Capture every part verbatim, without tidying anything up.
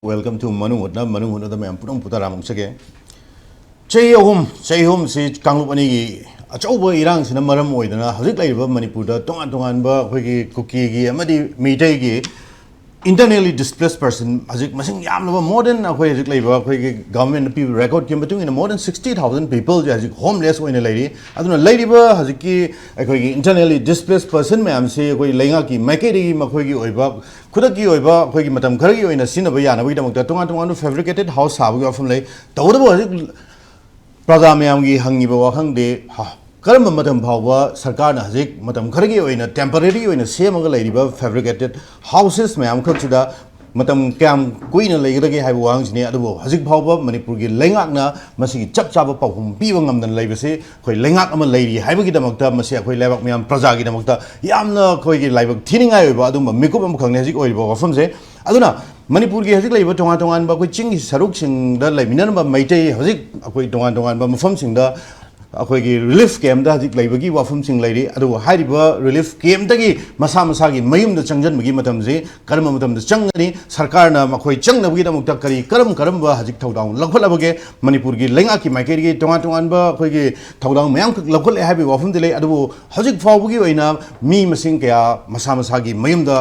Welcome to ꯃꯅꯨꯡ ꯍꯨꯠꯅ, ꯃꯅꯨꯡ ꯍꯨꯠꯅꯗ ꯃꯌꯥꯝ ꯄꯨꯝꯅꯃꯛꯄꯨ ꯇꯔꯥꯃꯨꯛ ꯆꯒꯦ꯫ ꯆꯍꯤ ꯑꯍꯨꯝ, ꯆꯍꯤ ꯑꯍꯨꯝꯁꯤ ꯀꯥꯡꯂꯨꯞ ꯑꯅꯤꯒꯤ ꯑꯆꯧꯕ ꯏꯔꯥꯡꯁꯤꯅ ꯃꯔꯝ ꯑꯣꯏꯗꯅ ꯍꯧꯖꯤꯛ ꯂꯩꯔꯤꯕ ꯃꯅꯤꯄꯨꯔꯗ ꯇꯣꯉꯥꯟ ꯇꯣꯉꯥꯟꯕ ꯑꯩꯈꯣꯏꯒꯤ ꯀꯨꯀꯤꯒꯤ ꯑꯃꯗꯤ ꯃꯤꯇꯩꯒꯤ internally displaced person ꯍꯧꯖꯤꯛ ꯃꯁꯤꯡ ꯌꯥꯝꯂꯕ, more than ꯑꯩꯈꯣꯏ ꯍꯧꯖꯤꯛ ꯂꯩꯕ ꯑꯩꯈꯣꯏꯒꯤ governmentꯅ ꯄꯤꯕ recordꯀꯤ ꯃꯇꯨꯡ ꯏꯟꯅ more than sixty thousand peopleꯁꯦ ꯍꯧꯖꯤꯛ homeless ꯑꯣꯏꯅ ꯂꯩꯔꯤ꯫ ꯑꯗꯨꯅ ꯂꯩꯔꯤꯕ ꯍꯧꯖꯤꯛꯀꯤ ꯑꯩꯈꯣꯏꯒꯤ internally displaced person ꯃꯌꯥꯝꯁꯤ ꯑꯩꯈꯣꯏ ꯂꯩꯉꯥꯛꯀꯤ ꯃꯥꯏꯀꯩꯗꯒꯤ ꯃꯈꯣꯏꯒꯤ ꯑꯣꯏꯕ ꯈꯨꯗꯛꯀꯤ ꯑꯣꯏꯕ ꯑꯩꯈꯣꯏꯒꯤ ꯃꯇꯝ ꯈꯔꯒꯤ ꯑꯣꯏꯅ ꯁꯤꯖꯤꯟꯅꯕ ꯌꯥꯅꯕꯒꯤꯗꯃꯛꯇ ꯇꯣꯉꯥꯟ ꯇꯣꯉꯥꯟꯕ fabricated house ꯁꯥꯕꯒꯤ ꯋꯥꯐꯝ ꯂꯩ꯫ ꯇꯧꯕꯇꯕꯨ ꯍꯧꯖꯤꯛ ꯄ꯭ꯔꯖꯥ ꯃꯌꯥꯝꯒꯤ ꯍꯪꯉꯤꯕ ꯋꯥꯍꯪꯗꯤ, ꯍ, ꯀꯔꯝꯕ ꯃꯇꯝ ꯐꯥꯎꯕ ꯁꯔꯀꯥꯔꯅ ꯍꯧꯖꯤꯛ ꯃꯇꯝ ꯈꯔꯒꯤ ꯑꯣꯏꯅ, temporary ꯑꯣꯏꯅ ꯁꯦꯝꯃꯒ ꯂꯩꯔꯤꯕ fabricated houses ꯃꯌꯥꯝ ꯈꯛꯁꯤꯗ ꯃꯇꯝ ꯀꯌꯥꯝ ꯀꯨꯏꯅ ꯂꯩꯒꯗꯒꯦ ꯍꯥꯏꯕ ꯋꯥꯍꯪꯁꯤꯅꯤ꯫ ꯑꯗꯨꯕꯨ ꯍꯧꯖꯤꯛ ꯐꯥꯎꯕ ꯃꯅꯤꯄꯨꯔꯒꯤ ꯂꯩꯉꯥꯛꯅ ꯃꯁꯤꯒꯤ ꯆꯞ ꯆꯥꯕ ꯄꯥꯎꯈꯨꯝ ꯄꯤꯕ ꯉꯝꯗꯅ ꯂꯩꯕꯁꯤ ꯑꯩꯈꯣꯏ ꯂꯩꯉꯥꯛ ꯑꯃ ꯂꯩꯔꯤ ꯍꯥꯏꯕꯒꯤꯗꯃꯛꯇ, ꯃꯁꯤ ꯑꯩꯈꯣꯏ ꯂꯩꯕꯥꯛ ꯃꯌꯥꯝ ꯄ꯭ꯔꯖꯥꯒꯤꯗꯃꯛꯇ ꯌꯥꯝꯅ ꯑꯩꯈꯣꯏꯒꯤ ꯂꯥꯏꯕꯛ ꯊꯤꯅꯤꯡꯉꯥꯏ ꯑꯣꯏꯕ ꯑꯗꯨꯒꯨꯝꯕ ꯃꯤꯀꯨꯞ ꯑꯃꯈꯛꯅꯤ ꯍꯧꯖꯤꯛ ꯑꯣꯏꯔꯤꯕ ꯋꯥꯐꯝꯁꯦ꯫ ꯑꯗꯨꯅ ꯃꯅꯤꯄꯨꯔꯒꯤ ꯍꯧꯖꯤꯛ ꯂꯩꯔꯤꯕ ꯇꯣꯉꯥꯟ ꯇꯣꯉꯥꯟꯕ ꯑꯩꯈꯣꯏ ꯆꯤꯡꯒꯤ ꯁꯔꯨꯛꯁꯤꯡꯗ ꯂꯩꯃꯤꯟꯅꯔꯝꯕ ꯃꯩꯇꯩ ꯍꯧꯖꯤꯛ ꯑꯩꯈꯣꯏ ꯇꯣꯉꯥꯟ ꯇꯣꯉꯥꯟꯕ ꯃꯐꯝꯁꯤꯡꯗ ꯑꯩꯈꯣꯏꯒꯤ relief campꯇ ꯍꯧꯖꯤꯛ ꯂꯩꯕꯒꯤ ꯋꯥꯐꯝꯁꯤꯡ ꯂꯩꯔꯤ꯫ ꯑꯗꯨꯕꯨ ꯍꯥꯏꯔꯤꯕ relief campꯇꯒꯤ ꯃꯁꯥ ꯃꯁꯥꯒꯤ ꯃꯌꯨꯝꯗ ꯆꯪꯁꯤꯟꯕꯒꯤ ꯃꯇꯝꯁꯤ ꯀꯔꯝꯕ ꯃꯇꯝꯗ ꯆꯪꯒꯅꯤ? ꯁꯔꯀꯥꯔꯅ ꯃꯈꯣꯏ ꯆꯪꯅꯕꯒꯤꯗꯃꯛꯇ ꯀꯔꯤ, ꯀꯔꯝ ꯀꯔꯝꯕ ꯍꯧꯖꯤꯛ ꯊꯧꯗꯥꯡ ꯂꯧꯈꯠꯂꯕꯒꯦ? ꯃꯅꯤꯄꯨꯔꯒꯤ ꯂꯩꯉꯥꯛꯀꯤ ꯃꯥꯏꯀꯩꯗꯒꯤ ꯇꯣꯉꯥꯟ ꯇꯣꯉꯥꯟꯕ ꯑꯩꯈꯣꯏꯒꯤ ꯊꯧꯗꯥꯡ ꯃꯌꯥꯝ ꯂꯧꯈꯠꯂꯦ ꯍꯥꯏꯕꯒꯤ ꯋꯥꯐꯝꯗꯤ ꯂꯩ꯫ ꯑꯗꯨꯕꯨ ꯍꯧꯖꯤꯛ ꯐꯥꯎꯕꯒꯤ ꯑꯣꯏꯅ ꯃꯤ ꯃꯁꯤꯡ ꯀꯌꯥ ꯃꯁꯥ ꯃꯁꯥꯒꯤ ꯃꯌꯨꯝꯗ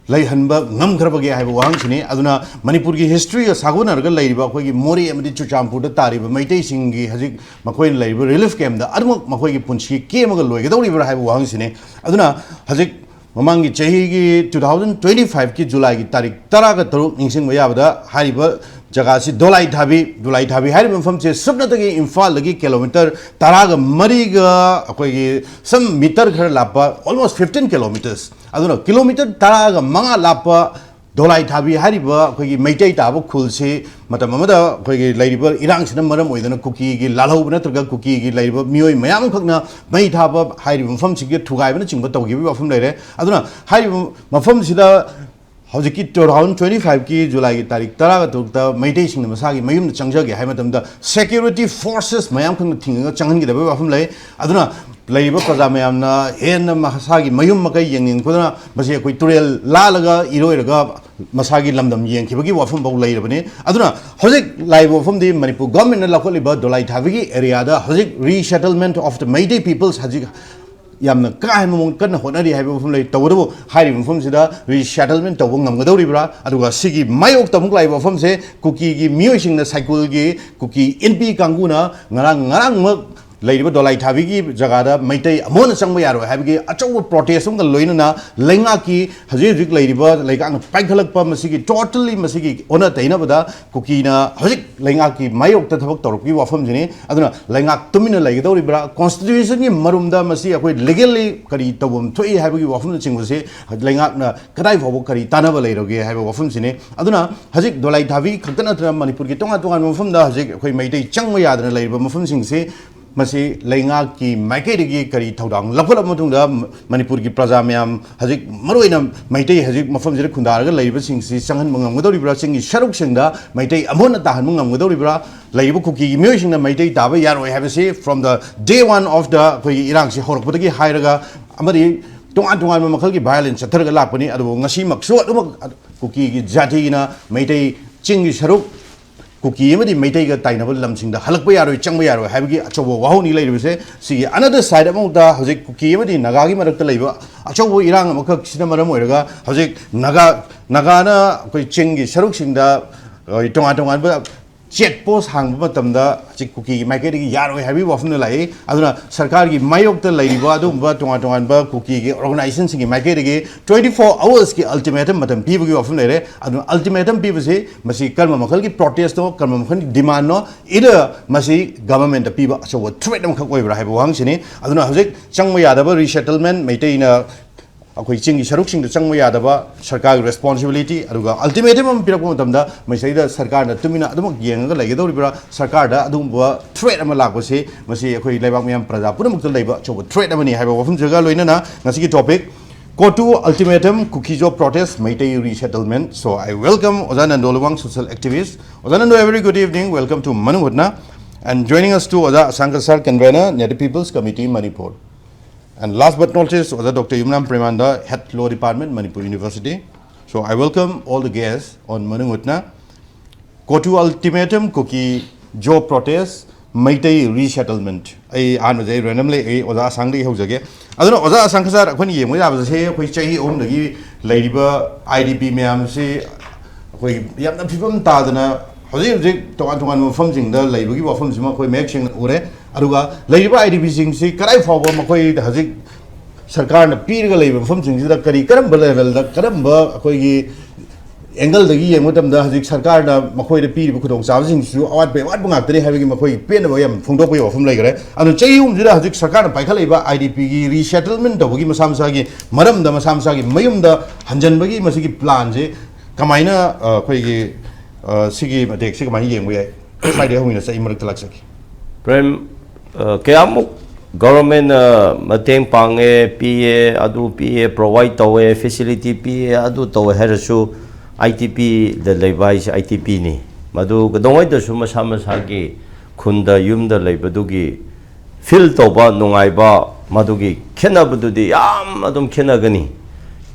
ꯂꯩꯍꯟꯕ ꯉꯝꯈ꯭ꯔꯕꯒꯦ ꯍꯥꯏꯕ ꯋꯥꯍꯪꯁꯤꯅꯤ꯫ ꯑꯗꯨꯅ ꯃꯅꯤꯄꯨꯔꯒꯤ historyꯒ ꯁꯥꯒꯣꯟꯅꯔꯒ ꯂꯩꯔꯤꯕ ꯑꯩꯈꯣꯏꯒꯤ ꯃꯣꯔꯦ ꯑꯃꯗꯤ ꯆꯨꯔꯆꯥꯟꯄꯨꯔꯗ ꯇꯥꯔꯤꯕ ꯃꯩꯇꯩꯁꯤꯡꯒꯤ ꯍꯧꯖꯤꯛ ꯃꯈꯣꯏꯅ ꯂꯩꯔꯤꯕ relief campꯇ ꯑꯗꯨꯃꯛ ꯃꯈꯣꯏꯒꯤ ꯄꯨꯟꯁꯤ ꯀꯦꯝꯃꯒ ꯂꯣꯏꯒꯗꯧꯔꯤꯕ꯭ꯔꯥ ꯍꯥꯏꯕ ꯋꯥꯍꯪꯁꯤꯅꯤ꯫ ꯑꯗꯨꯅ ꯍꯧꯖꯤꯛ ꯃꯃꯥꯡꯒꯤ ꯆꯍꯤꯒꯤ two thousand twenty fiveꯀꯤ Julyꯒꯤ ꯇꯥꯔꯤꯛ ꯇꯔꯥꯒ ꯇꯔꯨꯛ ꯅꯤꯡꯁꯤꯡꯕ ꯌꯥꯕꯗ ꯍꯥꯏꯔꯤꯕ ꯖꯒꯥꯁꯤ ꯗꯣꯂꯥꯏ ꯊꯥꯕꯤ, ꯗꯣꯂꯥꯏ ꯊꯥꯕꯤ ꯍꯥꯏꯔꯤꯕ ꯃꯐꯝꯁꯦ ꯁꯨꯞꯅꯇꯒꯤ ꯏꯝꯐꯥꯜꯗꯒꯤ kilometre ꯇꯔꯥꯒ ꯃꯔꯤꯒ ꯑꯩꯈꯣꯏꯒꯤ some meter ꯈꯔ ꯂꯥꯞꯄ, almost fifteen kilometres, ꯑꯗꯨꯅ kilometre ꯇꯔꯥꯒ ꯃꯉꯥ ꯂꯥꯞꯄ ꯗꯣꯂꯥꯏ ꯊꯥꯕꯤ ꯍꯥꯏꯔꯤꯕ ꯑꯩꯈꯣꯏꯒꯤ ꯃꯩꯇꯩ ꯇꯥꯕ ꯈꯨꯜꯁꯤ ꯃꯇꯝ ꯑꯃꯗ ꯑꯩꯈꯣꯏꯒꯤ ꯂꯩꯔꯤꯕ ꯏꯔꯥꯡꯁꯤꯅ ꯃꯔꯝ ꯑꯣꯏꯗꯅ ꯀꯨꯀꯤꯒꯤ ꯂꯥꯜꯍꯧꯕ ꯅꯠꯇ꯭ꯔꯒ ꯀꯨꯀꯤꯒꯤ ꯂꯩꯔꯤꯕ ꯃꯤꯑꯣꯏ ꯃꯌꯥꯝ ꯑꯃꯈꯛꯅ ꯃꯩ ꯊꯥꯕ ꯍꯥꯏꯔꯤꯕ ꯃꯐꯝꯁꯤꯒꯤ ꯊꯨꯒꯥꯏꯕꯅꯆꯤꯡꯕ ꯇꯧꯈꯤꯕꯒꯤ ꯋꯥꯐꯝ ꯂꯩꯔꯦ꯫ ꯑꯗꯨꯅ ꯍꯥꯏꯔꯤꯕ ꯃꯐꯝꯁꯤꯗ ꯍꯧꯖꯤꯛꯀꯤ two thousand twenty five ꯀꯤ ꯖꯨꯂꯥꯏꯒꯤ ꯇꯥꯔꯤꯛ ꯇꯔꯥꯒ ꯇꯔꯨꯛꯇ ꯃꯩꯇꯩꯁꯤꯡꯅ ꯃꯁꯥꯒꯤ ꯃꯌꯨꯝꯗ ꯆꯪꯖꯒꯦ ꯍꯥꯏꯕ ꯃꯇꯝꯗ security forces ꯃꯌꯥꯝ ꯈꯪꯅ ꯊꯤꯡꯉꯒ ꯆꯪꯍꯟꯒꯗꯕꯒꯤ ꯋꯥꯐꯝ ꯂꯩ꯫ ꯑꯗꯨꯅ ꯂꯩꯔꯤꯕ ꯄ꯭ꯔꯖꯥ ꯃꯌꯥꯝꯅ ꯍꯦꯟꯅ ꯃꯁꯥꯒꯤ ꯃꯌꯨꯝ ꯃꯀꯩ ꯌꯦꯡꯅꯤꯡꯉꯛꯄꯗꯨꯅ ꯃꯁꯤ ꯑꯩꯈꯣꯏ ꯇꯨꯔꯦꯜ ꯂꯥꯜꯂꯒ ꯏꯔꯣꯏꯔꯒ ꯃꯁꯥꯒꯤ ꯂꯝꯗꯝ ꯌꯦꯡꯈꯤꯕꯒꯤ ꯋꯥꯐꯝ ꯐꯥꯎ ꯂꯩꯔꯕꯅꯤ꯫ ꯑꯗꯨꯅ ꯍꯧꯖꯤꯛ ꯂꯥꯛꯏꯕ ꯋꯥꯐꯝꯗꯤ ꯃꯅꯤꯄꯨꯔ ꯒꯣꯔꯃꯦꯟꯅ ꯂꯧꯈꯠꯂꯤꯕ ꯗꯣꯂꯥꯏ ꯊꯥꯕꯤꯒꯤ ꯑꯦꯔꯤꯌꯥꯗ ꯍꯧꯖꯤꯛ resettlement of the Meitei peoples ꯍꯧꯖꯤꯛ ꯌꯥꯝꯅ ꯀꯥ ꯍꯦꯟꯕ ꯃꯑꯣꯡ ꯀꯟꯅ ꯍꯣꯠꯅꯔꯤ ꯍꯥꯏꯕ ꯋꯥꯐꯝ ꯂꯩ꯫ ꯇꯧꯕꯇꯕꯨ ꯍꯥꯏꯔꯤꯕ ꯃꯐꯝꯁꯤꯗ resettlement ꯇꯧꯕ ꯉꯝꯒꯗꯧꯔꯤꯕ꯭ꯔꯥ? ꯑꯗꯨꯒ ꯁꯤꯒꯤ ꯃꯥꯌꯣꯛꯇ ꯑꯃꯨꯛ ꯂꯥꯛꯏꯕ ꯋꯥꯐꯝꯁꯦ ꯀꯨꯀꯤꯒꯤ ꯃꯤꯑꯣꯏꯁꯤꯡꯅ ꯁꯥꯏꯀꯨꯜꯒꯤ ꯀꯨꯀꯤ ꯏꯟꯄꯤ ꯀꯥꯡꯕꯨꯅ ꯉꯔꯥꯡ ꯉꯔꯥꯡꯃꯛ ꯂꯩꯔꯤꯕ ꯗꯣꯂꯥꯏ ꯊꯥꯕꯤꯒꯤ ꯖꯒꯥꯗ ꯃꯩꯇꯩ ꯑꯃꯨꯛ ꯍꯟꯅ ꯆꯪꯕ ꯌꯥꯔꯣꯏ ꯍꯥꯏꯕꯒꯤ ꯑꯆꯧꯕ protest ꯑꯃꯒ ꯂꯣꯏꯅꯅ ꯂꯩꯉꯥꯛꯀꯤ ꯍꯧꯖꯤꯛ ꯍꯧꯖꯤꯛ ꯂꯩꯔꯤꯕ ꯂꯩꯉꯥꯛꯅ ꯄꯥꯏꯈꯠꯂꯛꯄ ꯃꯁꯤꯒꯤ totally ꯃꯁꯤꯒꯤ ꯑꯣꯟꯅ ꯇꯩꯅꯕꯗ ꯀꯨꯀꯤꯅ ꯍꯧꯖꯤꯛ ꯂꯩꯉꯥꯛꯀꯤ ꯃꯥꯌꯣꯛꯇ ꯊꯕꯛ ꯇꯧꯔꯛꯄꯒꯤ ꯋꯥꯐꯝꯁꯤꯅꯤ꯫ ꯑꯗꯨꯅ ꯂꯩꯉꯥꯛ ꯇꯨꯃꯤꯟꯅ ꯂꯩꯒꯗꯧꯔꯤꯕ꯭ꯔꯥ? Constitution ꯒꯤ ꯃꯔꯨꯝꯗ ꯃꯁꯤ ꯑꯩꯈꯣꯏ legally ꯀꯔꯤ ꯇꯧꯐꯝ ꯊꯣꯛꯏ ꯍꯥꯏꯕꯒꯤ ꯋꯥꯐꯝꯅꯆꯤꯡꯕꯁꯤ ꯂꯩꯉꯥꯛꯅ ꯀꯗꯥꯏ ꯐꯥꯎꯕ ꯀꯔꯤ ꯇꯥꯟꯅꯕ ꯂꯩꯔꯒꯦ ꯍꯥꯏꯕ ꯋꯥꯐꯝꯁꯤꯅꯤ꯫ ꯑꯗꯨꯅ ꯍꯧꯖꯤꯛ ꯗꯣꯂꯥꯏ ꯊꯥꯕꯤ ꯈꯛꯇ ꯅꯠꯇꯅ ꯃꯅꯤꯄꯨꯔꯒꯤ ꯇꯣꯉꯥꯟ ꯇꯣꯉꯥꯟꯕ ꯃꯐꯝꯗ ꯍꯧꯖꯤꯛ ꯑꯩꯈꯣꯏ ꯃꯩꯇꯩ ꯆꯪꯕ ꯌꯥꯗꯅ ꯂꯩꯔꯤꯕ ꯃꯐꯝꯁꯤꯡꯁꯤ ꯃꯁꯤ ꯂꯩꯉꯥꯛꯀꯤ ꯃꯥꯏꯀꯩꯗꯒꯤ ꯀꯔꯤ ꯊꯧꯗꯥꯡ ꯂꯧꯈꯠꯂꯕ ꯃꯇꯨꯡꯗ ꯃꯅꯤꯄꯨꯔꯒꯤ ꯄ꯭ꯔꯖꯥ ꯃꯌꯥꯝ ꯍꯧꯖꯤꯛ ꯃꯔꯨꯑꯣꯏꯅ ꯃꯩꯇꯩ ꯍꯧꯖꯤꯛ ꯃꯐꯝꯁꯤꯗ ꯈꯨꯟꯗꯥꯔꯒ ꯂꯩꯔꯤꯕꯁꯤꯡꯁꯤ ꯆꯪꯍꯟꯕ ꯉꯝꯒꯗꯧꯔꯤꯕ꯭ꯔꯥ? ꯆꯤꯡꯒꯤ ꯁꯔꯨꯛꯁꯤꯡꯗ ꯃꯩꯇꯩ ꯑꯃꯨꯛ ꯍꯟꯅ ꯇꯥꯍꯟꯕ ꯉꯝꯒꯗꯧꯔꯤꯕ꯭ꯔꯥ? ꯂꯩꯔꯤꯕ ꯀꯨꯀꯤꯒꯤ ꯃꯤꯑꯣꯏꯁꯤꯡꯅ ꯃꯩꯇꯩ ꯇꯥꯕ ꯌꯥꯔꯣꯏ ꯍꯥꯏꯕꯁꯤ from the day one of the ꯑꯩꯈꯣꯏꯒꯤ ꯏꯔꯥꯡꯁꯤ ꯍꯧꯔꯛꯄꯗꯒꯤ ꯍꯥꯏꯔꯒ ꯑꯃꯗꯤ ꯇꯣꯉꯥꯟ ꯇꯣꯉꯥꯟꯕ ꯃꯈꯜꯒꯤ violence ꯆꯠꯊꯔꯒ ꯂꯥꯛꯄꯅꯤ꯫ ꯑꯗꯨꯕꯨ ꯉꯁꯤꯃꯛꯁꯨ ꯑꯗꯨꯃꯛ ꯀꯨꯀꯤꯒꯤ ꯖꯥꯇꯤꯅ ꯃꯩꯇꯩ ꯆꯤꯡꯒꯤ ꯁꯔꯨꯛ ꯀꯨꯀꯤ ꯑꯃꯗꯤ ꯃꯩꯇꯩꯒ ꯇꯥꯏꯅꯕ ꯂꯝꯁꯤꯡꯗ ꯍꯜꯂꯛꯄ ꯌꯥꯔꯣꯏ, ꯆꯪꯕ ꯌꯥꯔꯣꯏ ꯍꯥꯏꯕꯒꯤ ꯑꯆꯧꯕ ꯋꯥꯍꯧꯅꯤ ꯂꯩꯔꯤꯕꯁꯦ꯫ ꯁꯤꯒꯤ another side ꯑꯃꯗ ꯍꯧꯖꯤꯛ ꯀꯨꯀꯤ ꯑꯃꯗꯤ ꯅꯥꯒꯥꯒꯤ ꯃꯔꯛꯇ ꯂꯩꯕ ꯑꯆꯧꯕ ꯏꯔꯥꯡ ꯑꯃꯈꯛꯁꯤꯅ ꯃꯔꯝ ꯑꯣꯏꯔꯒ ꯍꯧꯖꯤꯛ ꯅꯥꯒꯥ, ꯅꯥꯒꯥꯅ ꯑꯩꯈꯣꯏ ꯆꯤꯡꯒꯤ ꯁꯔꯨꯛꯁꯤꯡꯗ ꯑꯩꯈꯣꯏ ꯇꯣꯉꯥꯟ ꯇꯣꯉꯥꯟꯕ check post ꯍꯥꯡꯕ ꯃꯇꯝꯗ ꯍꯧꯖꯤꯛ ꯀꯨꯀꯤꯒꯤ ꯃꯥꯏꯀꯩꯗꯒꯤ ꯌꯥꯔꯣꯏ ꯍꯥꯏꯕꯒꯤ ꯋꯥꯐꯝꯗ ꯂꯥꯛꯏ꯫ ꯑꯗꯨꯅ ꯁꯔꯀꯥꯔꯒꯤ ꯃꯥꯌꯣꯛꯇ ꯂꯩꯔꯤꯕ ꯑꯗꯨꯒꯨꯝꯕ ꯇꯣꯉꯥꯟ ꯇꯣꯉꯥꯟꯕ ꯀꯨꯀꯤꯒꯤ organization ꯁꯤꯡꯒꯤ ꯃꯥꯏꯀꯩꯗꯒꯤ twenty four hours ꯀꯤ ultimatum ꯃꯇꯝ ꯄꯤꯕꯒꯤ ꯋꯥꯐꯝ ꯂꯩꯔꯦ꯫ ꯑꯗꯨꯅ ultimatum ꯄꯤꯕꯁꯤ ꯃꯁꯤ ꯀꯔꯝꯕ ꯃꯈꯜꯒꯤ protest ꯅꯣ, ꯀꯔꯝꯕ ꯃꯈꯜꯒꯤ demand ꯅꯣ, either ꯃꯁꯤ government ꯇ ꯄꯤꯕ ꯑꯆꯧꯕ threat ꯑꯃꯈꯛ ꯑꯣꯏꯕ꯭ꯔꯥ ꯍꯥꯏꯕ ꯋꯥꯍꯪꯁꯤꯅꯤ꯫ ꯑꯗꯨꯅ ꯍꯧꯖꯤꯛ ꯆꯪꯕ ꯌꯥꯗꯕ resettlement, ꯃꯩꯇꯩꯅ ꯑꯩꯈꯣꯏ ꯆꯤꯡꯒꯤ ꯁꯔꯨꯛꯁꯤꯡꯗ ꯆꯪꯕ ꯌꯥꯗꯕ ꯁꯔꯀꯥꯔꯒꯤ responsibility, ꯑꯗꯨꯒ ultimatum ꯑꯃ ꯄꯤꯔꯛꯄ ꯃꯇꯝꯗ ꯃꯁꯤꯗꯩꯗ ꯁꯔꯀꯥꯔꯅ ꯇꯨꯃꯤꯟꯅ ꯑꯗꯨꯃꯛ ꯌꯦꯡꯉꯒ ꯂꯩꯒꯗꯧꯔꯤꯕ꯭ꯔꯥ? ꯁꯔꯀꯥꯔꯗ ꯑꯗꯨꯒꯨꯝꯕ threat ꯑꯃ ꯂꯥꯛꯄꯁꯤ ꯃꯁꯤ ꯑꯩꯈꯣꯏ ꯂꯩꯕꯥꯛ ꯃꯤꯌꯥꯝ ꯄ꯭ꯔꯖꯥ ꯄꯨꯝꯅꯃꯛꯇ ꯂꯩꯕ ꯑꯆꯧꯕ threat ꯑꯃꯅꯤ ꯍꯥꯏꯕ ꯋꯥꯐꯝꯁꯤꯒ ꯂꯣꯏꯅꯅ ꯉꯁꯤꯒꯤ topic COTU ultimatum, Kuki-Zo protest, Meitei resettlement. So I welcome Oja Nando Lawang, social activist. Oja Nando, a very good evening. Welcome to Manung Hutna. And joining us too, Oja Asang Kasar Convener, Native People's Committee, Manipur. And last but not least, Oja Doctor Yumnam Premanda, Head Law Department, Manipur University. So I welcome all the guests on Manung Hutna. COTU ultimatum, Kuki-Zo protest, Meitei resettlement. ꯑꯩ ꯑꯍꯥꯟꯕꯁꯦ ꯑꯩ randomly ꯑꯩ ꯑꯣꯖꯥ ꯑꯁꯥꯡꯗꯒꯤ ꯍꯧꯖꯒꯦ꯫ ꯑꯗꯨꯅ ꯑꯣꯖꯥ ꯑꯁꯥꯡ ꯈꯖꯥꯔ, ꯑꯩꯈꯣꯏꯅ ꯌꯦꯡꯕ ꯌꯥꯕꯁꯦ, ꯑꯩꯈꯣꯏ ꯆꯍꯤ ꯑꯍꯨꯝꯗꯒꯤ ꯂꯩꯔꯤꯕ IDP ꯃꯌꯥꯝꯁꯤ ꯑꯩꯈꯣꯏ ꯌꯥꯝꯅ ꯐꯤꯕꯝ ꯇꯥꯗꯅ ꯍꯧꯖꯤꯛ ꯍꯧꯖꯤꯛ ꯇꯣꯉꯥꯟ ꯇꯣꯉꯥꯟꯕ ꯃꯐꯝꯁꯤꯡꯗ ꯂꯩꯕꯒꯤ ꯋꯥꯐꯝꯁꯤꯃ ꯑꯩꯈꯣꯏ ꯃꯌꯦꯛ ꯁꯦꯡꯅ ꯎꯔꯦ꯫ ꯑꯗꯨꯒ ꯂꯩꯔꯤꯕ IDPꯁꯤꯡꯁꯤ ꯀꯗꯥꯏ ꯐꯥꯎꯕ ꯃꯈꯣꯏꯗ ꯍꯧꯖꯤꯛ ꯁꯔꯀꯥꯔꯅ ꯄꯤꯔꯒ ꯂꯩꯕ ꯃꯐꯝꯁꯤꯡꯁꯤꯗ ꯀꯔꯤ, ꯀꯔꯝꯕ ꯂꯦꯚꯦꯜꯗ, ꯀꯔꯝꯕ ꯑꯩꯈꯣꯏꯒꯤ ꯑꯦꯡꯒꯜꯗꯒꯤ ꯌꯦꯡꯕ ꯃꯇꯝꯗ ꯍꯧꯖꯤꯛ ꯁꯔꯀꯥꯔꯅ ꯃꯈꯣꯏꯗ ꯄꯤꯔꯤꯕ ꯈꯨꯗꯣꯡꯆꯥꯕꯁꯤꯡꯁꯤꯁꯨ ꯑꯋꯥꯠꯄ ꯑꯋꯥꯠꯄ ꯉꯥꯛꯇꯅꯤ ꯍꯥꯏꯕꯒꯤ ꯃꯈꯣꯏꯒꯤ ꯄꯦꯟꯗꯕ ꯌꯥꯝ ꯐꯣꯡꯗꯣꯛꯄꯒꯤ ꯋꯥꯐꯝ ꯂꯩꯈ꯭ꯔꯦ꯫ ꯑꯗꯨꯅ ꯆꯍꯤ ꯑꯍꯨꯝꯁꯤꯗ ꯍꯧꯖꯤꯛ ꯁꯔꯀꯥꯔꯅ ꯄꯥꯏꯈꯠꯂꯛꯏꯕ IDPꯒꯤ resettlement ꯇꯧꯕꯒꯤ ꯃꯁꯥ ꯃꯁꯥꯒꯤ ꯃꯔꯝꯗ, ꯃꯁꯥ ꯃꯁꯥꯒꯤ ꯃꯌꯨꯝꯗ ꯍꯟꯖꯟꯕꯒꯤ ꯃꯁꯤꯒꯤ ꯄ꯭ꯂꯥꯟꯁꯦ ꯀꯃꯥꯏꯅ, ꯑ, ꯑꯩꯈꯣꯏꯒꯤ, ꯑ, ꯁꯤꯒꯤ ꯃꯇꯦꯛꯁꯤ ꯀꯃꯥꯏꯅ ꯌꯦꯡꯕ ꯌꯥꯏ? ꯁ꯭ꯋꯥꯏꯗꯒꯤ ꯍꯧꯅ ꯆꯍꯤ ꯃꯔꯛꯇ ꯂꯥꯛꯆꯒꯦ꯫ ꯄ꯭ꯔꯦꯝ, ꯑ, ꯀꯌꯥꯃꯨꯛ ꯒꯣꯚꯔꯟꯃꯦꯟꯅ ꯃꯇꯦꯡ ꯄꯥꯡꯉꯦ, ꯄꯤꯌꯦ, ꯑꯗꯨ ꯄꯤꯌꯦ, ꯄ꯭ꯔꯣꯚꯥꯏꯗ ꯇꯧꯋꯦ, ꯐꯦꯁꯤꯂꯤꯇꯤ ꯄꯤꯌꯦ, ꯑꯗꯨ ꯇꯧꯋꯦ ꯍꯥꯏꯔꯁꯨ, IDPꯗ ꯂꯩꯕ ꯍꯥꯏꯁꯦ IDPꯅꯤ꯫ ꯃꯗꯨ ꯀꯩꯗꯧꯉꯩꯗꯁꯨ ꯃꯁꯥ ꯃꯁꯥꯒꯤ ꯈꯨꯟꯗ, ꯌꯨꯝꯗ ꯂꯩꯕꯗꯨꯒꯤ ꯐꯤꯜ ꯇꯧꯕ, ꯅꯨꯡꯉꯥꯏꯕ, ꯃꯗꯨꯒꯤ ꯈꯦꯠꯅꯕꯗꯨꯗꯤ ꯌꯥꯝ ꯑꯗꯨꯝ ꯈꯦꯠꯅꯒꯅꯤ꯫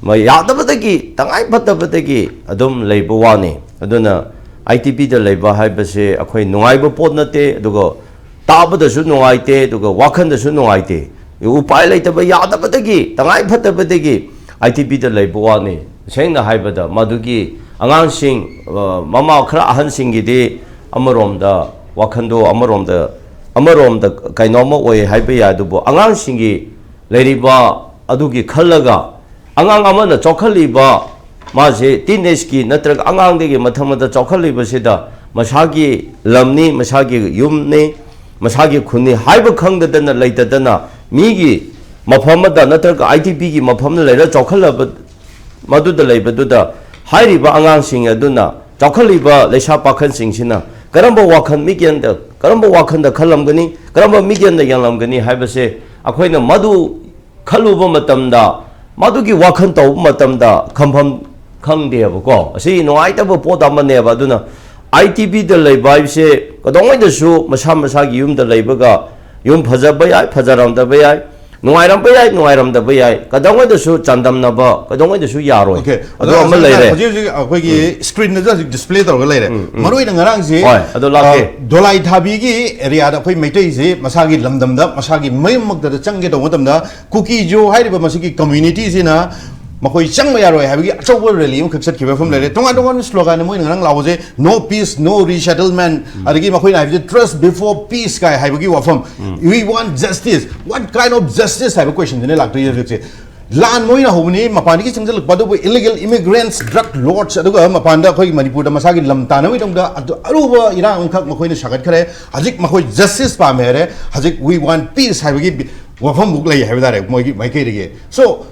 ꯃ-, ꯌꯥꯗꯕꯗꯒꯤ, ꯇꯉꯥꯏ ꯐꯗꯕꯗꯒꯤ ꯑꯗꯨꯝ ꯂꯩꯕ ꯋꯥꯅꯤ꯫ ꯑꯗꯨꯅ IDPꯗ ꯂꯩꯕ ꯍꯥꯏꯕꯁꯦ ꯑꯩꯈꯣꯏ ꯅꯨꯡꯉꯥꯏꯕ ꯄꯣꯠ ꯅꯠꯇꯦ, ꯑꯗꯨꯒ ꯇꯥꯕꯗꯁꯨ ꯅꯨꯡꯉꯥꯏꯇꯦ, ꯑꯗꯨꯒ ꯋꯥꯈꯜꯗꯁꯨ ꯅꯨꯡꯉꯥꯏꯇꯦ꯫ ꯎꯄꯥꯏ ꯂꯩꯇꯕ, ꯌꯥꯗꯕꯗꯒꯤ, ꯇꯉꯥꯏ ꯐꯗꯕꯗꯒꯤ IDPꯗ ꯂꯩꯕ ꯋꯥꯅꯤ꯫ ꯁꯦꯡꯅ ꯍꯥꯏꯕꯗ, ꯃꯗꯨꯒꯤ ꯑꯉꯥꯡꯁꯤꯡ, ꯑ, ꯃꯃꯥ ꯈꯔ ꯑꯍꯟꯁꯤꯡꯒꯤꯗꯤ ꯑꯃꯔꯣꯝꯗ ꯋꯥꯈꯟꯗꯣ, ꯑꯃꯔꯣꯝꯗ, ꯑꯃꯔꯣꯝꯗ ꯀꯩꯅꯣꯝꯃ ꯑꯣꯏ ꯍꯥꯏꯕ ꯌꯥꯏ, ꯑꯗꯨꯕꯨ ꯑꯉꯥꯡꯁꯤꯡꯒꯤ ꯂꯩꯔꯤꯕ ꯑꯗꯨꯒꯤ ꯈꯜꯂꯒ, ꯑꯉꯥꯡ ꯑꯃꯅ ꯆꯥꯎꯈꯠꯂꯤꯕ, ꯃꯥꯁꯦ teenageꯀꯤ ꯅꯠꯇ꯭ꯔꯒ ꯑꯉꯥꯡꯗꯒꯤ ꯃꯊꯪ ꯃꯊꯪ ꯆꯥꯎꯈꯠꯂꯤꯕꯁꯤꯗ, ꯃꯁꯥꯒꯤ ꯂꯝꯅꯤ, ꯃꯁꯥꯒꯤ ꯌꯨꯝꯅꯤ, ꯃꯁꯥꯒꯤ ꯈꯨꯟꯅꯤ ꯍꯥꯏꯕ ꯈꯪꯗꯗꯅ ꯂꯩꯇꯗꯅ, ꯃꯤꯒꯤ ꯃꯐꯝ ꯑꯃꯗ ꯅꯠꯇ꯭ꯔꯒ IDPꯒꯤ ꯃꯐꯝꯗ ꯂꯩꯔ ꯆꯥꯎꯈꯠꯂꯕ, ꯃꯗꯨꯗ ꯂꯩꯕꯗꯨꯗ ꯍꯥꯏꯔꯤꯕ ꯑꯉꯥꯡꯁꯤꯡ ꯑꯗꯨꯅ ꯆꯥꯎꯈꯠꯂꯤꯕ ꯂꯩꯁꯥ ꯄꯥꯈꯪꯁꯤꯡꯁꯤꯅ ꯀꯔꯝꯕ ꯋꯥꯈꯜ ꯃꯤꯠꯌꯦꯡꯗ, ꯀꯔꯝꯕ ꯋꯥꯈꯜꯗ ꯈꯜꯂꯝꯒꯅꯤ, ꯀꯔꯝꯕ ꯃꯤꯠꯌꯦꯡꯗ ꯌꯦꯡꯂꯝꯒꯅꯤ ꯍꯥꯏꯕꯁꯦ ꯑꯩꯈꯣꯏꯅ ꯃꯗꯨ ꯈꯜꯂꯨꯕ ꯃꯇꯝꯗ, ꯃꯗꯨꯒꯤ ꯋꯥꯈꯜ ꯇꯧꯕ ꯃꯇꯝꯗ ꯈꯝꯐꯝ ꯈꯪꯗꯦꯕꯀꯣ꯫ ꯑꯁꯤ ꯅꯨꯡꯉꯥꯏꯇꯕ ꯄꯣꯠ ꯑꯃꯅꯦꯕ꯫ ꯑꯗꯨꯅ ꯑꯥꯏ ꯇꯤ ꯕꯤꯗ ꯂꯩꯕ ꯍꯥꯏꯕꯁꯦ ꯀꯩꯗꯧꯉꯩꯗꯁꯨ ꯃꯁꯥ ꯃꯁꯥꯒꯤ ꯌꯨꯝꯗ ꯂꯩꯕꯒ ꯌꯨꯝ ꯐꯖꯕ ꯌꯥꯏ, ꯐꯖꯔꯝꯗꯕ ꯌꯥꯏ, ꯅꯨꯡꯉꯥꯏꯔꯝꯕ ꯌꯥꯏ, ꯅꯨꯡꯉꯥꯏꯔꯝꯗꯕ ꯌꯥꯏ, ꯀꯩꯗꯧꯉꯩꯗꯁꯨ ꯆꯥꯟꯗꯝꯅꯕ ꯀꯩꯗꯧꯉꯩꯗꯁꯨ ꯌꯥꯔꯣꯏ꯫ Okay, ꯑꯗꯨ ꯑꯗꯣ ꯑꯃ ꯁꯥꯔ, ꯂꯩꯔꯦ꯫ ꯍꯧꯖꯤꯛ ꯍꯧꯖꯤꯛ ꯑꯩꯈꯣꯏꯒꯤ ꯁ꯭ꯀ꯭ꯔꯤꯟꯗꯁꯨ ꯍꯧꯖꯤꯛ ꯗꯤꯁꯄ꯭ꯂꯦ ꯇꯧꯔꯒ ꯂꯩꯔꯦ꯫ ꯃꯔꯨ ꯑꯣꯏꯅ ꯉꯔꯥꯡꯁꯦ ꯍꯣꯏ, ꯑꯗꯣ ꯂꯥꯛꯀꯦ꯫ ꯑ, ꯗꯣꯂꯥꯏ ꯊꯥꯕꯤꯒꯤ ꯑꯦꯔꯤꯌꯥꯗ ꯑꯩꯈꯣꯏ ꯃꯩꯇꯩꯁꯦ ꯃꯁꯥꯒꯤ ꯂꯝꯗꯝꯗ ꯃꯁꯥꯒꯤ ꯃꯌꯨꯝꯃꯛꯇꯗ ꯆꯪꯒꯦ ꯇꯧꯕ ꯃꯇꯝꯗ ꯀꯨꯀꯤꯖꯣ ꯍꯥꯏꯔꯤꯕ ꯃꯁꯤꯒꯤ ꯀꯝꯃ꯭ꯌꯨꯅꯤꯇꯤꯁꯤꯅ ꯃꯈꯣꯏ ꯆꯪꯕ ꯌꯥꯔꯣꯏ ꯍꯥꯏꯕꯒꯤ ꯑꯆꯧꯕ ꯔꯦꯂꯤ ꯑꯃꯈꯛ ꯆꯠꯈꯤꯕ ꯃꯐꯝ ꯂꯩꯔꯦ꯫ ꯇꯣꯉꯥꯟ ꯇꯣꯉꯥꯟꯕ ꯁ꯭ꯂꯣꯒꯥꯟ ꯃꯣꯏꯅ ꯉꯔꯥꯡ ꯂꯥꯎꯕꯁꯦ "No peace, no resettlement", ꯑꯗꯒꯤ ꯃꯈꯣꯏꯅ ꯍꯥꯏꯕꯁꯦ "Trust before peace" ꯀꯥꯏ ꯍꯥꯏꯕꯒꯤ ꯋꯥꯐꯝ꯫ "We want justice." What kind of justice ꯍꯥꯏꯕ ꯀꯣꯏꯁꯟꯗꯨꯅ ꯂꯥꯛꯇꯣꯏꯁꯦ ꯍꯧꯖꯤꯛꯁꯦ꯫ ꯂꯥꯟ ꯃꯣꯏꯅ ꯍꯧꯕꯅꯤ, ꯃꯄꯥꯟꯗꯒꯤ ꯆꯪꯁꯤꯜꯂꯛꯄ ꯑꯗꯨꯕꯨ illegal immigrants, drug lords, ꯑꯗꯨꯒ ꯃꯄꯥꯟꯗ ꯑꯩꯈꯣꯏꯒꯤ ꯃꯅꯤꯄꯨꯔꯗ ꯃꯁꯥꯒꯤ ꯂꯝ ꯇꯥꯟꯅꯕꯒꯤꯗꯃꯛꯇ ꯑꯗꯨ ꯑꯔꯨꯕ ꯏꯔꯥꯡ ꯑꯃꯈꯛ ꯃꯈꯣꯏꯅ ꯁꯥꯒꯠꯈ꯭ꯔꯦ꯫ ꯍꯧꯖꯤꯛ ꯃꯈꯣꯏ ꯖꯁꯇꯤꯁ ꯄꯥꯝꯃꯦ ꯍꯥꯏꯔꯦ꯫ ꯍꯧꯖꯤꯛ "We want peace" ꯍꯥꯏꯕꯒꯤ ꯕꯤ- ꯋꯥꯐꯝꯃꯨꯛ ꯂꯩ ꯍꯥꯏꯕ ꯇꯥꯔꯦ ꯃꯣꯏꯒꯤ ꯃꯥꯏꯀꯩꯗꯒꯤ꯫ So,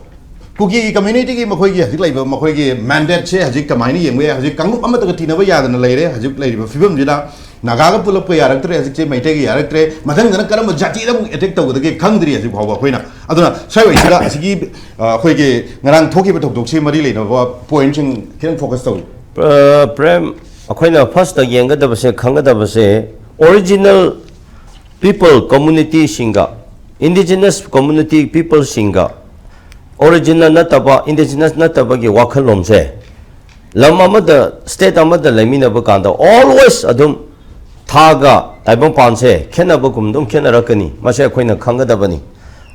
ꯀꯨꯀꯤꯒꯤ ꯀꯝꯃ꯭ꯌꯨꯅꯤꯇꯤꯒꯤ ꯃꯈꯣꯏꯒꯤ ꯍꯧꯖꯤꯛ ꯂꯩꯕ ꯃꯈꯣꯏꯒꯤ ꯃꯦꯟꯗꯦꯠꯁꯦ ꯍꯧꯖꯤꯛ ꯀꯃꯥꯏꯅ ꯌꯦꯡꯕ ꯌꯥꯏ? ꯍꯧꯖꯤꯛ ꯀꯥꯡꯂꯨꯞ ꯑꯃꯠꯇꯒ ꯇꯤꯟꯅꯕ ꯌꯥꯗꯅ ꯂꯩꯔꯦ꯫ ꯍꯧꯖꯤꯛ ꯂꯩꯔꯤꯕ ꯐꯤꯕꯝꯁꯤꯗ ꯅꯥꯒꯥꯒ ꯄꯨꯜꯂꯛꯄ ꯌꯥꯔꯛꯇ꯭ꯔꯦ, ꯍꯧꯖꯤꯛꯁꯦ ꯃꯩꯇꯩꯒ ꯌꯥꯔꯛꯇ꯭ꯔꯦ, ꯃꯊꯪꯗꯅ ꯀꯔꯝꯕ ꯖꯥꯇꯤꯗ ꯑꯃꯨꯛ ꯑꯦꯇꯦꯛ ꯇꯧꯒꯗꯒꯦ ꯈꯪꯗ꯭ꯔꯤ ꯍꯧꯖꯤꯛ ꯐꯥꯎꯕ ꯑꯩꯈꯣꯏꯅ꯫ ꯑꯗꯨꯅ ꯁ꯭ꯋꯥꯏꯋꯥꯏꯁꯤꯗ ꯑꯁꯤꯒꯤ, ꯑ, ꯑꯩꯈꯣꯏꯒꯤ ꯉꯔꯥꯡ ꯊꯣꯛꯈꯤꯕ ꯊꯧꯗꯣꯛꯁꯤ ꯃꯔꯤ ꯂꯩꯅꯕ ꯄꯣꯏꯟꯠꯁꯤꯡ ꯈꯤꯇꯪ ꯐꯣꯀꯁ ꯇꯧ꯫ ꯑ, ꯄ꯭ꯔꯦꯝ, ꯑꯩꯈꯣꯏꯅ ꯐꯥꯔꯁꯇ ꯌꯦꯡꯒꯗꯕꯁꯦ, ꯈꯪꯒꯗꯕꯁꯦ, ꯑꯣꯔꯤꯖꯤꯅꯦꯜ ꯄꯤꯄꯜ ꯀꯝꯃꯨꯅꯤꯇꯤꯁꯤꯡꯒ, ꯏꯟꯗꯤꯖꯤꯅꯁ ꯀꯝꯃꯨꯅꯤꯇꯤ ꯄꯤꯄꯜꯁꯤꯡꯒ, ꯑꯣꯔꯤꯖꯤꯅꯦꯜ ꯅꯠꯇꯕ, ꯏꯟꯗꯤꯖꯤꯅꯁ ꯅꯠꯇꯕꯒꯤ ꯋꯥꯈꯜꯂꯣꯟꯁꯦ ꯂꯝ ꯑꯃꯗ, ꯁ꯭ꯇꯦꯠ ꯑꯃꯗ ꯂꯩꯃꯤꯟꯅꯕ ꯀꯥꯟꯗ always ꯑꯗꯨꯝ ꯊꯥꯒ ꯇꯥꯏꯕꯪꯄꯥꯟꯁꯦ ꯈꯦꯠꯅꯕꯒꯨꯝ ꯑꯗꯨꯝ ꯈꯦꯠꯅꯔꯛꯀꯅꯤ꯫ ꯃꯁꯦ ꯑꯩꯈꯣꯏꯅ ꯈꯪꯒꯗꯕꯅꯤ꯫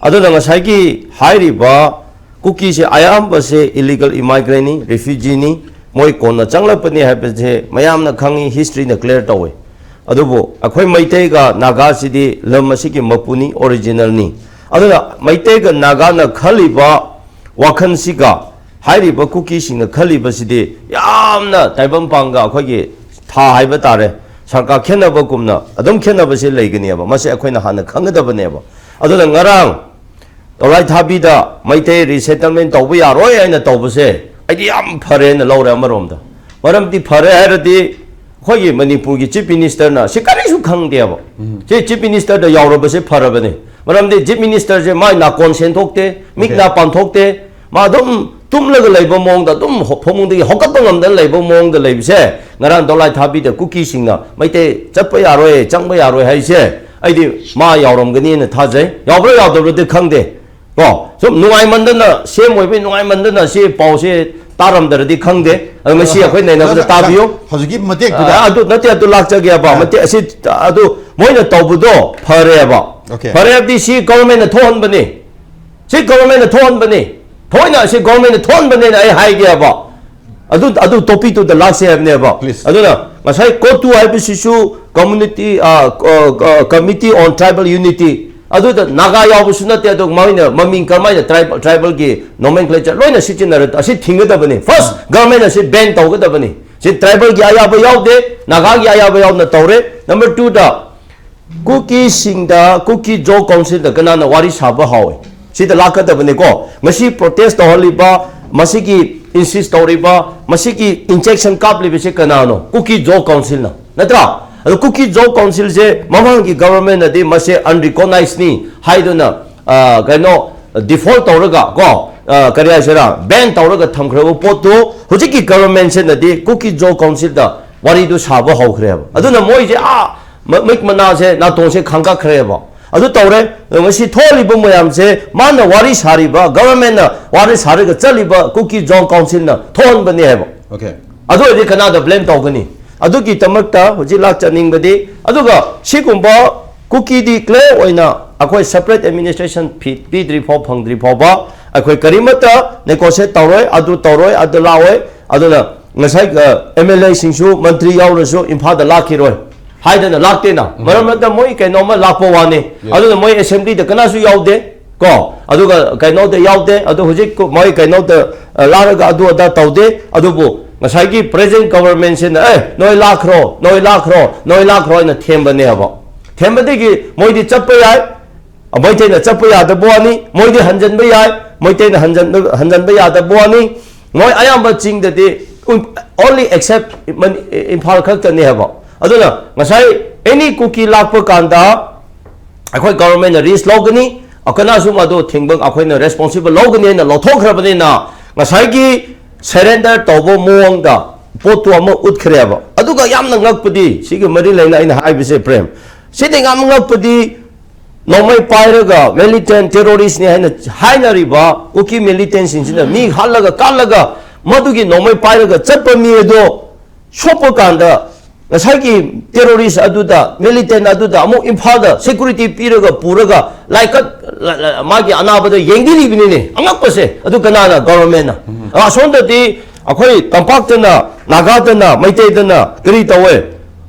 ꯑꯗꯨꯅ ꯉꯁꯥꯏꯒꯤ ꯍꯥꯏꯔꯤꯕ ꯀꯨꯀꯤꯁꯦ ꯑꯌꯥꯝꯕꯁꯦ illegal immigrantꯅꯤ, refugeeꯅꯤ, ꯃꯣꯏ ꯀꯣꯟꯅ ꯆꯪꯂꯛꯄꯅꯤ ꯍꯥꯏꯕꯁꯦ ꯃꯌꯥꯝꯅ ꯈꯪꯉꯤ, historyꯅ clear ꯇꯧꯋꯤ꯫ ꯑꯗꯨꯕꯨ ꯑꯩꯈꯣꯏ ꯃꯩꯇꯩꯒ ꯅꯥꯒꯥꯁꯤꯗꯤ ꯂꯝ ꯑꯁꯤꯒꯤ ꯃꯄꯨꯅꯤ, originalꯅꯤ꯫ ꯑꯗꯨꯅ ꯃꯩꯇꯩꯒ ꯅꯥꯒꯥꯅ ꯈꯜꯂꯤꯕ ꯋꯥꯈꯜꯁꯤꯒ ꯍꯥꯏꯔꯤꯕ ꯀꯨꯀꯤꯁꯤꯡꯅ ꯈꯜꯂꯤꯕꯁꯤꯗꯤ ꯌꯥꯝꯅ ꯇꯥꯏꯕꯪꯄꯥꯟꯒ ꯑꯩꯈꯣꯏꯒꯤ ꯊꯥ ꯍꯥꯏꯕ ꯇꯥꯔꯦ, ꯁꯔꯀꯥꯔ ꯈꯦꯠꯅꯕꯒꯨꯝꯅ ꯑꯗꯨꯝ ꯈꯦꯠꯅꯕꯁꯦ ꯂꯩꯒꯅꯦꯕ꯫ ꯃꯁꯦ ꯑꯩꯈꯣꯏꯅ ꯍꯥꯟꯅ ꯈꯪꯒꯗꯕꯅꯦꯕ꯫ ꯑꯗꯨꯅ ꯉꯔꯥꯡ ꯇꯣꯂꯥꯏ ꯊꯥꯕꯤꯗ ꯃꯩꯇꯩ resettlement ꯇꯧꯕ ꯌꯥꯔꯣꯏ ꯍꯥꯏꯅ ꯇꯧꯕꯁꯦ ꯑꯩꯗꯤ ꯌꯥꯝ ꯐꯔꯦꯅ ꯂꯧꯔꯦ ꯑꯃꯔꯣꯝꯗ꯫ ꯃꯔꯝꯗꯤ ꯐꯔꯦ ꯍꯥꯏꯔꯗꯤ ꯑꯩꯈꯣꯏꯒꯤ ꯃꯅꯤꯄꯨꯔꯒꯤ Chief Ministerꯅ ꯁꯤ ꯀꯔꯤꯁꯨ ꯈꯪꯗꯦꯕ꯫ ꯁꯤ Chief Ministerꯗ ꯌꯥꯎꯔꯕꯁꯦ ꯐꯔꯕꯅꯦ꯫ ꯃꯔꯝꯗꯤ Chief Ministerꯁꯦ ꯃꯥꯏ ꯅꯥꯀꯣꯟ ꯁꯦꯟꯊꯣꯛꯇꯦ, ꯃꯤꯠ Okay. ꯅꯥ ꯄꯥꯟꯊꯣꯛꯇꯦ, ꯃꯥ ꯑꯗꯨꯝ ꯇꯨꯝꯂꯒ ꯂꯩꯕ ꯃꯑꯣꯡꯗ, ꯑꯗꯨꯝ ꯍꯣ- ꯐꯃꯨꯡꯗꯒꯤ ꯍꯧꯒꯠꯄ ꯉꯝꯗꯅ ꯂꯩꯕ ꯃꯑꯣꯡꯗ ꯂꯩꯕꯁꯦ, ꯉꯔꯥꯡ ꯗꯣꯂꯥꯏ ꯊꯥꯕꯤꯗ ꯀꯨꯀꯤꯁꯤꯡꯅ ꯃꯩꯇꯩ ꯆꯠꯄ ꯌꯥꯔꯣꯏ, ꯆꯪꯕ ꯌꯥꯔꯣꯏ ꯍꯥꯏꯁꯦ, ꯑꯩꯗꯤ ꯃꯥ ꯌꯥꯎꯔꯝꯒꯅꯤꯅ ꯊꯥꯖꯩ꯫ ꯌꯥꯎꯕ꯭ꯔꯥ ꯌꯥꯎꯗꯕ꯭ꯔꯗꯤ ꯈꯪꯗꯦ꯫ ꯀꯣ, ꯁꯨꯝ ꯅꯨꯡꯉꯥꯏꯃꯟꯗꯅ, ꯁꯦꯝ ꯑꯣꯏꯕꯩ ꯅꯨꯡꯉꯥꯏꯃꯟꯗꯅ ꯁꯤ ꯄꯥꯎꯁꯦ ꯇꯥꯔꯝꯗ꯭ꯔꯗꯤ ꯈꯪꯗꯦ꯫ ꯑꯗꯣ ꯉꯁꯤ ꯑꯩꯈꯣꯏ ꯅꯩꯅꯕꯗ ꯅꯪ, ꯅꯪ, ꯇꯥꯕꯤꯌꯨ꯫ ꯍꯧꯖꯤꯛꯀꯤ ꯃꯇꯦꯛꯇꯨꯗ ꯑ, ꯑꯗꯨ ꯅꯠꯇꯦ, ꯑꯗꯨ ꯂꯥꯛꯆꯒꯦꯕ꯫ ꯑ꯫ ꯃꯇꯦꯛ ꯑꯁꯤ, ꯑꯗꯨ ꯃꯣꯏꯅ ꯇꯧꯕꯗꯣ ꯐꯔꯦꯕ꯫ OK꯫ ꯐꯔꯦ ꯍꯥꯏꯕꯗꯤ ꯁꯤ ꯒꯣꯚꯔꯟꯃꯦꯟꯠꯅ ꯊꯣꯛꯍꯟꯕꯅꯤ꯫ ꯁꯤ ꯒꯣꯚꯔꯟꯃꯦꯟꯠꯅ ꯊꯣꯛꯍꯟꯕꯅꯤ꯫ ꯊꯣꯏꯅ ꯁꯤ ꯒꯣꯚꯔꯟꯃꯦꯟꯠꯅ ꯊꯣꯛꯍꯟꯕꯅꯦꯅ ꯑꯩ ꯍꯥꯏꯒꯦꯕ꯫ ꯑꯗꯨ, ꯑꯗꯨ ꯇꯣꯄꯤꯛꯇꯨꯗ ꯂꯥꯛꯁꯦ ꯍꯥꯏꯕꯅꯦꯕ꯫ Please꯫ ꯑꯗꯨꯅ ꯉꯁꯥꯏ ꯀꯣꯇꯨ ꯍꯥꯏꯕꯁꯤꯁꯨ community, ꯑ, ꯑ, ꯑ, Committee on Tribal Unity, ꯑꯗꯨꯗ ꯅꯥꯒꯥ ꯌꯥꯎꯕꯁꯨ ꯅꯠꯇꯦ, ꯑꯗꯨ ꯃꯣꯏꯅ ꯃꯃꯤꯡ ꯀꯔꯝꯍꯥꯏꯅ ꯇ꯭ꯔꯥꯏꯕ-, ꯇ꯭ꯔꯥꯏꯕꯦꯜꯒꯤ nomenclature ꯂꯣꯏꯅ ꯁꯤꯖꯤꯟꯅꯔ ꯑꯁꯤ ꯊꯤꯡꯒꯗꯕꯅꯤ꯫ ꯐꯥꯔꯁ ꯒꯣꯚꯔꯟꯃꯦꯟꯠꯅ ꯑꯁꯤ ꯕꯦꯟ ꯇꯧꯒꯗꯕꯅꯤ꯫ ꯁꯤ ꯇ꯭ꯔꯥꯏꯕꯦꯜꯒꯤ ꯑꯌꯥꯕ ꯌꯥꯎꯗꯦ, ꯅꯥꯒꯥꯒꯤ ꯑꯌꯥꯕ ꯌꯥꯎꯅ ꯇꯧꯔꯦ꯫ ꯅꯝꯕꯔ ꯇꯨꯗ, ꯀꯨꯀꯤꯁꯤꯡꯗ, ꯀꯨꯀꯤ ꯖꯣ ꯀꯥꯎꯟꯁꯤꯜꯗ ꯀꯅꯥꯅ ꯋꯥꯔꯤ ꯁꯥꯕ ꯍꯧꯋꯤ? ꯁꯤꯗ ꯂꯥꯛꯀꯗꯕꯅꯤꯀꯣ꯫ ꯉꯁꯤ ꯄ꯭ꯔꯣꯇꯦꯁ ꯇꯧꯍꯜꯂꯤꯕ, ꯃꯁꯤꯒꯤ ꯏꯟꯁꯤꯁ ꯇꯧꯔꯤꯕ, ꯃꯁꯤꯒꯤ ꯏꯟꯖꯦꯛꯁꯟ ꯀꯥꯞꯂꯤꯕꯁꯤ ꯀꯅꯥꯅꯣ? ꯀꯨꯀꯤ ꯖꯣ ꯀꯥꯎꯟꯁꯤꯜꯅ, ꯅꯠꯇ꯭ꯔꯥ? ꯑꯗꯣ ꯀꯨꯀꯤ ꯖꯣ ꯀꯥꯎꯟꯁꯤꯜꯁꯦ ꯃꯃꯥꯡꯒꯤ ꯒꯚꯔꯟꯃꯦꯟꯠꯅꯗꯤ ꯃꯁꯦ ꯑꯟꯔꯤꯀꯣꯛꯅꯥꯏꯖꯅꯤ ꯍꯥꯏꯗꯨꯅ, ꯑ, ꯀꯩꯅꯣ, ꯗꯤꯐꯣꯜꯠ ꯇꯧꯔꯒ ꯀꯣ, ꯑ, ꯀꯔꯤ ꯍꯥꯏꯁꯤꯔꯥ, ꯕꯦꯟ ꯇꯧꯔꯒ ꯊꯝꯈ꯭ꯔꯕ ꯄꯣꯠꯇꯨ ꯍꯧꯖꯤꯛꯀꯤ ꯒꯚꯔꯟꯃꯦꯟꯠꯁꯤꯅꯗꯤ ꯀꯨꯀꯤ ꯖꯣ ꯀꯥꯎꯟꯁꯤꯜꯗ ꯋꯥꯔꯤꯗꯨ ꯁꯥꯕ ꯍꯧꯈ꯭ꯔꯦꯕ꯫ ꯑꯗꯨꯅ ꯃꯣꯏꯁꯦ, ꯑꯥ, ꯃ-, ꯃꯤꯠ ꯃꯅꯥꯁꯦ, ꯅꯥꯇꯣꯟꯁꯦ ꯈꯥꯡꯒꯠꯈ꯭ꯔꯦꯕ꯫ ꯑꯗꯨ ꯇꯧꯔꯦ꯫ ꯉꯁꯤ ꯊꯣꯛꯍꯜꯂꯤꯕ ꯃꯌꯥꯝꯁꯦ, ꯃꯥꯅ ꯋꯥꯔꯤ ꯁꯥꯔꯤꯕ, ꯒꯚꯔꯟꯃꯦꯟꯠꯅ ꯋꯥꯔꯤ ꯁꯥꯔꯒ ꯆꯠꯂꯤꯕ ꯀꯨꯀꯤ ꯖꯣ ꯀꯥꯎꯟꯁꯤꯜꯅ ꯊꯣꯛꯍꯟꯕꯅꯦ ꯍꯥꯏꯕ꯫ OK꯫ ꯑꯗꯨ ꯑꯣꯏꯔꯗꯤ ꯀꯅꯥꯗ ꯕ꯭ꯂꯦꯝ ꯇꯧꯒꯅꯤ? ꯑꯗꯨꯒꯤꯗꯃꯛꯇ ꯍꯧꯖꯤꯛ ꯂꯥꯛꯆꯅꯤꯡꯕꯗꯤ, ꯑꯗꯨꯒ ꯁꯤꯒꯨꯝꯕ ꯀꯨꯀꯤꯗꯤ ꯀ꯭ꯂꯤꯌꯥꯔ ꯑꯣꯏꯅ ꯑꯩꯈꯣꯏ ꯁꯦꯄꯔꯦꯠ ꯑꯦꯗꯃꯤꯅꯤꯁꯇ꯭ꯔꯦꯁꯟ ꯄꯤ-, ꯄꯤꯗ꯭ꯔꯤ ꯐꯥꯎ, ꯐꯪꯗ꯭ꯔꯤ ꯐꯥꯎꯕ ꯑꯩꯈꯣꯏ ꯀꯔꯤꯃꯠꯇ ꯅꯦꯒꯣꯁꯤꯌꯦꯠ ꯇꯧꯔꯣꯏ, ꯑꯗꯨ ꯇꯧꯔꯣꯏ, ꯑꯗꯨ ꯂꯥꯛꯑꯣꯏ꯫ ꯑꯗꯨꯅ ꯉꯁꯥꯏ, ꯑ, ꯑꯦꯝ ꯑꯦꯜ ꯑꯦꯁꯤꯡꯁꯨ, ꯃꯟꯇ꯭ꯔꯤ ꯌꯥꯎꯔꯁꯨ ꯏꯝꯐꯥꯜꯗ ꯂꯥꯛꯈꯤꯔꯣꯏ ꯍꯥꯏꯗꯅ ꯂꯥꯛꯇꯦꯅ꯫ ꯎꯝ꯫ ꯃꯔꯝ ꯑꯗꯨꯅ ꯃꯣꯏ ꯀꯩꯅꯣꯝꯃ ꯂꯥꯛꯄ ꯋꯥꯅꯤ꯫ Yes꯫ ꯑꯗꯨꯅ ꯃꯣꯏ ꯑꯦꯁꯦꯝꯕ꯭ꯂꯤꯗ ꯀꯅꯥꯁꯨ ꯌꯥꯎꯗꯦ ꯀꯣ, ꯑꯗꯨꯒ ꯀꯩꯅꯣꯗ ꯌꯥꯎꯗꯦ꯫ ꯑꯗꯣ ꯍꯧꯖꯤꯛ ꯃꯣꯏ ꯀꯩꯅꯣꯗ, ꯑ, ꯂꯥꯛꯑꯒ ꯑꯗꯨ ꯑꯗꯥ ꯇꯧꯗꯦ꯫ ꯑꯗꯨꯕꯨ ꯉꯁꯥꯏꯒꯤ ꯄ꯭ꯔꯦꯖꯦꯟꯠ ꯒꯚꯔꯟꯃꯦꯟꯠꯁꯤꯅ, "ꯑꯦ, ꯅꯣꯏ ꯂꯥꯛꯈ꯭ꯔꯣ, ꯅꯣꯏ ꯂꯥꯛꯈ꯭ꯔꯣ, ꯅꯣꯏ ꯂꯥꯛꯈ꯭ꯔꯣ" ꯍꯥꯏꯅ ꯊꯦꯝꯕꯅꯦꯕ꯫ ꯊꯦꯝꯕꯗꯒꯤ ꯃꯣꯏꯗꯤ ꯆꯠꯄ ꯌꯥꯏ, ꯃꯩꯇꯩꯅ ꯆꯠꯄ ꯌꯥꯗꯕ ꯋꯥꯅꯤ, ꯃꯣꯏꯗꯤ ꯍꯟꯖꯟꯕ ꯌꯥꯏ, ꯃꯩꯇꯩꯅ ꯍꯟꯖꯟꯕ, ꯍꯟꯖꯟꯕ ꯌꯥꯗꯕ ꯋꯥꯅꯤ꯫ ꯃꯣꯏ ꯑꯌꯥꯝꯕ ꯆꯤꯡꯗꯗꯤ, only except ꯃꯅꯤ-, ꯏꯝꯐꯥꯜ ꯈꯛꯇꯅꯦ ꯍꯥꯏꯕ꯫ ꯑꯗꯨꯅ ꯉꯁꯥꯏ ꯑꯦꯅꯤ ꯀꯨꯀꯤ ꯂꯥꯛꯄ ꯀꯥꯟꯗ ꯑꯩꯈꯣꯏ ꯒꯚꯔꯟꯃꯦꯟꯠꯅ ꯔꯤꯁꯛ ꯂꯧꯒꯅꯤ꯫ ꯑꯀꯅꯥꯁꯨ ꯃꯗꯨ ꯊꯤꯡꯕ ꯑꯩꯈꯣꯏꯅ responsible ꯂꯧꯒꯅꯤ ꯍꯥꯏꯅ ꯂꯧꯊꯣꯛꯈ꯭ꯔꯕꯅꯤꯅ, ꯉꯁꯥꯏꯒꯤ surrender ꯇꯧꯕ ꯃꯑꯣꯡꯗ ꯄꯣꯠꯇꯨ ꯑꯃ ꯎꯠꯈ꯭ꯔꯦꯕ꯫ ꯑꯗꯨꯒ ꯌꯥꯝꯅ ꯉꯛꯄꯗꯤ, ꯁꯤꯒꯤ ꯃꯔꯤ ꯂꯩꯅ ꯑꯩꯅ ꯍꯥꯏꯕꯁꯦ, ꯄ꯭ꯔꯦꯝ, ꯁꯤꯗꯤ ꯌꯥꯝ ꯉꯛꯄꯗꯤ, ꯅꯣꯡꯃꯩ ꯄꯥꯏꯔꯒ militant terrorist ꯅꯤ ꯍꯥꯏꯅ ꯍꯥꯏꯅꯔꯤꯕ ꯀꯨꯀꯤ militant ꯁꯤꯡꯁꯤꯅ ꯃꯤ ꯍꯥꯠꯂꯒ ꯀꯥꯠꯂꯒ, ꯃꯗꯨꯒꯤ ꯅꯣꯡꯃꯩ ꯄꯥꯏꯔꯒ ꯆꯠꯄ ꯃꯤ ꯑꯗꯣ ꯁꯣꯛꯄ ꯀꯥꯟꯗ, ꯉꯁꯥꯏꯒꯤ terrorist ꯑꯗꯨꯗ, militant ꯑꯗꯨꯗ ꯑꯃꯨꯛ ꯏꯝꯐꯥꯜꯗ security ꯄꯤꯔꯒ ꯄꯨꯔꯒ ꯂꯥꯏꯀꯠ, ꯂ-, ꯂ-, ꯃꯥꯒꯤ ꯑꯅꯥꯕꯗ ꯌꯦꯡꯕꯤꯔꯤꯕꯅꯤꯅꯦ꯫ ꯑꯉꯛꯄꯁꯦ꯫ ꯑꯗꯨ ꯀꯅꯥꯅ? Government ꯅ꯫ ꯑꯁꯣꯝꯗꯗꯤ ꯑꯩꯈꯣꯏ ꯇꯝꯄꯥꯛꯇꯅ, ꯅꯥꯒꯥꯗꯅ, ꯃꯩꯇꯩꯗꯅ ꯀꯔꯤ ꯇꯧꯋꯦ?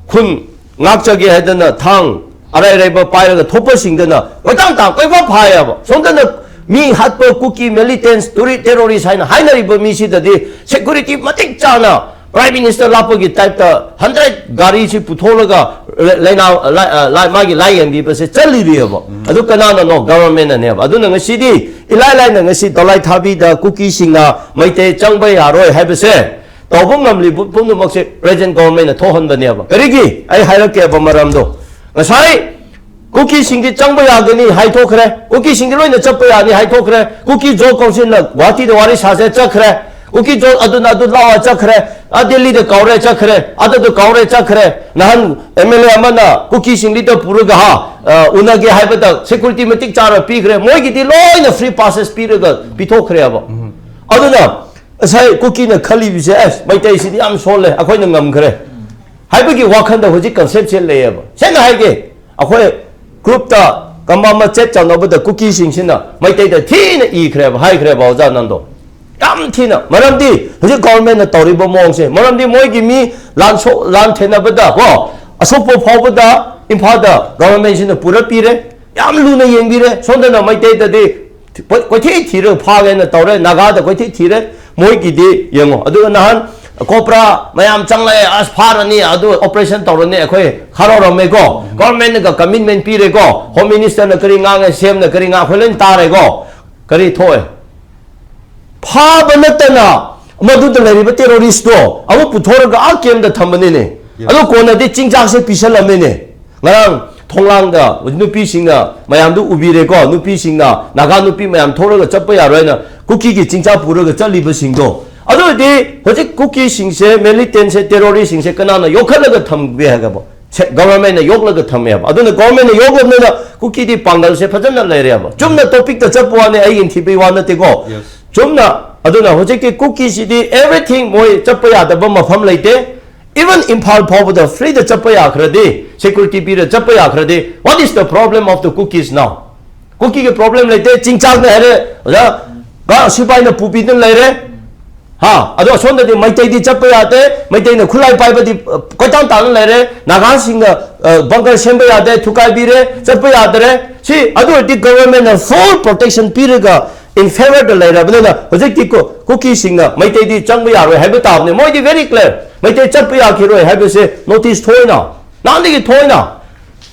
ꯈꯨꯟ ꯉꯥꯛꯆꯒꯦ ꯍꯥꯏꯗꯅ ꯊꯥꯡ ꯑꯔꯥꯏ ꯑꯔꯥꯏꯕ ꯄꯥꯏꯔꯒ ꯊꯣꯛꯄꯁꯤꯡꯗꯅ ꯀꯣꯏꯇꯥꯟ ꯇꯥꯟ ꯀꯣꯏꯐꯥ ꯐꯥꯏꯌꯦꯕ꯫ ꯁꯣꯝꯗꯅ ꯃꯤ ꯍꯥꯠꯄ ꯀꯨꯀꯤ militants, ꯇꯨꯔꯤ-, terrorist ꯍꯥꯏꯅ ꯍꯥꯏꯅꯔꯤꯕ ꯃꯤꯁꯤꯗꯗꯤ security ꯃꯇꯤꯛ ꯆꯥꯅ Prime Minister ꯂꯥꯛꯄꯒꯤ type ꯇ hundred ꯒꯥꯔꯤꯁꯤ ꯄꯨꯊꯣꯛꯂꯒ ꯂ-, ꯂꯩꯅꯥ-, ꯂꯥ-, ꯑ, ꯂꯥ-, ꯃꯥꯒꯤ ꯂꯥꯏꯌꯦꯡꯕꯤꯕꯁꯦ ꯆꯠꯂꯤꯔꯤꯑꯕ꯫ ꯑꯗꯨ ꯀꯅꯥꯅꯅꯣ? Government ꯅꯅꯦꯕ꯫ ꯑꯗꯨꯅ ꯉꯁꯤꯗꯤ ꯏꯂꯥꯏ ꯂꯥꯏꯅ ꯉꯁꯤ ꯗꯣꯂꯥꯏ ꯊꯥꯕꯤꯗ ꯀꯨꯀꯤꯁꯤꯡꯅ ꯃꯩꯇꯩ ꯆꯪꯕ ꯌꯥꯔꯣꯏ ꯍꯥꯏꯕꯁꯦ ꯇꯧꯕ ꯉꯝꯂꯤꯕ ꯄꯨꯝꯅꯃꯛꯁꯦ present government ꯅ ꯊꯣꯛꯍꯟꯕꯅꯦꯕ꯫ ꯀꯔꯤꯒꯤ? ꯑꯩ ꯍꯥꯏꯔꯛꯀꯦꯕ ꯃꯔꯝꯗꯣ꯫ ꯉꯁꯥꯏ ꯀꯨꯀꯤꯁꯤꯡꯗꯤ ꯆꯪꯕ ꯌꯥꯒꯅꯤ ꯍꯥꯏꯊꯣꯛꯈ꯭ꯔꯦ, ꯀꯨꯀꯤꯁꯤꯡꯗꯤ ꯂꯣꯏꯅ ꯆꯠꯄ ꯌꯥꯅꯤ ꯍꯥꯏꯊꯣꯛꯈ꯭ꯔꯦ, ꯀꯨꯀꯤ ꯖꯣ ꯀꯥꯎꯟꯁꯤꯜꯅ ꯒꯨꯍꯥꯇꯤꯗ ꯋꯥꯔꯤ ꯁꯥꯁꯦ ꯆꯠꯈ꯭ꯔꯦ, ꯀꯨꯀꯤ ꯖꯣ ꯑꯗꯨꯅ ꯑꯗꯨ ꯂꯥꯛꯑꯣ ꯆꯠꯈ꯭ꯔꯦ, ꯑ, ꯗꯦꯜꯂꯤꯗ ꯀꯧꯔꯦ ꯆꯠꯈ꯭ꯔꯦ, ꯑꯗꯨꯗ ꯀꯧꯔꯦ ꯆꯠꯈ꯭ꯔꯦ꯫ ꯅꯍꯥꯟ M L A ꯑꯃꯅ ꯀꯨꯀꯤꯁꯤꯡ leader ꯄꯨꯔꯒ, ꯍꯥ, ꯑ, ꯎꯅꯒꯦ ꯍꯥꯏꯕꯗ security ꯃꯇꯤꯛ ꯆꯥꯅ ꯄꯤꯈ꯭ꯔꯦ, ꯃꯣꯏꯒꯤꯗꯤ ꯂꯣꯏꯅ free passes ꯄꯤꯔꯒ ꯄꯤꯊꯣꯛꯈ꯭ꯔꯦꯕ꯫ ꯑꯗꯨꯅ ꯉꯁꯥꯏ ꯀꯨꯀꯤꯅ ꯈꯜꯂꯤꯕꯁꯦ, "ꯑꯁ, ꯃꯩꯇꯩꯁꯤꯗꯤ ꯌꯥꯝ ꯁꯣꯜꯂꯦ, ꯑꯩꯈꯣꯏꯅ ꯉꯝꯈ꯭ꯔꯦ" ꯍꯥꯏꯕꯒꯤ ꯋꯥꯈꯜꯗ ꯍꯧꯖꯤꯛ concept ꯁꯦ ꯂꯩꯌꯦꯕ꯫ ꯁꯦꯡꯅ ꯍꯥꯏꯒꯦ, ꯑꯩꯈꯣꯏ group ꯇ ꯀꯝꯕ ꯑꯃ chat ꯇꯧꯅꯕꯗ ꯀꯨꯀꯤꯁꯤꯡꯁꯤꯅ ꯃꯩꯇꯩꯗ ꯊꯤꯅ ꯏꯈ꯭ꯔꯦꯕ, ꯍꯥꯏꯈ꯭ꯔꯦꯕ ꯑꯣꯖꯥ ꯅꯟꯗꯣ꯫ ꯌꯥꯝ ꯊꯤꯅ꯫ ꯃꯔꯝꯗꯤ ꯍꯧꯖꯤꯛ government ꯅ ꯇꯧꯔꯤꯕ ꯃꯑꯣꯡꯁꯦ, ꯃꯔꯝꯗꯤ ꯃꯣꯏꯒꯤ ꯃꯤ ꯂꯥꯟ ꯁꯣ-, ꯂꯥꯟ ꯊꯦꯡꯅꯕꯗ ꯀꯣ, ꯑꯁꯣꯛꯄ ꯐꯥꯎꯕꯗ ꯏꯝꯐꯥꯜꯗ government ꯁꯤꯅ ꯄꯨꯔꯛꯄꯤꯔꯦ, ꯌꯥꯝ ꯂꯨꯅ ꯌꯦꯡꯕꯤꯔꯦ꯫ ꯁꯣꯝꯗꯅ ꯃꯩꯇꯩꯗꯗꯤ ꯀꯣꯏ-, ꯀꯣꯏꯊꯤ ꯊꯤꯔꯒ ꯐꯥꯒꯦꯅ ꯇꯧꯔꯦ, ꯅꯥꯒꯥꯗ ꯀꯣꯏꯊꯤ ꯊꯤꯔꯦ꯫ ꯃꯣꯏꯒꯤꯗꯤ ꯌꯦꯡꯉꯣ꯫ ꯑꯗꯨꯒ ꯅꯍꯥꯟ ꯀꯣꯕ꯭ꯔꯥ ꯃꯌꯥꯝ ꯆꯪꯂꯛꯑꯦ, ꯑꯁ, ꯐꯥꯔꯅꯤ, ꯑꯗꯨ operation ꯇꯧꯔꯅꯤ, ꯑꯩꯈꯣꯏ ꯍꯔꯥꯎꯔꯝꯃꯦꯀꯣ꯫ Government ꯅꯒ commitment ꯄꯤꯔꯦꯀꯣ꯫ Home Minister ꯅ ꯀꯔꯤ ꯉꯥꯡꯉꯦ, C M ꯅ ꯀꯔꯤ ꯉꯥꯡ, ꯑꯩꯈꯣꯏ ꯂꯣꯏꯅ ꯇꯥꯔꯦꯀꯣ꯫ ꯀꯔꯤ ꯊꯣꯛꯑꯦ? ꯐꯥꯕ ꯅꯠꯇꯅ ꯃꯗꯨꯗ ꯂꯩꯔꯤꯕ terrorist ꯇꯣ ꯑꯃꯨꯛ ꯄꯨꯊꯣꯔꯒ ꯑꯥ camp ꯇ ꯊꯝꯕꯅꯤꯅꯦ꯫ ꯑꯗꯨ ꯀꯣꯟꯅꯗꯤ ꯆꯤꯟꯖꯥꯛꯁꯦ ꯄꯤꯁꯜꯂꯝꯃꯦꯅꯦ꯫ ꯉꯔꯥꯡ ꯊꯣꯡꯂꯥꯡꯗ ꯅꯨꯄꯤꯁꯤꯡꯅ ꯃꯌꯥꯝꯗꯨ ꯎꯕꯤꯔꯦꯀꯣ, ꯅꯨꯄꯤꯁꯤꯡꯅ, ꯅꯥꯒꯥ ꯅꯨꯄꯤ ꯃꯌꯥꯝ ꯊꯣꯛꯂꯒ ꯆꯠꯄ ꯌꯥꯔꯣꯏ ꯍꯥꯏꯅ ꯀꯨꯀꯤꯒꯤ ꯆꯤꯡꯆꯥ ꯄꯨꯔꯒ ꯆꯠꯂꯤꯕꯁꯤꯡꯗꯣ꯫ ꯑꯗꯨ ꯑꯣꯏꯔꯗꯤ ꯍꯧꯖꯤꯛ ꯀꯨꯀꯤꯁꯤꯡꯁꯦ, ꯃꯤꯂꯤꯇꯦꯟꯁꯦ, ꯇꯦꯔꯣꯔꯤꯁꯁꯤꯡꯁꯦ ꯀꯅꯥꯅ ꯌꯣꯛꯈꯠꯂꯒ ꯊꯝꯒꯦ ꯍꯥꯏꯒꯕ? ꯁꯦ, ꯒꯣꯚꯔꯟꯃꯦꯟꯠꯅ ꯌꯣꯛꯂꯒ ꯊꯝꯃꯦꯕ꯫ ꯑꯗꯨꯅ ꯒꯣꯚꯔꯟꯃꯦꯟꯠꯅ ꯌꯣꯛꯂꯕꯅꯤꯅ ꯀꯨꯀꯤꯗꯤ ꯄꯥꯡꯒꯜꯁꯦ ꯐꯖꯅ ꯂꯩꯔꯦꯕ꯫ ꯆꯨꯝꯅ ꯇꯣꯄꯤꯛꯇ ꯆꯠꯄ ꯋꯥꯅꯦ, ꯑꯩ ꯌꯦꯡꯊꯤꯕꯩ ꯋꯥ ꯅꯠꯇꯦꯀꯣ꯫ Yes. ꯆꯨꯝꯅ꯫ ꯑꯗꯨꯅ ꯍꯧꯖꯤꯛꯇꯤ ꯀꯨꯀꯤꯁꯤꯗꯤ everything, ꯃꯣꯏ ꯆꯠꯄ ꯌꯥꯗꯕ ꯃꯐꯝ ꯂꯩꯇꯦ꯫ Even ꯏꯝꯐꯥꯜ ꯐꯥꯎꯕꯗ ꯐ꯭ꯔꯤꯗ ꯆꯠꯄ ꯌꯥꯈ꯭ꯔꯗꯤ, ꯁꯦꯀ꯭ꯌꯨꯔꯤꯇꯤ ꯄꯤꯔ ꯆꯠꯄ ꯌꯥꯈ꯭ꯔꯗꯤ, what is the problem of the Kukis now? ꯀꯨꯀꯤꯒꯤ ꯄ꯭ꯔꯣꯕ꯭ꯂꯦꯝ ꯂꯩꯇꯦ꯫ ꯆꯤꯡꯆꯥꯛꯅ ꯍꯥꯏꯔꯦ, ꯑꯣꯖꯥ, ꯒꯥ ꯁꯤꯐꯥꯏꯅ ꯄꯨꯕꯤꯗꯨꯅ ꯂꯩꯔꯦ꯫ ꯍꯥ, ꯑꯗꯣ ꯑꯁꯣꯝꯗꯗꯤ ꯃꯩꯇꯩꯗꯤ ꯆꯠꯄ ꯌꯥꯗꯦ, ꯃꯩꯇꯩꯅ ꯈꯨꯠꯂꯥꯏ ꯄꯥꯏꯕꯗꯤ, ꯑ, ꯀꯣꯏꯇꯥꯟ ꯇꯥꯟꯅ ꯂꯩꯔꯦ, ꯅꯥꯒꯥꯁꯤꯡꯅ, ꯑ, ꯕꯪꯀꯔ ꯁꯦꯝꯕ ꯌꯥꯗꯦ, ꯊꯨꯒꯥꯏꯕꯤꯔꯦ, ꯆꯠꯄ ꯌꯥꯗꯔꯦ꯫ ꯁꯤ ꯑꯗꯨ ꯑꯣꯏꯔꯗꯤ ꯒꯚꯔꯟꯃꯦꯟꯠꯅ ꯐꯨꯜ ꯄ꯭ꯔꯣꯇꯦꯛꯁꯟ ꯄꯤꯔꯒ in favourꯗ ꯂꯩꯔꯕꯅꯤꯅ ꯍꯧꯖꯤꯛꯇꯤ ꯀꯨ-, ꯀꯨꯀꯤꯁꯤꯡꯅ ꯃꯩꯇꯩꯗꯤ ꯆꯪꯕ ꯌꯥꯔꯣꯏ ꯍꯥꯏꯕ ꯇꯥꯕꯅꯦ꯫ ꯃꯣꯏꯗꯤ very clear, ꯃꯩꯇꯩ ꯆꯠꯄ ꯌꯥꯈꯤꯔꯣꯏ ꯍꯥꯏꯕꯁꯦ ꯅꯣꯇꯤꯁ ꯊꯣꯛꯏꯅ, ꯅꯍꯥꯟꯗꯒꯤ ꯊꯣꯛꯏꯅ꯫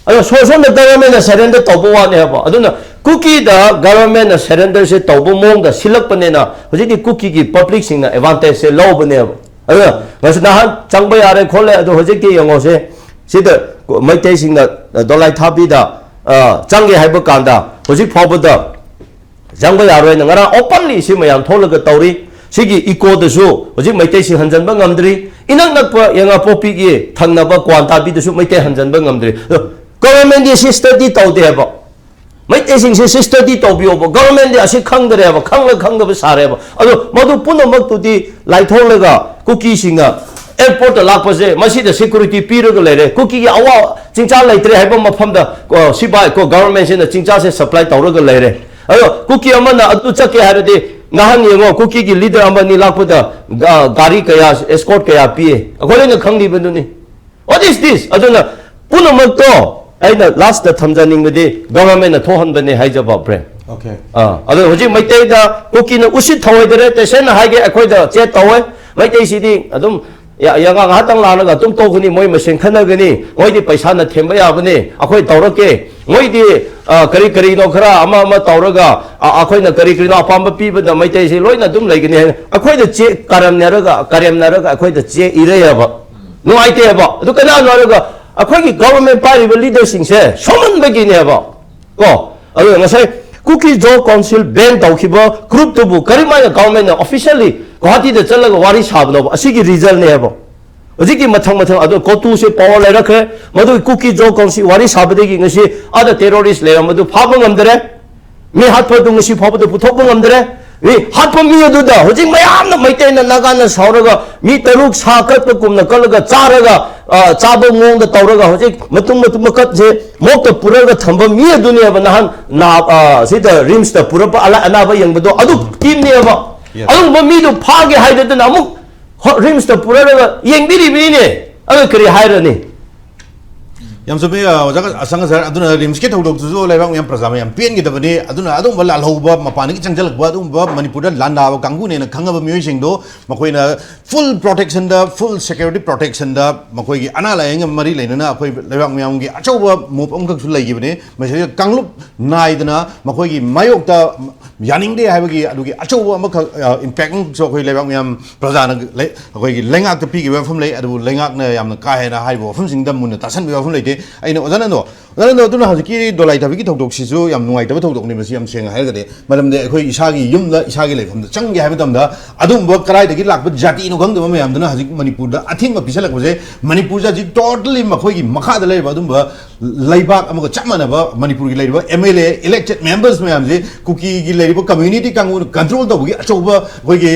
ꯑꯗꯣ ꯁꯣ-, ꯁꯣꯝꯗ ꯒꯚꯔꯟꯃꯦꯟꯠꯅ ꯁꯔꯦꯟꯗꯔ ꯇꯧꯕ ꯋꯥꯅꯦꯕ꯫ ꯑꯗꯨꯅ ꯀꯨꯀꯤꯗ ꯒꯚꯔꯟꯃꯦꯟꯠꯅ ꯁꯔꯦꯟꯗꯔꯁꯦ ꯇꯧꯕ ꯃꯑꯣꯡꯗ ꯁꯤꯜꯂꯛꯄꯅꯤꯅ ꯍꯧꯖꯤꯛꯇꯤ ꯀꯨꯀꯤꯒꯤ ꯄꯕ꯭ꯂꯤꯛꯁꯤꯡꯅ ꯑꯦꯗꯚꯥꯟꯇꯦꯖꯁꯦ ꯂꯧꯕꯅꯦꯕ꯫ ꯑꯗꯨꯅ ꯉꯁꯤ ꯅꯍꯥꯟ ꯆꯪꯕ ꯌꯥꯔꯦ ꯈꯣꯠꯂꯦ, ꯑꯗꯣ ꯍꯧꯖꯤꯛꯇꯤ ꯌꯦꯡꯉꯣꯁꯦ, ꯁꯤꯗ ꯃꯩꯇꯩꯁꯤꯡꯅ ꯗꯣꯂꯥꯏ ꯊꯥꯕꯤꯗ, ꯑ, ꯆꯪꯒꯦ ꯍꯥꯏꯕ ꯀꯥꯟꯗ ꯍꯧꯖꯤꯛ ꯐꯥꯎꯕꯗ ꯆꯪꯕ ꯌꯥꯔꯣꯏꯅ ꯉꯔꯥꯡ ꯑꯣꯄꯟꯂꯤ ꯁꯤ ꯃꯌꯥꯝ ꯊꯣꯛꯂꯒ ꯇꯧꯔꯤ꯫ ꯁꯤꯒꯤ ꯏꯀꯣꯗꯁꯨ ꯍꯧꯖꯤꯛ ꯃꯩꯇꯩꯁꯤꯡ ꯍꯟꯖꯟꯕ ꯉꯝꯗ꯭ꯔꯤ꯫ ꯏꯅꯛ ꯅꯛꯄ ꯌꯦꯡꯉꯥꯄꯣꯛꯄꯤꯒꯤ ꯊꯪꯅꯕ ꯀ꯭ꯋꯥꯟꯇꯥꯕꯤꯗꯁꯨ ꯃꯩꯇꯩ ꯍꯟꯖꯟꯕ ꯉꯝꯗ꯭ꯔꯤ꯫ ꯑꯗꯣ ꯒꯚꯔꯟꯃꯦꯟꯠꯗꯤ ꯁꯤ ꯁ꯭ꯇꯗꯤ ꯇꯧꯗꯦ ꯍꯥꯏꯕ꯫ ꯃꯩꯇꯩꯁꯤꯡꯁꯦ ꯁꯤ ꯁ꯭ꯇꯗꯤ ꯇꯧꯕꯤꯌꯣꯕ꯫ ꯒꯚꯔꯟꯃꯦꯟꯠꯗꯤ ꯑꯁꯤ ꯈꯪꯗ꯭ꯔꯦꯕ, ꯈꯪꯂ ꯈꯪꯗꯕ ꯁꯥꯔꯦꯕ꯫ ꯑꯗꯣ ꯃꯗꯨ ꯄꯨꯝꯅꯃꯛꯇꯨꯗꯤ ꯂꯥꯏꯊꯣꯛꯂꯒ ꯀꯨꯀꯤꯁꯤꯡꯅ ꯑꯦꯌꯔꯄꯣꯔꯠꯇ ꯂꯥꯛꯄꯁꯦ ꯃꯁꯤꯗ ꯁꯦꯀ꯭ꯌꯨꯔꯤꯇꯤ ꯄꯤꯔꯒ ꯂꯩꯔꯦ꯫ ꯀꯨꯀꯤꯒꯤ ꯑꯋꯥ ꯆꯤꯡꯆꯥ ꯂꯩꯇ꯭ꯔꯦ ꯍꯥꯏꯕ ꯃꯐꯝꯗ, ꯀꯣ, ꯁꯤꯐꯥꯏ, ꯀꯣ, ꯒꯚꯔꯟꯃꯦꯟꯠꯁꯤꯅ ꯆꯤꯡꯆꯥꯁꯦ ꯁꯄ꯭ꯂꯥꯏ ꯇꯧꯔꯒ ꯂꯩꯔꯦ꯫ ꯑꯗꯣ ꯀꯨꯀꯤ ꯑꯃꯅ ꯑꯗꯨ ꯆꯠꯀꯦ ꯍꯥꯏꯔꯗꯤ ꯅꯍꯥꯟ ꯌꯦꯡꯉꯣ, ꯀꯨꯀꯤꯒꯤ ꯂꯤꯗꯔ ꯑꯃꯅꯤ ꯂꯥꯛꯄꯗ ꯒꯥ-, ꯒꯥꯔꯤ ꯀꯌꯥ, ꯑꯦꯁꯀꯣꯔꯠ ꯀꯌꯥ ꯄꯤꯌꯦ, ꯑꯩꯈꯣꯏ ꯂꯣꯏꯅ ꯈꯪꯂꯤꯕꯗꯨꯅꯤ꯫ What is this? ꯑꯗꯨꯅ ꯄꯨꯝꯅꯃꯛꯇꯣ ꯑꯩꯅ ꯂꯥꯁꯇ ꯊꯝꯖꯅꯤꯡꯕꯗꯤ ꯒꯚꯔꯟꯃꯦꯟꯠꯅ ꯊꯣꯛꯍꯟꯕꯅꯦ ꯍꯥꯏꯖꯕ, ꯕ꯭ꯔꯦꯟ꯫ Okay. ꯑꯥ, ꯑꯗꯣ ꯍꯧꯖꯤꯛ ꯃꯩꯇꯩꯗ ꯀꯨꯀꯤꯅ ꯎꯁꯤꯠ ꯊꯑꯣꯏꯗꯔꯦ, ꯇꯁꯦꯡꯅ ꯍꯥꯏꯒꯦ, ꯑꯩꯈꯣꯏꯗ ꯆꯦꯠ ꯇꯧꯋꯦ꯫ ꯃꯩꯇꯩꯁꯤꯗꯤ ꯑꯗꯨꯝ ꯌꯥ-, ꯌꯥꯉꯥ ꯉꯥꯏꯍꯥꯛꯇꯪ ꯂꯥꯛꯂꯒ ꯑꯗꯨꯝ ꯇꯧꯒꯅꯤ, ꯃꯣꯏ ꯃꯁꯦꯟ ꯈꯟꯅꯒꯅꯤ, ꯃꯣꯏꯗꯤ ꯄꯩꯁꯥꯅ ꯊꯦꯝꯕ ꯌꯥꯕꯅꯤ, ꯑꯩꯈꯣꯏ ꯇꯧꯔꯛꯀꯦ꯫ ꯃꯣꯏꯗꯤ, ꯑ, ꯀꯔꯤ ꯀꯔꯤꯅꯣ ꯈꯔ ꯑꯃ ꯑꯃ ꯇꯧꯔꯒ, ꯑ, ꯑꯩꯈꯣꯏꯅ ꯀꯔꯤ ꯀꯔꯤꯅꯣ ꯑꯄꯥꯝꯕ ꯄꯤꯕꯗ ꯃꯩꯇꯩꯁꯤ ꯂꯣꯏꯅ ꯑꯗꯨꯝ ꯂꯩꯒꯅꯤ ꯍꯥꯏꯅ ꯑꯩꯈꯣꯏꯗ ꯆꯦ ꯀꯔꯝꯅꯔꯒ, ꯀꯔꯦꯝꯅꯔꯒ ꯑꯩꯈꯣꯏꯗ ꯆꯦ ꯏꯔꯛꯑꯦꯕ꯫ ꯅꯨꯡꯉꯥꯏꯇꯦꯕ꯫ ꯑꯗꯨ ꯀꯅꯥꯅꯣ ꯍꯥꯏꯔꯒ ꯑꯩꯈꯣꯏꯒꯤ ꯒꯚꯔꯟꯃꯦꯟ ꯄꯥꯏꯔꯤꯕ ꯂꯤꯗꯔꯁꯤꯡꯁꯦ ꯁꯣꯝꯍꯟꯕꯒꯤꯅꯦꯕ꯫ ꯀꯣ, ꯑꯗꯨꯒ ꯉꯁꯥꯏ ꯀꯨꯀꯤ ꯖꯣ ꯀꯥꯎꯟꯁꯤꯜ ꯕꯦꯟ ꯇꯧꯈꯤꯕ ꯒ꯭ꯔꯨꯞꯇꯨꯕꯨ ꯀꯔꯝꯍꯥꯏꯅ ꯒꯚꯔꯟꯃꯦꯟꯅ ꯑꯣꯐꯤꯁꯤꯌꯦꯜꯂꯤ ꯒꯨꯋꯥꯍꯥꯇꯤꯗ ꯆꯠꯂꯒ ꯋꯥꯔꯤ ꯁꯥꯕꯅꯣꯕ? ꯑꯁꯤꯒꯤ ꯔꯤꯖꯜꯅꯦꯕ꯫ ꯍꯧꯖꯤꯛꯀꯤ ꯃꯊꯪ ꯃꯊꯪ ꯑꯗꯨ ꯀꯣꯇꯨꯁꯦ ꯄꯋꯥꯔ ꯂꯩꯔꯛꯈ꯭ꯔꯦ꯫ ꯃꯗꯨꯒꯤ ꯀꯨꯀꯤ ꯖꯣ ꯀꯥꯎꯟꯁꯤꯜ ꯋꯥꯔꯤ ꯁꯥꯕꯗꯒꯤ ꯉꯁꯤ ꯑꯥꯗ ꯇꯦꯔꯣꯔꯤꯁ ꯂꯩꯔꯝꯕꯗꯨ ꯐꯥꯕ ꯉꯝꯗꯔꯦ꯫ ꯃꯤ ꯍꯥꯠꯄꯗꯨ ꯉꯁꯤ ꯐꯥꯎꯕꯗ ꯄꯨꯊꯣꯛꯄ ꯉꯝꯗ꯭ꯔꯦ꯫ ꯃꯤ ꯍꯥꯠꯄ ꯃꯤ ꯑꯗꯨꯗ ꯍꯧꯖꯤꯛ ꯃꯌꯥꯝꯅ ꯃꯩꯇꯩꯅ ꯅꯥꯒꯥꯅ ꯁꯥꯎꯔꯒ ꯃꯤ ꯇꯔꯨꯛ ꯁꯥ ꯀꯠꯄ ꯀꯨꯝꯅ ꯀꯠꯂꯒ ꯆꯥꯔꯒ, ꯑ, ꯆꯥꯕ ꯃꯑꯣꯡꯗ ꯇꯧꯔꯒ ꯍꯧꯖꯤꯛ ꯃꯇꯨꯝ ꯃꯇꯨꯝ ꯃꯀꯠꯁꯦ ꯃꯣꯛꯇ ꯄꯨꯔꯒ ꯊꯝꯕ ꯃꯤ ꯑꯗꯨꯅꯦꯕ ꯅꯍꯥꯟ ꯅꯥ-, ꯑ, ꯁꯤꯗ ꯔꯤꯝꯁꯇ ꯄꯨꯔꯛꯄ ꯑꯂꯥ-, ꯑꯅꯥꯕ ꯌꯦꯡꯕꯗꯣ ꯑꯗꯨ ꯇꯤꯝꯅꯦꯕ꯫ Yes. ꯑꯗꯨꯒꯨꯝꯕ ꯃꯤꯗꯨ ꯐꯥꯒꯦ ꯍꯥꯏꯗꯗꯅ ꯑꯃꯨꯛ ꯍꯣ-, ꯔꯤꯝꯁꯇ ꯄꯨꯔꯛꯑꯒ ꯌꯦꯡꯕꯤꯔꯤꯕꯅꯤꯅꯦ꯫ ꯑꯗꯨ ꯀꯔꯤ ꯍꯥꯏꯔꯅꯤ? ꯌꯥꯝ ꯆꯨꯝꯃꯦ, ꯑ, ꯑꯣꯖꯥ ꯑꯁꯪ ꯁꯥꯔ꯫ ꯑꯗꯨꯅ ꯔꯤꯝꯁꯀꯤ ꯊꯧꯗꯣꯛꯇꯨꯁꯨ ꯂꯩꯕꯥꯛ ꯃꯌꯥꯝ ꯄ꯭ꯔꯖꯥ ꯃꯌꯥꯝ ꯄꯦꯟꯒꯗꯕꯅꯤ꯫ ꯑꯗꯨꯅ ꯑꯗꯨꯒꯨꯝꯕ ꯂꯥꯜꯍꯧꯕ, ꯃꯄꯥꯟꯗꯒꯤ ꯆꯪꯁꯤꯜꯂꯛꯄ, ꯑꯗꯨꯒꯨꯝꯕ ꯃꯅꯤꯄꯨꯔꯗ ꯂꯥꯟꯗꯥꯕ ꯀꯥꯡꯕꯨꯅꯦꯅ ꯈꯪꯉꯕ ꯃꯤꯑꯣꯏꯁꯤꯡꯗꯣ ꯃꯈꯣꯏꯅ ꯐꯨꯜ ꯄ꯭ꯔꯣꯇꯦꯛꯁꯟꯗ, ꯐꯨꯜ ꯁꯦꯀ꯭ꯌꯨꯔꯤꯇꯤ ꯄ꯭ꯔꯣꯇꯦꯛꯁꯟꯗ ꯃꯈꯣꯏꯒꯤ ꯑꯅꯥ ꯂꯥꯏꯌꯦꯡꯒ ꯃꯔꯤ ꯂꯩꯅꯅ ꯑꯩꯈꯣꯏ ꯂꯩꯕꯥꯛ ꯃꯌꯥꯝꯒꯤ ꯑꯆꯧꯕ ꯃꯨꯚ ꯑꯃꯈꯛꯁꯨ ꯂꯩꯈꯤꯕꯅꯤ꯫ ꯃꯁꯤꯗ ꯀꯥꯡꯂꯨꯞ ꯅꯥꯏꯗꯅ ꯃꯈꯣꯏꯒꯤ ꯃꯥꯌꯣꯛꯇ ꯌꯥꯅꯤꯡꯗꯦ ꯍꯥꯏꯕꯒꯤ ꯑꯗꯨꯒꯤ ꯑꯆꯧꯕ ꯑꯃꯈꯛ, ꯑ, ꯏꯝꯄꯦꯛ ꯑꯃꯈꯛꯁꯨ ꯑꯩꯈꯣꯏ ꯂꯩꯕꯥꯛ ꯃꯌꯥꯝ ꯄ꯭ꯔꯖꯥꯅ ꯂꯩ-, ꯑꯩꯈꯣꯏꯒꯤ ꯂꯩꯉꯥꯛꯇ ꯄꯤꯈꯤꯕ ꯋꯥꯐꯝ ꯂꯩ꯫ ꯑꯗꯨꯕꯨ ꯂꯩꯉꯥꯛꯅ ꯌꯥꯝꯅ ꯀꯥ ꯍꯦꯟꯅ ꯍꯥꯏꯔꯤꯕ ꯋꯥꯐꯝꯁꯤꯡꯗ ꯃꯨꯟꯅ ꯇꯥꯁꯟꯕꯒꯤ ꯋꯥꯐꯝ ꯂꯩꯇꯦ꯫ ꯑꯩꯅ ꯑꯣꯖꯥ ꯅꯟꯗꯣ, ꯑꯣꯖꯥ ꯅꯟꯗꯣ, ꯑꯗꯨꯅ ꯍꯧꯖꯤꯛꯀꯤ ꯗꯣꯂꯥꯏ ꯊꯥꯕꯤꯒꯤ ꯊꯧꯗꯣꯛꯁꯤꯁꯨ ꯌꯥꯝ ꯅꯨꯡꯉꯥꯏꯇꯕ ꯊꯧꯗꯣꯛꯅꯤ꯫ ꯃꯁꯤ ꯌꯥꯝ ꯁꯦꯡꯅ ꯍꯥꯏꯔꯒꯗꯤ, ꯃꯔꯝꯗꯤ ꯑꯩꯈꯣꯏ ꯏꯁꯥꯒꯤ ꯌꯨꯝꯗ, ꯏꯁꯥꯒꯤ ꯂꯩꯐꯝꯗ ꯆꯪꯒꯦ ꯍꯥꯏꯕ ꯃꯇꯝꯗ ꯑꯗꯨꯒꯨꯝꯕ ꯀꯗꯥꯏꯗꯒꯤ ꯂꯥꯛꯄ ꯖꯥꯇꯤꯅꯣ ꯈꯪꯗꯕ ꯃꯌꯥꯝꯗꯨꯅ ꯍꯧꯖꯤꯛ ꯃꯅꯤꯄꯨꯔꯗ ꯑꯊꯤꯡꯕ ꯄꯤꯁꯜꯂꯛꯄꯁꯦ, ꯃꯅꯤꯄꯨꯔꯁꯦ ꯍꯧꯖꯤꯛ ꯇꯣꯇꯦꯜꯂꯤ ꯃꯈꯣꯏꯒꯤ ꯃꯈꯥꯗ ꯂꯩꯔꯤꯕ ꯑꯗꯨꯝꯕ ꯂꯩꯕꯥꯛ ꯑꯃꯒ ꯆꯞ ꯃꯥꯟꯅꯕ ꯃꯅꯤꯄꯨꯔꯒꯤ ꯂꯩꯔꯤꯕ ꯑꯦꯝ ꯑꯦꯜ ꯑꯦ, ꯏꯂꯦꯛꯇꯦꯗ ꯃꯦꯝꯕꯔꯁ ꯃꯌꯥꯝꯁꯦ ꯀꯨꯀꯤꯒꯤ ꯂꯩꯔꯤꯕ ꯀꯝꯃ꯭ꯌꯨꯅꯤꯇꯤ ꯀꯥꯡꯕꯨꯅ ꯀꯟꯇ꯭ꯔꯣꯜ ꯇꯧꯕꯒꯤ ꯑꯆꯧꯕ ꯑꯩꯈꯣꯏꯒꯤ,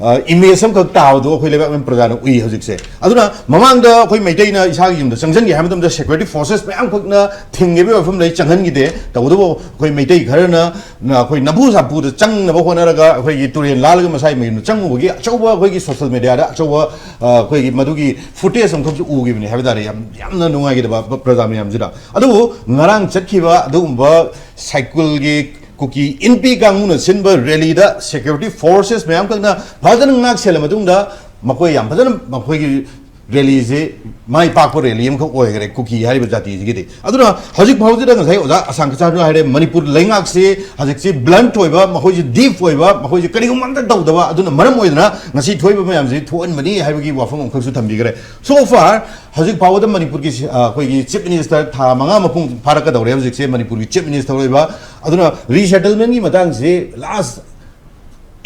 ꯑ, ꯏꯃꯦꯖ ꯑꯃꯈꯛ ꯇꯥꯕꯗꯣ ꯑꯩꯈꯣꯏ ꯂꯩꯕꯥꯛ ꯃꯌꯥꯝ ꯄ꯭ꯔꯖꯥꯅ ꯎꯏ ꯍꯧꯖꯤꯛꯁꯦ꯫ ꯑꯗꯨꯅ ꯃꯃꯥꯡꯗ ꯑꯩꯈꯣꯏ ꯃꯩꯇꯩꯅ ꯏꯁꯥꯒꯤ ꯌꯨꯝꯗ ꯆꯪꯁꯤꯟꯒꯦ ꯍꯥꯏꯕ ꯃꯇꯝꯗ ꯁꯦꯀ꯭ꯌꯨꯔꯤꯇꯤ ꯐꯣꯔꯁꯦꯁ ꯃꯌꯥꯝ ꯈꯛꯅ ꯊꯤꯡꯒꯦꯕꯒꯤ ꯋꯥꯐꯝ ꯂꯩ, ꯆꯪꯍꯟꯈꯤꯗꯦ꯫ ꯇꯧꯕꯇꯕꯨ ꯑꯩꯈꯣꯏ ꯃꯩꯇꯩ ꯈꯔꯅ ꯅ-, ꯑꯩꯈꯣꯏ ꯅꯝꯐꯨ ꯁꯥꯐꯨꯗ ꯆꯪꯅꯕ ꯍꯣꯠꯅꯔꯒ ꯑꯩꯈꯣꯏꯒꯤ ꯇꯨꯔꯦꯜ ꯂꯥꯜꯂꯒ ꯃꯁꯥꯒꯤ ꯃꯌꯨꯝꯗ ꯆꯪꯉꯨꯕꯒꯤ ꯑꯆꯧꯕ ꯑꯩꯈꯣꯏꯒꯤ ꯁꯣꯁꯦꯜ ꯃꯦꯗꯤꯌꯥꯗ ꯑꯆꯧꯕ, ꯑ, ꯑꯩꯈꯣꯏꯒꯤ ꯃꯗꯨꯒꯤ ꯐꯨꯇꯦꯖ ꯑꯃꯈꯛꯁꯨ ꯎꯈꯤꯕꯅꯤ ꯍꯥꯏꯕ ꯇꯥꯔꯦ꯫ ꯌꯥꯝ, ꯌꯥꯝꯅ ꯅꯨꯡꯉꯥꯏꯈꯤꯗꯕ ꯄ꯭ꯔꯖꯥ ꯃꯌꯥꯝꯁꯤꯗ꯫ ꯑꯗꯨꯕꯨ ꯉꯔꯥꯡ ꯆꯠꯈꯤꯕ ꯑꯗꯨꯒꯨꯝꯕ ꯁꯥꯏꯀꯨꯜꯒꯤ ꯀꯨꯀꯤ ꯏꯟꯄꯤ ꯀꯥꯡꯕꯨꯅ ꯁꯤꯟꯕ ꯔꯦꯂꯤꯗ ꯁꯦꯀ꯭ꯌꯨꯔꯤꯇꯤ ꯐꯣꯔꯁꯦꯁ ꯃꯌꯥꯝ ꯈꯛꯅ ꯐꯖꯅ ꯉꯥꯛ ꯁꯦꯜꯂ ꯃꯇꯨꯡꯗ ꯃꯈꯣꯏ ꯌꯥꯝ ꯐꯖꯅ ꯃꯈꯣꯏꯒꯤ ꯔꯦꯂꯤꯁꯤ ꯃꯥꯏ ꯄꯥꯛꯄ ꯔꯦꯂꯤ ꯑꯃꯈꯛ ꯑꯣꯏꯈ꯭ꯔꯦ ꯀꯨꯀꯤ ꯍꯥꯏꯔꯤꯕ ꯖꯥꯇꯤꯁꯤꯒꯤꯗꯤ꯫ ꯑꯗꯨꯅ ꯍꯧꯖꯤꯛ ꯐꯥꯎꯁꯤꯗ ꯉꯁꯥꯏ ꯑꯣꯖꯥ ꯑꯁꯥꯡ ꯀꯆꯥꯔꯁꯨ ꯍꯥꯏꯔꯦ, ꯃꯅꯤꯄꯨꯔ ꯂꯩꯉꯥꯛꯁꯤ ꯍꯧꯖꯤꯛꯁꯤ ꯕ꯭ꯂꯟꯠ ꯑꯣꯏꯕ, ꯃꯈꯣꯏꯁꯤ ꯗꯤꯞ ꯑꯣꯏꯕ, ꯃꯈꯣꯏꯁꯤ ꯀꯔꯤꯒꯨꯝꯕ ꯑꯝꯇ ꯇꯧꯗꯕ, ꯑꯗꯨꯅ ꯃꯔꯝ ꯑꯣꯏꯗꯅ ꯉꯁꯤ ꯊꯣꯛꯏꯕ ꯃꯌꯥꯝꯁꯤ ꯊꯣꯛꯍꯟꯕꯅꯤ ꯍꯥꯏꯕꯒꯤ ꯋꯥꯐꯝ ꯑꯃꯈꯛꯁꯨ ꯊꯝꯕꯤꯈ꯭ꯔꯦ꯫ So far ꯍꯧꯖꯤꯛ ꯐꯥꯎꯕꯗ ꯃꯅꯤꯄꯨꯔꯒꯤ ꯁꯤ-, ꯑ, ꯑꯩꯈꯣꯏꯒꯤ ꯆꯤꯐ ꯃꯤꯅꯤꯁꯇꯔ ꯊꯥ ꯃꯉꯥ ꯃꯄꯨꯡ ꯐꯥꯔꯛꯀꯗꯧꯔꯦ ꯍꯧꯖꯤꯛꯁꯦ ꯃꯅꯤꯄꯨꯔꯒꯤ ꯆꯤꯐ ꯃꯤꯅꯤꯁꯇꯔ ꯑꯣꯏꯕ꯫ ꯑꯗꯨꯅ ꯔꯤꯁꯦꯇꯜꯃꯦꯟꯒꯤ ꯃꯇꯥꯡꯁꯤ ꯂꯥꯁ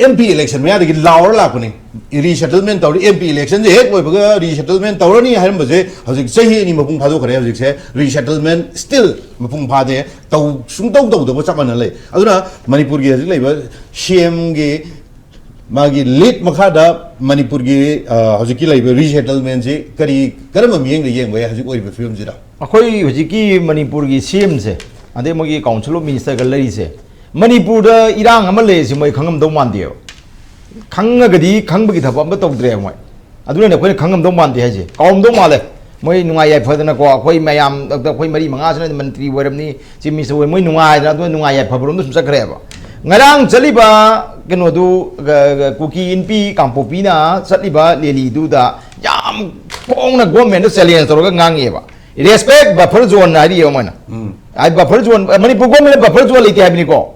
ꯑꯦꯝ ꯄꯤ ꯏꯂꯦꯛꯁꯟ ꯃꯌꯥꯗꯒꯤ ꯂꯥꯎꯔ ꯂꯥꯛꯄꯅꯤ꯫ ꯔꯤꯁꯦꯇꯜꯃꯦꯟ ꯇꯧꯔꯤ, ꯑꯦꯝ ꯄꯤ ꯏꯂꯦꯛꯁꯟꯁꯦ ꯍꯦꯛ ꯂꯣꯏꯕꯒ ꯔꯤꯁꯦꯇꯜꯃꯦꯟ ꯇꯧꯔꯅꯤ ꯍꯥꯏꯔꯝꯕꯁꯦ ꯍꯧꯖꯤꯛ ꯆꯍꯤ ꯑꯅꯤ ꯃꯄꯨꯡ ꯐꯥꯗꯣꯛꯈ꯭ꯔꯦ꯫ ꯍꯧꯖꯤꯛꯁꯦ ꯔꯤꯁꯦꯇꯜꯃꯦꯟ ꯁ꯭ꯇꯤꯜ ꯃꯄꯨꯡ ꯐꯥꯗꯦ, ꯇꯧ-, ꯁꯨꯡꯇꯧ ꯇꯧꯗꯕ ꯆꯞ ꯃꯥꯟꯅ ꯂꯩ꯫ ꯑꯗꯨꯅ ꯃꯅꯤꯄꯨꯔꯒꯤ ꯍꯧꯖꯤꯛ ꯂꯩꯕ ꯁꯤ ꯑꯦꯝꯒꯤ ꯃꯥꯒꯤ ꯂꯤꯗ ꯃꯈꯥꯗ ꯃꯅꯤꯄꯨꯔꯒꯤ, ꯑ, ꯍꯧꯖꯤꯛꯀꯤ ꯂꯩꯕ ꯔꯤꯁꯦꯇꯜꯃꯦꯟꯁꯤ ꯀꯔꯤ, ꯀꯔꯝꯕ ꯃꯤꯠꯌꯦꯡꯗ ꯌꯦꯡꯕ ꯌꯥꯏ ꯍꯧꯖꯤꯛ ꯑꯣꯏꯔꯤꯕ ꯐꯤꯕꯝꯁꯤꯗ? ꯑꯩꯈꯣꯏ ꯍꯧꯖꯤꯛꯀꯤ ꯃꯅꯤꯄꯨꯔꯒꯤ ꯁꯤ ꯑꯦꯝꯁꯦ, ꯑꯗꯩ ꯃꯣꯏꯒꯤ ꯀꯥꯎꯟꯁꯤꯜ ꯑꯣꯐ ꯃꯤꯅꯤꯁꯇꯔꯒ ꯂꯩꯔꯤꯁꯦ, ꯃꯅꯤꯄꯨꯔꯗ ꯏꯔꯥꯡ ꯑꯃ ꯂꯩꯔꯤꯁꯦ ꯃꯣꯏ ꯈꯪꯉꯝꯗꯧ ꯃꯥꯟꯗꯦꯕ꯫ ꯈꯪꯉꯒꯗꯤ ꯈꯪꯕꯒꯤ ꯊꯕꯛ ꯑꯝꯇ ꯇꯧꯗ꯭ꯔꯦ ꯃꯣꯏ꯫ ꯑꯗꯨꯅꯅꯦ ꯑꯩꯈꯣꯏꯅ ꯈꯪꯉꯝꯗꯧ ꯃꯥꯟꯗꯦ ꯍꯥꯏꯁꯦ꯫ ꯀꯥꯎꯔꯝꯗꯧ ꯃꯥꯜꯂꯦ꯫ ꯃꯣꯏ ꯅꯨꯡꯉꯥꯏ ꯌꯥꯏꯐꯗꯅꯀꯣ, ꯑꯩꯈꯣꯏ ꯃꯌꯥꯝ, ꯑꯩꯈꯣꯏ ꯃꯔꯤ ꯃꯉꯥꯁꯤꯅ ꯃꯟꯇ꯭ꯔꯤ ꯑꯣꯏꯔꯝꯅꯤ, ꯆꯤꯐ ꯃꯤꯅꯤꯁꯇꯔ ꯑꯣꯏꯔꯝꯅꯤ, ꯃꯣꯏ ꯅꯨꯡꯉꯥꯏꯗꯅ ꯑꯗꯨ ꯅꯨꯡꯉꯥꯏ ꯌꯥꯏꯐꯕꯔꯣꯝꯗ ꯁꯨꯝ ꯆꯠꯈ꯭ꯔꯦꯕ꯫ ꯉꯔꯥꯡ ꯆꯠꯂꯤꯕ ꯀꯩꯅꯣꯗꯨ, ꯒ-, ꯒ-, ꯀꯨꯀꯤ ꯏꯟꯄꯤ ꯀꯥꯡꯄꯣꯛꯄꯤꯅ ꯆꯠꯂꯤꯕ ꯔꯦꯂꯤꯗꯨꯗ ꯌꯥꯝ ꯐꯣꯡꯅ ꯒꯣꯔꯃꯦꯟꯗ ꯆꯦꯂꯦꯟꯖ ꯇꯧꯔꯒ ꯉꯥꯡꯉꯦꯕ꯫ ꯔꯦꯁꯄꯦꯛ ꯕꯐꯔ ꯖꯣꯟ ꯍꯥꯏꯔꯤꯑꯕ ꯃꯣꯏꯅ꯫ ꯎꯝ꯫ ꯍꯥꯏ ꯕꯐꯔ ꯖꯣꯟ, ꯃꯅꯤꯄꯨꯔ ꯒꯣꯔꯃꯦꯟꯅ ꯕꯐꯔ ꯖꯣꯟ ꯂꯩꯇꯦ ꯍꯥꯏꯕꯅꯤꯀꯣ꯫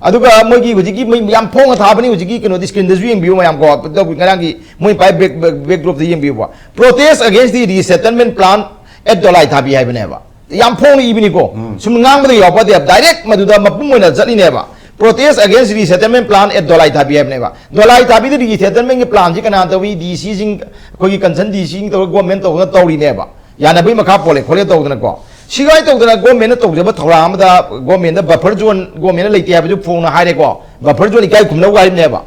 ꯑꯗꯨꯒ ꯃꯣꯏꯒꯤ ꯍꯧꯖꯤꯛꯀꯤ ꯃꯣꯏ ꯌꯥꯝ ꯐꯣꯡꯅ ꯊꯥꯕꯅꯤ, ꯍꯧꯖꯤꯛꯀꯤ ꯀꯩꯅꯣꯗꯤ ꯁ꯭ꯀ꯭ꯔꯤꯟꯗꯁꯨ ꯌꯦꯡꯕꯤꯌꯨ ꯃꯌꯥꯝ ꯀꯣ, ꯉꯔꯥꯡꯒꯤ ꯃꯣꯏ ꯄꯥꯏ ꯕꯦꯛ, ꯕꯦꯛ, ꯕꯦꯛꯗ꯭ꯔꯣꯞꯇ ꯌꯦꯡꯕꯤꯌꯨꯕ꯫ Protest against the resettlement plan at ꯗꯣꯂꯥꯏ ꯊꯥꯕꯤ ꯍꯥꯏꯕꯅꯦꯕ꯫ ꯌꯥꯝ ꯐꯣꯡꯅ ꯏꯕꯅꯤꯀꯣ꯫ ꯎꯝ꯫ ꯁꯨꯝ ꯉꯥꯡꯕꯗ ꯌꯥꯎꯕ ꯅꯠꯇꯦ, ꯗꯥꯏꯔꯦꯛ ꯃꯗꯨꯗ ꯃꯄꯨꯝ ꯑꯣꯏꯅ ꯆꯠꯂꯤꯅꯦꯕ꯫ Protest against resettlement plan at ꯗꯣꯂꯥꯏ ꯊꯥꯕꯤ ꯍꯥꯏꯕꯅꯦꯕ꯫ ꯗꯣꯂꯥꯏ ꯊꯥꯕꯤꯗ ꯔꯤꯁꯦꯇꯜꯃꯦꯟꯒꯤ ꯄ꯭ꯂꯥꯟꯁꯤ ꯀꯅꯥ ꯇꯧꯏ? ꯗꯤ ꯁꯤꯁꯤꯡ, ꯑꯩꯈꯣꯏꯒꯤ ꯀꯟꯁꯔꯟ ꯗꯤ ꯁꯤꯁꯤꯡ ꯇꯧꯔꯒ ꯒꯣꯔꯃꯦꯟ ꯇꯧꯗꯅ ꯇꯧꯔꯤꯅꯦꯕ꯫ ꯌꯥꯅꯕꯒꯤ ꯃꯈꯥ ꯄꯣꯜꯂꯦ ꯈꯣꯠꯂꯦ ꯇꯧꯗꯅꯀꯣ꯫ ꯁꯤꯒꯥꯏ ꯇꯧꯗꯅ ꯒꯣꯔꯃꯦꯟꯅ ꯇꯧꯖꯕ ꯊꯧꯔꯥꯡ ꯑꯃꯗ ꯒꯣꯔꯃꯦꯟꯗ ꯕꯐꯔ ꯖꯣꯟ ꯒꯣꯔꯃꯦꯟꯅ ꯂꯩꯇꯦ ꯍꯥꯏꯕꯁꯨ ꯐꯣꯡꯅ ꯍꯥꯏꯔꯦꯀꯣ꯫ ꯕꯐꯔ ꯖꯣꯟ ꯏꯀꯥꯏ ꯈꯨꯝꯅꯧ ꯍꯥꯏꯔꯤꯕꯅꯦꯕ꯫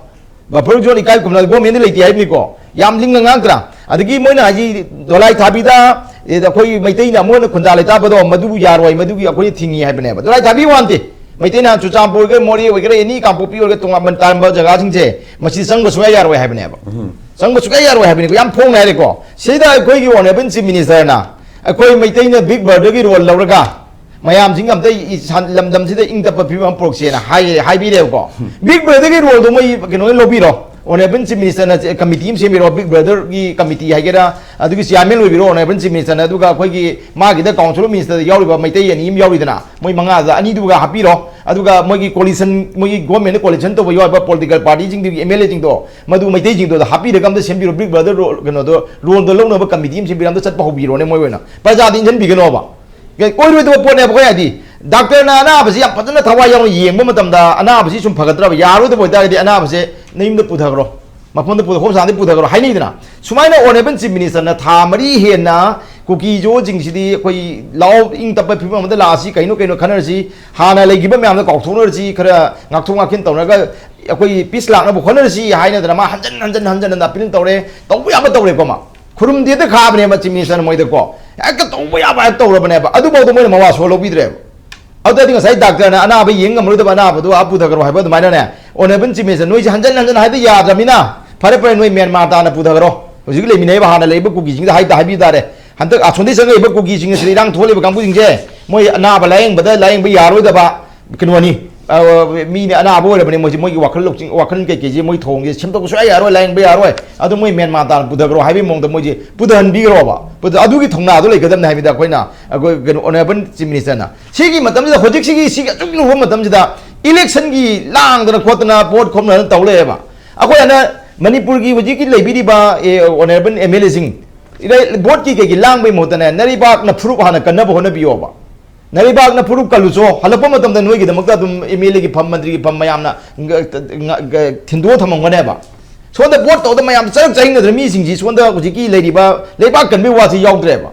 ꯕꯐꯔ ꯖꯣꯟ ꯏꯀꯥꯏ ꯈꯨꯝꯅꯧ, ꯒꯣꯔꯃꯦꯟꯗ ꯂꯩꯇꯦ ꯍꯥꯏꯕꯅꯤꯀꯣ꯫ ꯌꯥꯝ ꯂꯤꯡꯅ ꯉꯥꯡꯗ꯭ꯔꯥ? ꯑꯗꯒꯤ ꯃꯣꯏꯅ ꯍꯥꯏꯁꯤ ꯗꯣꯂꯥꯏ ꯊꯥꯕꯤꯗ, ꯑꯦ, ꯑꯩꯈꯣꯏ ꯃꯩꯇꯩꯅ ꯑꯃꯨꯛ ꯍꯟꯅ ꯈꯨꯟꯗꯥ ꯂꯩꯇꯥꯕꯗꯣ ꯃꯗꯨꯕꯨ ꯌꯥꯔꯣꯏ, ꯃꯗꯨꯒꯤ ꯑꯩꯈꯣꯏꯅ ꯊꯤꯡꯉꯤ ꯍꯥꯏꯕꯅꯦꯕ꯫ ꯗꯣꯂꯥꯏ ꯊꯥꯕꯤ ꯋꯥꯟꯗꯦ꯫ ꯃꯩꯇꯩꯅ ꯆꯨꯔꯆꯥꯟꯄꯨꯔ ꯑꯣꯏꯒꯦꯔꯥ, ꯃꯣꯔꯦ ꯑꯣꯏꯒꯦꯔꯥ, ꯑꯦꯅꯤ ꯀꯥꯡꯄꯣꯛꯄꯤ ꯑꯣꯏꯒꯦꯔꯥ, ꯇꯣꯉꯥꯟꯕ ꯇꯥꯔꯝꯕ ꯖꯒꯥꯁꯤꯡꯁꯦ ꯃꯁꯤ ꯆꯪꯕ ꯁꯨꯡꯌꯥ ꯌꯥꯔꯣꯏ ꯍꯥꯏꯕꯅꯦꯕ꯫ ꯎꯝ꯫ ꯆꯪꯕ ꯁꯨꯡꯌꯥ ꯌꯥꯔꯣꯏ ꯍꯥꯏꯕꯅꯤꯀꯣ꯫ ꯌꯥꯝ ꯐꯣꯡꯅ ꯍꯥꯏꯔꯦꯀꯣ꯫ ꯁꯤꯗ ꯑꯩꯈꯣꯏꯒꯤ ꯑꯣꯅꯔꯦꯕꯜ ꯆꯤꯐ ꯃꯤꯅꯤꯁꯇꯔꯅ ꯑꯩꯈꯣꯏ ꯃꯩꯇꯩꯅ ꯕꯤꯛ ꯕ꯭ꯔꯗꯔꯒꯤ ꯔꯣꯜ ꯂꯧꯔꯒ ꯃꯌꯥꯝꯁꯤꯡ ꯑꯝꯇ ꯏ-, ꯁꯥꯟ-, ꯂꯝꯗꯝꯁꯤꯗ ꯏꯪ ꯇꯞꯄ ꯐꯤꯕꯝ ꯑꯃ ꯄꯨꯔꯛꯁꯦꯅ ꯍꯥꯏ-, ꯍꯥꯏꯕꯤꯔꯦꯕꯀꯣ꯫ ꯕꯤꯛ ꯕ꯭ꯔꯗꯔꯒꯤ ꯔꯣꯜꯗꯣ ꯃꯣꯏ ꯀꯩꯅꯣꯅ ꯂꯧꯕꯤꯔꯣ꯫ Honorable Chief Minister ꯅ ꯀꯃꯤꯇꯤ ꯑꯃ ꯁꯦꯝꯕꯤꯔꯣ, Big Brother ꯒꯤ ꯀꯃꯤꯇꯤ ꯍꯥꯏꯒꯦꯔꯥ, ꯑꯗꯨꯒꯤ chairman ꯑꯣꯏꯕꯤꯔꯣ Honorable Chief Minister ꯅ, ꯑꯗꯨꯒ ꯑꯩꯈꯣꯏꯒꯤ ꯃꯥꯒꯤꯗ Council of Minister ꯗ ꯌꯥꯎꯔꯤꯕ ꯃꯩꯇꯩ ꯑꯅꯤ ꯑꯃ ꯌꯥꯎꯔꯤꯗꯅ, ꯃꯣꯏ ꯃꯉꯥꯗ ꯑꯅꯤꯗꯨꯒ ꯍꯥꯞꯄꯤꯔꯣ, ꯑꯗꯨꯒ ꯃꯣꯏꯒꯤ coalition, ꯃꯣꯏꯒꯤ government ꯅ coalition ꯇꯧꯕ ꯌꯥꯎꯔꯤꯕ political party ꯁꯤꯡꯗꯨꯒꯤ M L A ꯁꯤꯡꯗꯣ, ꯃꯗꯨ ꯃꯩꯇꯩꯁꯤꯡꯗꯣ ꯍꯥꯞꯄꯤꯔꯒ ꯑꯝꯇ ꯁꯦꯝꯕꯤꯔꯣ, Big Brother ꯔꯣ-, ꯀꯩꯅꯣꯗꯣ, role ꯗꯣ ꯂꯧꯅꯕ ꯀꯃꯤꯇꯤ ꯑꯃ ꯁꯦꯝꯕꯤꯔ ꯑꯝꯇ ꯆꯠꯄ ꯍꯧꯕꯤꯔꯣꯅꯦ, ꯃꯣꯏ ꯑꯣꯏꯅ ꯄ꯭ꯔꯖꯥꯗ ꯏꯟꯁꯤꯟꯕꯤꯒꯅꯣꯕ꯫ ꯑꯣꯏꯔꯣꯏꯗꯕ ꯄꯣꯠꯅꯦꯕ꯫ ꯑꯩꯈꯣꯏ ꯍꯥꯏꯗꯤ, doctor ꯅ ꯑꯅꯥꯕꯁꯤ ꯌꯥꯝ ꯐꯖꯅ ꯊꯋꯥꯏ ꯌꯥꯎꯅ ꯌꯦꯡꯕ ꯃꯇꯝꯗ ꯑꯅꯥꯕꯁꯤ ꯁꯨꯝ ꯐꯒꯠꯇ꯭ꯔꯕ, ꯌꯥꯔꯣꯏꯗꯕ ꯑꯣꯏꯇꯥꯔꯒꯗꯤ ꯑꯅꯥꯕꯁꯦ ꯅꯌꯨꯝꯗ ꯄꯨꯊꯈ꯭ꯔꯣ, ꯃꯐꯝꯗ ꯄꯨꯊ-, ꯍꯣꯝꯁꯥꯟꯗ ꯄꯨꯊꯈ꯭ꯔꯣ ꯍꯥꯏꯅꯩꯗꯅ꯫ ꯁꯨꯃꯥꯏꯅ Honorable Chief Minister ꯅ ꯊꯥ ꯃꯔꯤ ꯍꯦꯟꯅ ꯀꯨꯀꯤꯖꯣꯁꯤꯡꯁꯤꯗꯤ ꯑꯩꯈꯣꯏ ꯂꯥꯎ ꯏꯪ ꯇꯞꯄ ꯐꯤꯕꯝ ꯑꯃꯗ ꯂꯥꯛꯑꯁꯤ, ꯀꯩꯅꯣ ꯀꯩꯅꯣ ꯈꯟꯅꯔꯁꯤ, ꯍꯥꯟꯅ ꯂꯩꯈꯤꯕ ꯃꯌꯥꯝꯗꯣ ꯀꯥꯎꯊꯣꯛꯅꯔꯁꯤ, ꯈꯔ ꯉꯥꯛꯊꯣꯛ ꯉꯥꯛꯁꯤꯟ ꯇꯧꯔꯒ ꯑꯩꯈꯣꯏ peace ꯂꯥꯛꯅꯕ ꯍꯣꯠꯅꯔꯁꯤ ꯍꯥꯏꯅꯗꯅ ꯃꯥ ꯍꯟꯖꯟ ꯍꯟꯖꯟ ꯍꯟꯖꯟ ꯍꯟꯖꯟ appeal ꯇꯧꯔꯦ, ꯇꯧꯕ ꯌꯥꯕ ꯇꯧꯔꯦꯀꯣ꯫ ꯃꯥ ꯈꯨꯔꯨꯝꯗꯦꯗ ꯈꯥꯕꯅꯦꯕ Chief Minister ꯅ ꯃꯣꯏꯗꯀꯣ, ꯍꯦꯛꯇ ꯇꯧꯕ ꯌꯥꯕ ꯍꯦꯛꯇ ꯇꯧꯔꯕꯅꯦꯕ꯫ ꯑꯗꯨꯐꯥꯎꯗ ꯃꯣꯏꯅ ꯃꯋꯥ ꯁꯣꯛ ꯂꯧꯕꯤꯗ꯭ꯔꯦꯕ꯫ ꯑꯗꯨꯗꯗꯤ ꯉꯁꯥꯏ doctor ꯅ ꯑꯅꯥꯕ ꯌꯦꯡ ꯉꯝꯃꯔꯣꯏꯗꯕ ꯑꯅꯥꯕꯗꯣ ꯑꯥ ꯄꯨꯊꯈ꯭ꯔꯣ ꯍꯥꯏꯕ ꯑꯗꯨꯃꯥꯏꯅꯅꯦ, Honorable Chief Minister ꯅ ꯅꯣꯏꯁꯦ ꯍꯟꯖꯟ ꯍꯟꯖꯟ ꯍꯥꯏꯕ ꯌꯥꯗ꯭ꯔꯕꯅꯤꯅ, ꯐꯔꯦ ꯐꯔꯦ, ꯅꯣꯏ ꯃ꯭ꯌꯥꯟꯃꯥꯔ ꯇꯥꯅ ꯄꯨꯊꯈ꯭ꯔꯣ, ꯍꯧꯖꯤꯛ ꯂꯩꯃꯤꯟꯅꯔꯤꯕ ꯍꯥꯟꯅ ꯂꯩꯔꯤꯕ ꯀꯨꯀꯤꯁꯤꯡꯗ ꯍꯥꯏꯗ ꯍꯥꯏꯕꯤꯕ ꯇꯥꯔꯦ꯫ ꯍꯟꯗꯛ ꯑꯁꯣꯝꯗꯒꯤ ꯆꯪꯉꯛꯏꯕ ꯀꯨꯀꯤꯁꯤꯡ ꯑꯁꯤꯗ ꯏꯔꯥꯡ ꯊꯣꯛꯍꯜꯂꯤꯕ ꯀꯥꯡꯕꯨꯁꯤꯡꯁꯦ, ꯃꯣꯏ ꯑꯅꯥꯕ ꯂꯥꯌꯦꯡꯕꯗ ꯂꯥꯌꯦꯡꯕ ꯌꯥꯔꯣꯏꯗꯕ ꯀꯩꯅꯣꯅꯤ, ꯑ, ꯃꯤꯅ ꯑꯅꯥꯕ ꯑꯣꯏꯔꯕꯅꯤ, ꯃꯣꯏꯁꯦ, ꯃꯣꯏꯒꯤ ꯋꯥꯈꯜ ꯂꯧꯁꯤꯡ, ꯋꯥꯈꯜ ꯀꯩꯀꯩꯁꯦ ꯃꯣꯏ ꯊꯣꯡꯁꯦ ꯁꯦꯝꯗꯣꯛꯄ ꯁꯨꯡꯌꯥ ꯌꯥꯔꯣꯏ, ꯂꯥꯌꯦꯡꯕ ꯌꯥꯔꯣꯏ, ꯑꯗꯨ ꯃꯣꯏ ꯃ꯭ꯌꯥꯟꯃꯥꯔ ꯇꯥꯅ ꯄꯨꯊꯈ꯭ꯔꯣ ꯍꯥꯏꯕꯒꯤ ꯃꯑꯣꯡꯗ ꯃꯣꯏꯁꯦ ꯄꯨꯊꯍꯟꯕꯤꯈ꯭ꯔꯣꯕ꯫ ꯄꯨꯊ-, ꯑꯗꯨꯒꯤ ꯊꯧꯅꯥꯗꯣ ꯂꯩꯒꯗꯕꯅꯤ ꯍꯥꯏꯕꯗ ꯑꯩꯈꯣꯏꯅ, ꯑꯩꯈꯣꯏ ꯀꯩꯅꯣ, Honorable Chief Minister ꯅ ꯁꯤꯒꯤ ꯃꯇꯝꯁꯤꯗ, ꯍꯧꯖꯤꯛꯁꯤꯒꯤ ꯁꯤꯒꯤ ꯑꯆꯨꯝ ꯂꯨꯕ ꯃꯇꯝꯁꯤꯗ election ꯒꯤ ꯂꯥꯡꯗꯅ ꯈꯣꯠꯇꯅ ꯚꯣꯠ ꯈꯣꯝꯅꯗꯅ ꯇꯧ ꯂꯩꯌꯦꯕ꯫ ꯑꯩꯈꯣꯏ ꯍꯥꯟꯅ ꯃꯅꯤꯄꯨꯔꯒꯤ ꯍꯧꯖꯤꯛꯀꯤ ꯂꯩꯕꯤꯔꯤꯕ, ꯑꯦ, Honorable M L A ꯁꯤꯡ, ꯏꯔꯩ-, ꯚꯣꯠꯀꯤ ꯀꯩꯒꯤ ꯂꯥꯡꯕꯒꯤ ꯃꯍꯨꯠꯇꯅꯦ, ꯅꯔꯩꯕꯥꯛꯅ ꯐꯨꯔꯨꯞ ꯍꯥꯟꯅ ꯀꯟꯅꯕ ꯍꯣꯠꯅꯕꯤꯌꯣꯕ꯫ ꯅꯔꯩꯕꯥꯛꯅ ꯐꯨꯔꯨꯞ ꯀꯜꯂꯨꯆꯣ, ꯍꯜꯂꯛꯄ ꯃꯇꯝꯗ ꯅꯣꯏꯒꯤꯗꯃꯛꯇ ꯑꯗꯨꯝ M L A ꯒꯤ ꯐꯝ, ꯃꯟꯇ꯭ꯔꯤꯒꯤ ꯐꯝ ꯃꯌꯥꯝꯅ ꯉ-, ꯉ-, ꯉ-, ꯊꯤꯟꯗꯣꯛꯑ ꯊꯝꯃꯝꯒꯅꯦꯕ꯫ ꯁꯣꯝꯗ ꯚꯣꯠ ꯇꯧꯗ ꯃꯌꯥꯝ ꯆꯔꯛ ꯆꯍꯤꯡꯅꯗꯅ ꯃꯤꯁꯤꯡꯁꯤ ꯁꯣꯝꯗ ꯍꯧꯖꯤꯛꯀꯤ ꯂꯩꯔꯤꯕ ꯂꯩꯕꯥꯛ ꯀꯟꯕꯒꯤ ꯋꯥꯁꯤ ꯌꯥꯎꯗ꯭ꯔꯦꯕ꯫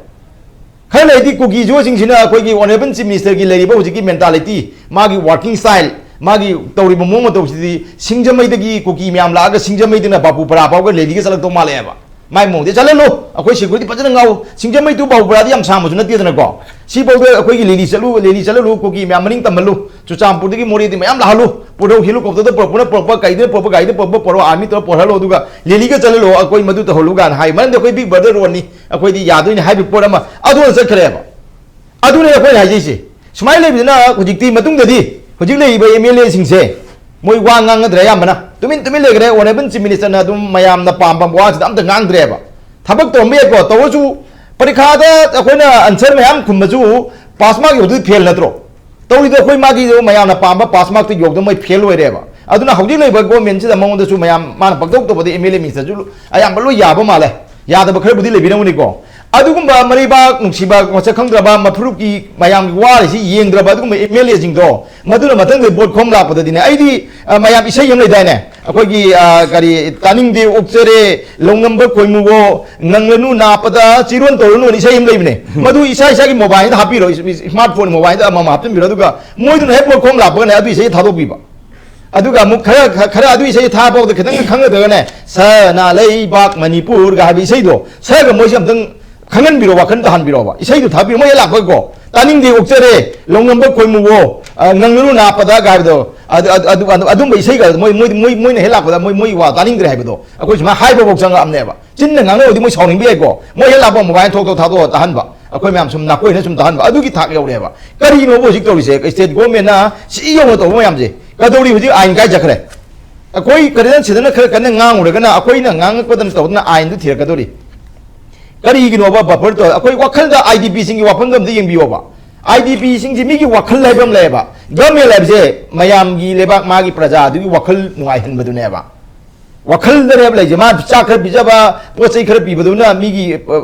ꯈꯔ ꯂꯩꯔꯗꯤ ꯀꯨꯀꯤ ꯖꯣꯁꯤꯡꯁꯤꯅ ꯑꯩꯈꯣꯏꯒꯤ Honorable Chief Minister ꯒꯤ ꯂꯩꯔꯤꯕ ꯍꯧꯖꯤꯛꯀꯤ mentality, ꯃꯥꯒꯤ working style, ꯃꯥꯒꯤ ꯇꯧꯔꯤꯕ ꯃꯑꯣꯡ ꯃꯇꯧꯁꯤꯗꯤ ꯁꯤꯡꯖꯃꯩꯗꯒꯤ ꯀꯨꯀꯤ ꯃꯌꯥꯝ ꯂꯥꯛꯑꯒ ꯁꯤꯡꯖꯃꯩꯗꯅ ꯕꯥꯄꯨ ꯄꯔꯥ ꯐꯥꯎꯕ rally ꯒ ꯆꯠꯂꯛꯇꯧ ꯃꯥꯜꯂꯦꯕ꯫ ꯃꯥꯏ ꯃꯑꯣꯡꯗꯤ ꯆꯠꯍꯜꯂꯨ, ꯑꯩꯈꯣꯏ security ꯐꯖꯅ ꯉꯥꯎ꯫ ꯁꯤꯡꯖꯃꯩ to ꯕꯥꯕꯨꯄꯔꯥꯗꯤ ꯌꯥꯝ ꯁꯥꯡꯕꯁꯨ ꯅꯠꯇꯦꯗꯅꯀꯣ꯫ ꯁꯤꯐꯥꯎꯗ ꯑꯩꯈꯣꯏꯒꯤ rally ꯆꯠꯂꯨ, rally ꯆꯠꯍꯜꯂꯨ, ꯀꯨꯀꯤ ꯃꯌꯥꯝ ꯃꯅꯤꯡ ꯇꯝꯍꯜꯂꯨ, ꯆꯨꯔꯆꯥꯟꯄꯨꯔꯗꯒꯤ ꯃꯣꯔꯦꯗꯤ ꯃꯌꯥꯝ ꯂꯥꯛꯍꯜꯂꯨ, ꯄꯨꯔꯧ helicopter ꯗ ꯄꯨꯔꯛꯄꯅ ꯄꯨꯔꯛꯄ, ꯀꯩꯗꯅ ꯄꯨꯔꯛꯄ, ꯒꯥꯔꯤꯗ ꯄꯨꯔꯛꯄ, ꯄꯨꯔꯛꯑꯣ, army ꯇꯧꯔ ꯄꯨꯔꯛꯍꯜꯂꯣ, ꯑꯗꯨꯒ rally ꯒ ꯆꯠꯍꯜꯂꯣ, ꯑꯩꯈꯣꯏ ꯃꯗꯨ ꯇꯧꯍꯜꯂꯨ ꯀꯥꯏꯅ ꯍꯥꯏ꯫ ꯃꯔꯝꯗꯤ ꯑꯩꯈꯣꯏ Big Brother role ꯅꯤ, ꯑꯩꯈꯣꯏꯗꯤ ꯌꯥꯗꯣꯏꯅꯤ ꯍꯥꯏꯕꯒꯤ ꯄꯣꯠ ꯑꯃ ꯑꯗꯨꯅ ꯆꯠꯈ꯭ꯔꯦꯕ꯫ ꯑꯗꯨꯅꯦ ꯑꯩꯈꯣꯏꯅ ꯍꯥꯏꯖꯩꯁꯦ꯫ ꯁꯨꯃꯥꯏꯅ ꯂꯩꯕꯗꯨꯅ ꯍꯧꯖꯤꯛꯇꯤ ꯃꯇꯨꯡꯗꯗꯤ ꯍꯧꯖꯤꯛ ꯂꯩꯔꯤꯕ M L A ꯁꯤꯡꯁꯦ ꯃꯣꯏ ꯋꯥ ꯉꯥꯡꯅꯗ꯭ꯔꯦ ꯑꯌꯥꯝꯕꯅ꯫ ꯇꯨꯃꯤꯟ ꯇꯨꯃꯤꯟ ꯂꯩꯈ꯭ꯔꯦ꯫ Honourable Chief Minister ꯅ ꯑꯗꯨꯝ ꯃꯌꯥꯝꯅ ꯄꯥꯝꯕ ꯋꯥꯁꯤꯗ ꯑꯝꯇ ꯉꯥꯡꯗ꯭ꯔꯦꯕ꯫ ꯊꯕꯛ ꯇꯧꯔꯝꯕ ꯌꯥꯏꯀꯣ, ꯇꯧꯔꯁꯨ ꯄꯔꯤꯈꯥꯗ ꯑꯩꯈꯣꯏꯅ answer ꯃꯌꯥꯝ ꯈꯨꯝꯕꯁꯨ pass mark ꯌꯧꯗꯣꯏ fail ꯅꯠꯇ꯭ꯔꯣ? ꯇꯧꯔꯤꯗꯣ ꯑꯩꯈꯣꯏ ꯃꯥꯒꯤ ꯃꯌꯥꯝꯅ ꯄꯥꯝꯕ pass mark ꯇꯨ ꯌꯧꯗ ꯃꯣꯏ fail ꯑꯣꯏꯔꯦꯕ꯫ ꯑꯗꯨꯅ ꯍꯧꯖꯤꯛ ꯂꯩꯕ government ꯁꯤꯗ ꯃꯉꯣꯟꯗꯁꯨ ꯃꯌꯥꯝ ꯃꯥꯅ ꯄꯪꯇꯧ ꯇꯧꯕꯗ M L A minister ꯁꯨ ꯑꯌꯥꯝꯕ ꯂꯣꯏ ꯌꯥꯕ ꯃꯥꯜꯂꯦ꯫ ꯌꯥꯗꯕ ꯈꯔꯕꯨꯗꯤ ꯂꯩꯕꯤꯔꯝꯒꯅꯤꯀꯣ꯫ ꯑꯗꯨꯒꯨꯝꯕ ꯃꯔꯩꯕꯥꯛ ꯅꯨꯡꯁꯤꯕ, ꯃꯁꯛ ꯈꯪꯗ꯭ꯔꯕ, ꯃꯐꯨꯔꯨꯞꯀꯤ ꯃꯌꯥꯝꯒꯤ ꯋꯥꯔꯤꯁꯤ ꯌꯦꯡꯗ꯭ꯔꯕ ꯑꯗꯨꯒꯨꯝꯕ M L A ꯁꯤꯡꯗꯣ, ꯃꯗꯨꯅ ꯃꯊꯪꯗ vote ꯈꯣꯝ ꯂꯥꯛꯄꯗꯗꯤꯅꯦ, ꯑꯩꯗꯤ, ꯑ, ꯃꯌꯥꯝ ꯏꯁꯩ ꯑꯃ ꯂꯩꯗꯥꯏꯅꯦ, ꯑꯩꯈꯣꯏꯒꯤ, ꯑ, ꯀꯔꯤ, "ꯇꯥꯅꯤꯡꯗꯦ ꯑꯣꯛꯆꯔꯦ, ꯂꯧꯉꯝꯕ ꯈꯣꯏꯃꯨꯋꯣ, ꯉꯪꯂꯅꯨ ꯅꯥꯞꯄꯗ ꯆꯤꯔꯣꯟ ꯇꯧꯔꯅꯨ" ꯑꯅ ꯏꯁꯩ ꯑꯃ ꯂꯩꯕꯅꯦ꯫ ꯃꯗꯨ ꯏꯁꯥ ꯏꯁꯥꯒꯤ mobile ꯗ ꯍꯥꯞꯄꯤꯔꯣ, ꯏꯁ-, ꯏꯁ-, smartphone mobile ꯗ ꯑꯃꯃꯝ ꯍꯥꯞꯆꯤꯟꯕꯤꯔꯣ, ꯑꯗꯨꯒ ꯃꯣꯏꯗꯨꯅ ꯍꯦꯛ vote ꯈꯣꯝ ꯂꯥꯛꯄꯒꯅꯦ ꯑꯗꯨ ꯏꯁꯩ ꯊꯥꯗꯣꯛꯄꯤꯕ꯫ ꯑꯗꯨꯒ ꯑꯃꯨꯛ ꯈꯔ, ꯈꯔ, ꯈꯔ ꯑꯗꯨ ꯏꯁꯩ ꯊꯥꯕ ꯐꯥꯎꯗ ꯈꯤꯇꯪ ꯈꯪꯒꯗ꯭ꯔꯒꯅꯦ, "ꯁꯅꯥ ꯂꯩꯕꯥꯛ ꯃꯅꯤꯄꯨꯔꯒ" ꯍꯥꯏꯕ ꯏꯁꯩꯗꯣ ꯁꯛꯑꯒ ꯃꯣꯏꯁꯦ ꯑꯝꯇꯪ ꯈꯪꯍꯟꯕꯤꯔꯣ, ꯋꯥꯈꯜ ꯇꯥꯍꯟꯕꯤꯔꯣꯕ꯫ ꯏꯁꯩꯗꯣ ꯊꯥꯕꯤꯔꯣ, ꯃꯣꯏ ꯍꯦꯛ ꯂꯥꯛꯄꯒꯀꯣ, "ꯇꯥꯅꯤꯡꯗꯦ ꯑꯣꯛꯆꯔꯦ, ꯂꯧꯉꯝꯕ ꯈꯣꯏꯃꯨꯋꯣ, ꯑ, ꯉꯪꯂꯅꯨ ꯅꯥꯞꯄꯗ" ꯍꯥꯏꯕꯗꯣ, ꯑꯗꯨ, ꯑꯗꯨ, ꯑꯗꯨ, ꯑꯗꯨ, ꯑꯗꯨꯝꯕ ꯏꯁꯩꯒ ꯃꯣꯏ, ꯃꯣꯏ, ꯃꯣꯏ, ꯃꯣꯏꯅ ꯍꯦꯛ ꯂꯥꯛꯄꯗ ꯃꯣꯏ, ꯃꯣꯏ ꯋꯥ ꯇꯥꯅꯤꯡꯗ꯭ꯔꯦ ꯍꯥꯏꯕꯗꯣ ꯑꯩꯈꯣꯏ ꯁꯨꯃꯥꯏꯅ ꯍꯥꯏꯕꯐꯥꯎ ꯆꯪꯉꯛꯑꯕꯅꯦꯕ꯫ ꯆꯤꯟꯅ ꯉꯥꯡꯅꯕꯗꯤ ꯃꯣꯏ ꯁꯥꯎꯅꯤꯡꯕ ꯌꯥꯏꯀꯣ, ꯃꯣꯏ ꯍꯦꯛ ꯂꯥꯛꯄ mobile ꯊꯣꯛ ꯊꯣꯛ ꯊꯥꯗꯣꯛꯑ ꯇꯥꯍꯟꯕ, ꯑꯩꯈꯣꯏ ꯃꯌꯥꯝ ꯁꯨꯝ ꯅꯥꯀꯣꯏꯅ ꯁꯨꯝ ꯇꯥꯍꯟꯕ, ꯑꯗꯨꯒꯤ ꯊꯥꯛ ꯌꯧꯔꯦꯕ꯫ ꯀꯔꯤꯅꯣꯕ ꯍꯧꯖꯤꯛ ꯇꯧꯔꯤꯁꯦ? State government ꯅ ꯁꯤ ꯌꯧꯅ ꯇꯧꯕ ꯃꯌꯥꯝꯁꯦ ꯀꯩꯗꯧꯔꯤ? ꯍꯧꯖꯤꯛ ꯑꯥꯏꯟ ꯀꯥꯏ ꯆꯠꯈ꯭ꯔꯦ? ꯑꯩꯈꯣꯏ ꯀꯔꯤꯅ ꯁꯤꯗꯅ ꯈꯔ ꯀꯟꯅ ꯉꯥꯡꯉꯨꯔꯒꯅ, ꯑꯩꯈꯣꯏꯅ ꯉꯥꯡꯉꯛꯄꯗꯅ ꯇꯧꯗꯅ ꯑꯥꯏꯟꯗꯨ ꯊꯤꯔꯛꯀꯗꯧꯔꯤ꯫ ꯀꯔꯤꯒꯤꯅꯣꯕ buffer ꯇꯧ? ꯑꯩꯈꯣꯏ ꯋꯥꯈꯜꯗ I D P ꯁꯤꯡꯒꯤ ꯋꯥꯐꯝꯗ ꯑꯝꯇ ꯌꯦꯡꯕꯤꯌꯣꯕ꯫ I D P ꯁꯤꯡꯁꯤ ꯃꯤꯒꯤ ꯋꯥꯈꯜ ꯍꯥꯏꯕ ꯑꯃ ꯂꯩꯌꯦꯕ꯫ Government ꯍꯥꯏꯕꯁꯦ ꯃꯌꯥꯝꯒꯤ ꯂꯩꯕꯥꯛ, ꯃꯥꯒꯤ ꯄ꯭ꯔꯖꯥ ꯑꯗꯨꯒꯤ ꯋꯥꯈꯜ ꯅꯨꯡꯉꯥꯏꯍꯟꯕꯗꯨꯅꯦꯕ꯫ ꯋꯥꯈꯜꯗꯅꯦꯕ ꯂꯩꯁꯦ꯫ ꯃꯥ ꯆꯥꯛ ꯈꯔ ꯄꯤꯖꯕ, ꯄꯣꯠ ꯆꯩ ꯈꯔ ꯄꯤꯕꯗꯨꯅ ꯃꯤꯒꯤ, ꯑ,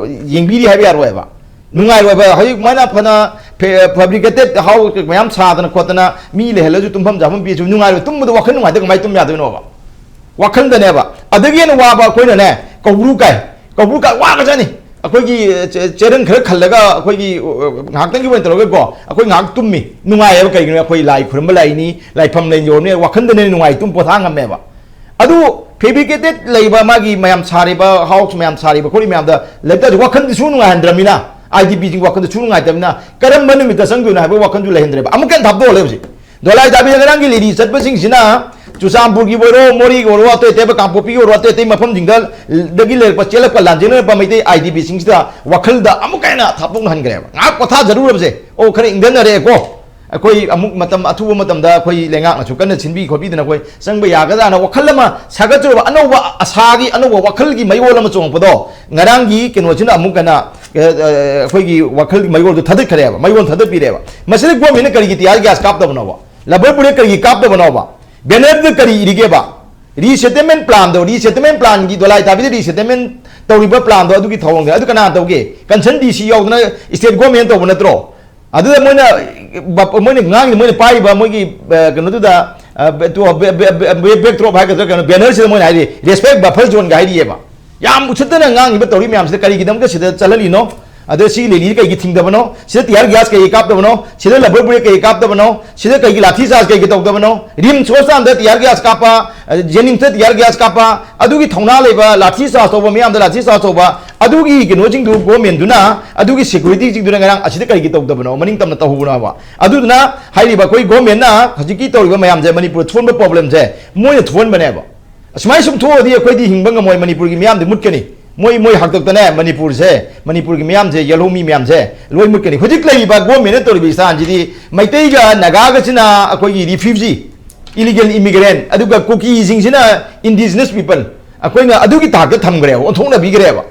ꯌꯦꯡꯕꯤꯔꯤ ꯍꯥꯏꯕ ꯌꯥꯔꯣꯏꯕ꯫ ꯅꯨꯡꯉꯥꯏꯔꯣꯏꯕ꯫ ꯍꯧꯖꯤꯛ ꯃꯥꯅ ꯐꯅ ꯐꯦ-, fabricated house ꯃꯌꯥꯝ ꯁꯥꯗꯅ ꯈꯣꯠꯇꯅ ꯃꯤ ꯂꯩꯍꯜꯂꯁꯨ ꯇꯨꯝꯐꯝ ꯆꯥꯐꯝ ꯄꯤꯔꯁꯨ ꯅꯨꯡꯉꯥꯏꯔꯣꯏ꯫ ꯇꯨꯝꯕꯗ ꯋꯥꯈꯜ ꯅꯨꯡꯉꯥꯏꯇ ꯀꯃꯥꯏꯅ ꯇꯨꯝ ꯌꯥꯗꯣꯏꯅꯣꯕ? ꯋꯥꯈꯜꯗꯅꯦꯕ꯫ ꯑꯗꯒꯤ ꯍꯦꯟꯅ ꯋꯥꯕ ꯑꯩꯈꯣꯏꯅꯅꯦ, ꯀꯧꯕ꯭ꯔꯨ ꯀꯥꯏ꯫ ꯀꯧꯕ꯭ꯔꯨ ꯀꯥꯏ ꯋꯥꯒꯖꯥꯠꯅꯤ꯫ ꯑꯩꯈꯣꯏꯒꯤ, ꯑ, ꯆꯦ-, ꯆꯦꯔꯪ ꯈꯔ ꯈꯜꯂꯒ ꯑꯩꯈꯣꯏꯒꯤ, ꯑ, ꯉꯥꯏꯍꯥꯛꯇꯪꯒꯤ ꯑꯣꯏꯅ ꯇꯧꯔꯒꯀꯣ, ꯑꯩꯈꯣꯏ ꯉꯥꯏꯍꯥꯛ ꯇꯨꯝꯃꯤ꯫ ꯅꯨꯡꯉꯥꯏꯌꯦꯕ꯫ ꯀꯩꯒꯤꯅꯣ? ꯑꯩꯈꯣꯏ ꯂꯥꯏ ꯈꯨꯔꯨꯝꯕ ꯂꯥꯛꯏꯅꯤ, ꯂꯥꯏꯐꯝ ꯂꯩ ꯌꯧꯔꯝꯅꯤ, ꯋꯥꯈꯜꯗꯅꯦ ꯅꯨꯡꯉꯥꯏ, ꯇꯨꯝ ꯄꯣꯊꯥ ꯉꯝꯃꯦꯕ꯫ ꯑꯗꯨ fabricated ꯂꯩꯕ ꯃꯥꯒꯤ ꯃꯌꯥꯝ ꯁꯥꯔꯤꯕ house ꯃꯌꯥꯝ ꯁꯥꯔꯤꯕ ꯈꯣꯠꯂꯤ ꯃꯌꯥꯝꯗ ꯂꯩꯇꯥꯔꯁꯨ ꯋꯥꯈꯜꯗꯤ ꯁꯨ ꯅꯨꯡꯉꯥꯏꯍꯟꯗ꯭ꯔꯕꯅꯤꯅ, I D P ꯁꯤꯡ ꯋꯥꯈꯜꯗ ꯁꯨ ꯅꯨꯡꯉꯥꯏꯇꯕꯅꯤꯅ ꯀꯔꯝꯕ ꯅꯨꯃꯤꯠꯇ ꯆꯪꯗꯣꯏꯅꯣ ꯍꯥꯏꯕ ꯋꯥꯈꯜꯁꯨ ꯂꯩꯍꯟꯗ꯭ꯔꯦꯕ꯫ ꯑꯃꯨꯛꯀ ꯍꯦꯟꯅ ꯊꯥꯞꯇꯣꯛꯍꯜꯂꯦ ꯍꯧꯖꯤꯛ꯫ ꯗꯣꯂꯥꯏ ꯇꯥꯕꯤ ꯉꯔꯥꯡꯒꯤ ꯂꯤꯂꯤ ꯆꯠꯄꯁꯤꯡꯁꯤꯅ ꯆꯨꯔꯆꯥꯟꯄꯨꯔꯒꯤꯕꯨ ꯑꯣꯏꯔꯣ, ꯃꯣꯔꯦꯒꯤ ꯑꯣꯏꯔꯣ, ꯑꯇꯩ ꯑꯇꯩꯕ ꯀꯥꯡꯄꯣꯛꯄꯤꯒꯤ ꯑꯣꯏꯔꯣ, ꯑꯇꯩ ꯑꯇꯩ ꯃꯐꯝꯁꯤꯡꯗ ꯗꯒꯤ ꯂꯩꯔꯛꯄ ꯆꯦꯜꯂꯛꯄ ꯂꯥꯟꯖꯦꯟꯅꯔꯛꯄ ꯃꯩꯇꯩ I D P ꯁꯤꯡꯁꯤꯗ ꯋꯥꯈꯜꯗ ꯑꯃꯨꯛꯀ ꯍꯦꯟꯅ ꯊꯥꯞꯇꯣꯛꯅꯍꯟꯈ꯭ꯔꯦꯕ꯫ ꯉꯥꯏꯍꯥꯛ ꯄꯣꯊꯥꯖꯔꯨꯔꯕꯁꯦ, ꯑꯣ, ꯈꯔ ꯏꯪꯊꯅꯔꯦꯀꯣ, ꯑꯩꯈꯣꯏ ꯑꯃꯨꯛ ꯃꯇꯝ ꯑꯊꯨꯕ ꯃꯇꯝꯗ ꯑꯩꯈꯣꯏ ꯂꯩꯉꯥꯛꯅꯁꯨ ꯀꯟꯅ ꯁꯤꯟꯕꯤ ꯈꯣꯠꯄꯤꯗꯅ ꯑꯩꯈꯣꯏ ꯆꯪꯕ ꯌꯥꯒꯗ꯭ꯔꯥꯅ ꯋꯥꯈꯜ ꯑꯃ ꯁꯥꯒꯠꯆꯔꯨꯕ, ꯑꯅꯧꯕ ꯑꯁꯥꯒꯤ ꯑꯅꯧꯕ ꯋꯥꯈꯜꯒꯤ ꯃꯌꯣꯜ ꯑꯃ ꯆꯣꯡꯉꯛꯄꯗꯣ, ꯉꯔꯥꯡꯒꯤ ꯀꯩꯅꯣꯁꯤꯅ ꯑꯃꯨꯛ ꯍꯟꯅ, ꯑ, ꯑ, ꯑꯩꯈꯣꯏꯒꯤ ꯋꯥꯈꯜꯒꯤ ꯃꯌꯣꯜꯗꯨ ꯊꯥꯗꯠꯈ꯭ꯔꯦꯕ, ꯃꯌꯣꯜ ꯊꯥꯗꯠꯄꯤꯔꯦꯕ꯫ ꯃꯁꯤꯗ ꯒꯣꯔꯃꯦꯟꯅ ꯀꯔꯤꯒꯤ ꯇꯤꯌꯥꯔ ꯒ꯭ꯌꯥꯁ ꯀꯥꯞꯇꯕꯅꯣꯕ? ꯂꯕꯔ ꯕꯨꯂꯦꯠ ꯀꯔꯤꯒꯤ ꯀꯥꯞꯇꯕꯅꯣꯕ? ꯕꯦꯅꯔꯗ ꯀꯔꯤ ꯏꯔꯤꯒꯦꯕ? ꯔꯤꯁꯦꯇꯜꯃꯦꯟ ꯄ꯭ꯂꯥꯟꯗꯣ, ꯔꯤꯁꯦꯇꯜꯃꯦꯟ ꯄ꯭ꯂꯥꯟꯒꯤ ꯗꯣꯂꯥꯏ ꯇꯥꯕꯤꯗ ꯔꯤꯁꯦꯇꯜꯃꯦꯟ ꯇꯧꯔꯤꯕ ꯄ꯭ꯂꯥꯟꯗꯣ, ꯑꯗꯨꯒꯤ ꯊꯧꯑꯣꯡꯗ ꯑꯗꯨ ꯀꯅꯥ ꯇꯧꯒꯦ? ꯀꯟꯁꯔꯟ ꯗꯤ ꯁꯤ ꯌꯥꯎꯗꯅ ꯁ꯭ꯇꯦꯠ ꯒꯣꯔꯃꯦꯟ ꯇꯧꯕ ꯅꯠꯇ꯭ꯔꯣ? ꯑꯗꯨꯗ ꯃꯣꯏꯅ, ꯃꯣꯏꯅ ꯉꯥꯡꯉꯤ, ꯃꯣꯏꯅ ꯄꯥꯏꯔꯤꯕ ꯃꯣꯏꯒꯤ, ꯑ, ꯀꯩꯅꯣꯗꯨꯗ, ꯑ, ꯕꯦꯛ ꯗ꯭ꯔꯣꯞ ꯍꯥꯏꯒꯗ꯭ꯔꯥ ꯀꯩꯅꯣ, ꯕꯦꯅꯔꯁꯤꯗ ꯃꯣꯏꯅ ꯍꯥꯏꯔꯤ, "ꯔꯦꯁꯄꯦꯛ ꯕꯐꯔ ꯖꯣꯟꯒ" ꯍꯥꯏꯔꯤꯑꯕ꯫ ꯌꯥꯝ ꯎꯁꯤꯠꯇꯅ ꯉꯥꯡꯉꯤꯕ ꯇꯧꯔꯤ ꯃꯌꯥꯝꯁꯤꯗ ꯀꯔꯤꯒꯤꯗꯃꯛꯇ ꯁꯤꯗ ꯆꯠꯍꯜꯂꯤꯅꯣ? ꯑꯗ ꯁꯤ ꯂꯦꯂꯤꯁꯤ ꯀꯩꯒꯤ ꯊꯤꯡꯗꯕꯅꯣ? ꯁꯤꯗ ꯇꯤꯌꯥꯔ ꯒ꯭ꯌꯥꯁ ꯀꯩꯒꯤ ꯀꯥꯞꯇꯕꯅꯣ? ꯁꯤꯗ ꯂꯕꯔ ꯕꯨꯂꯦꯠ ꯀꯩꯒꯤ ꯀꯥꯞꯇꯕꯅꯣ? ꯁꯤꯗ ꯀꯩꯒꯤ ꯂꯥꯊꯤ ꯆꯥꯔꯖ ꯀꯩꯒꯤ ꯇꯧꯗꯕꯅꯣ? ꯔꯤꯝꯁ ꯍꯣꯁꯄꯤꯇꯥꯜꯗ ꯇꯤꯌꯥꯔ ꯒ꯭ꯌꯥꯁ ꯀꯥꯞꯄ, ꯑ, ꯖꯦꯅꯤꯝꯁꯇ ꯇꯤꯌꯥꯔ ꯒ꯭ꯌꯥꯁ ꯀꯥꯞꯄ, ꯑꯗꯨꯒꯤ ꯊꯧꯅꯥ ꯂꯩꯕ, ꯂꯥꯊꯤ ꯆꯥꯔꯖ ꯇꯧꯕ ꯃꯤꯌꯥꯝꯗ ꯂꯥꯊꯤ ꯆꯥꯔꯖ ꯇꯧꯕ, ꯑꯗꯨꯒꯤ ꯀꯩꯅꯣꯁꯤꯡꯗꯨ ꯒꯣꯔꯃꯦꯟꯗꯨꯅ, ꯑꯗꯨꯒꯤ ꯁꯦꯀ꯭ꯌꯨꯔꯤꯇꯤꯁꯤꯡꯗꯨꯅ ꯉꯔꯥꯡ ꯑꯁꯤꯗ ꯀꯔꯤꯒꯤ ꯇꯧꯗꯕꯅꯣ? ꯃꯅꯤꯡ ꯇꯝꯅ ꯇꯧꯍꯧꯕꯅꯣꯕ? ꯑꯗꯨꯗꯨꯅ ꯍꯥꯏꯔꯤꯕ ꯑꯩꯈꯣꯏ ꯒꯣꯔꯃꯦꯟꯅ ꯍꯧꯖꯤꯛꯀꯤ ꯇꯧꯔꯤꯕ ꯃꯌꯥꯝꯁꯦ, ꯃꯅꯤꯄꯨꯔ ꯊꯣꯛꯍꯟꯕ ꯄ꯭ꯔꯣꯕ꯭ꯂꯦꯝꯁꯦ ꯃꯣꯏꯅ ꯊꯣꯛꯍꯟꯕꯅꯦꯕ꯫ ꯑꯁꯨꯃꯥꯏꯅ ꯁꯨꯝ ꯊꯣꯛꯑꯗꯤ ꯑꯩꯈꯣꯏꯗꯤ ꯍꯤꯡꯕ ꯉꯝꯃꯣꯏ, ꯃꯅꯤꯄꯨꯔꯒꯤ ꯃꯤꯌꯥꯝꯗꯤ ꯃꯨꯠꯀꯅꯤ꯫ ꯃꯣꯏ, ꯃꯣꯏ ꯍꯥꯛꯇꯛꯇꯅꯦ ꯃꯅꯤꯄꯨꯔꯁꯦ, ꯃꯅꯤꯄꯨꯔꯒꯤ ꯃꯤꯌꯥꯝꯁꯦ, ꯌꯦꯜꯍꯧꯃꯤ ꯃꯌꯥꯝꯁꯦ ꯂꯣꯏ ꯃꯨꯠꯀꯅꯤ꯫ ꯍꯧꯖꯤꯛ ꯂꯩꯔꯤꯕ ꯒꯣꯔꯃꯦꯟꯅ ꯇꯧꯔꯤꯕ ꯏꯁꯇꯥꯟꯁꯤꯗꯤ ꯃꯩꯇꯩꯒ ꯅꯥꯒꯥꯒꯁꯤꯅ ꯑꯩꯈꯣꯏꯒꯤ ꯔꯤꯐ꯭ꯌꯨꯖꯤ, ꯏꯂꯤꯒꯦꯜ ꯏꯃꯤꯒ꯭ꯔꯦꯟ, ꯑꯗꯨꯒ ꯀꯨꯀꯤꯁꯤꯡꯁꯤꯅ ꯏꯟꯗꯤꯖꯤꯅꯁ ꯄꯤꯄꯜ, ꯑꯩꯈꯣꯏꯅ ꯑꯗꯨꯒꯤ ꯊꯥꯛꯇ ꯊꯝꯈ꯭ꯔꯦꯕ, ꯑꯣꯟꯊꯣꯛꯅꯕꯤꯈ꯭ꯔꯦꯕ꯫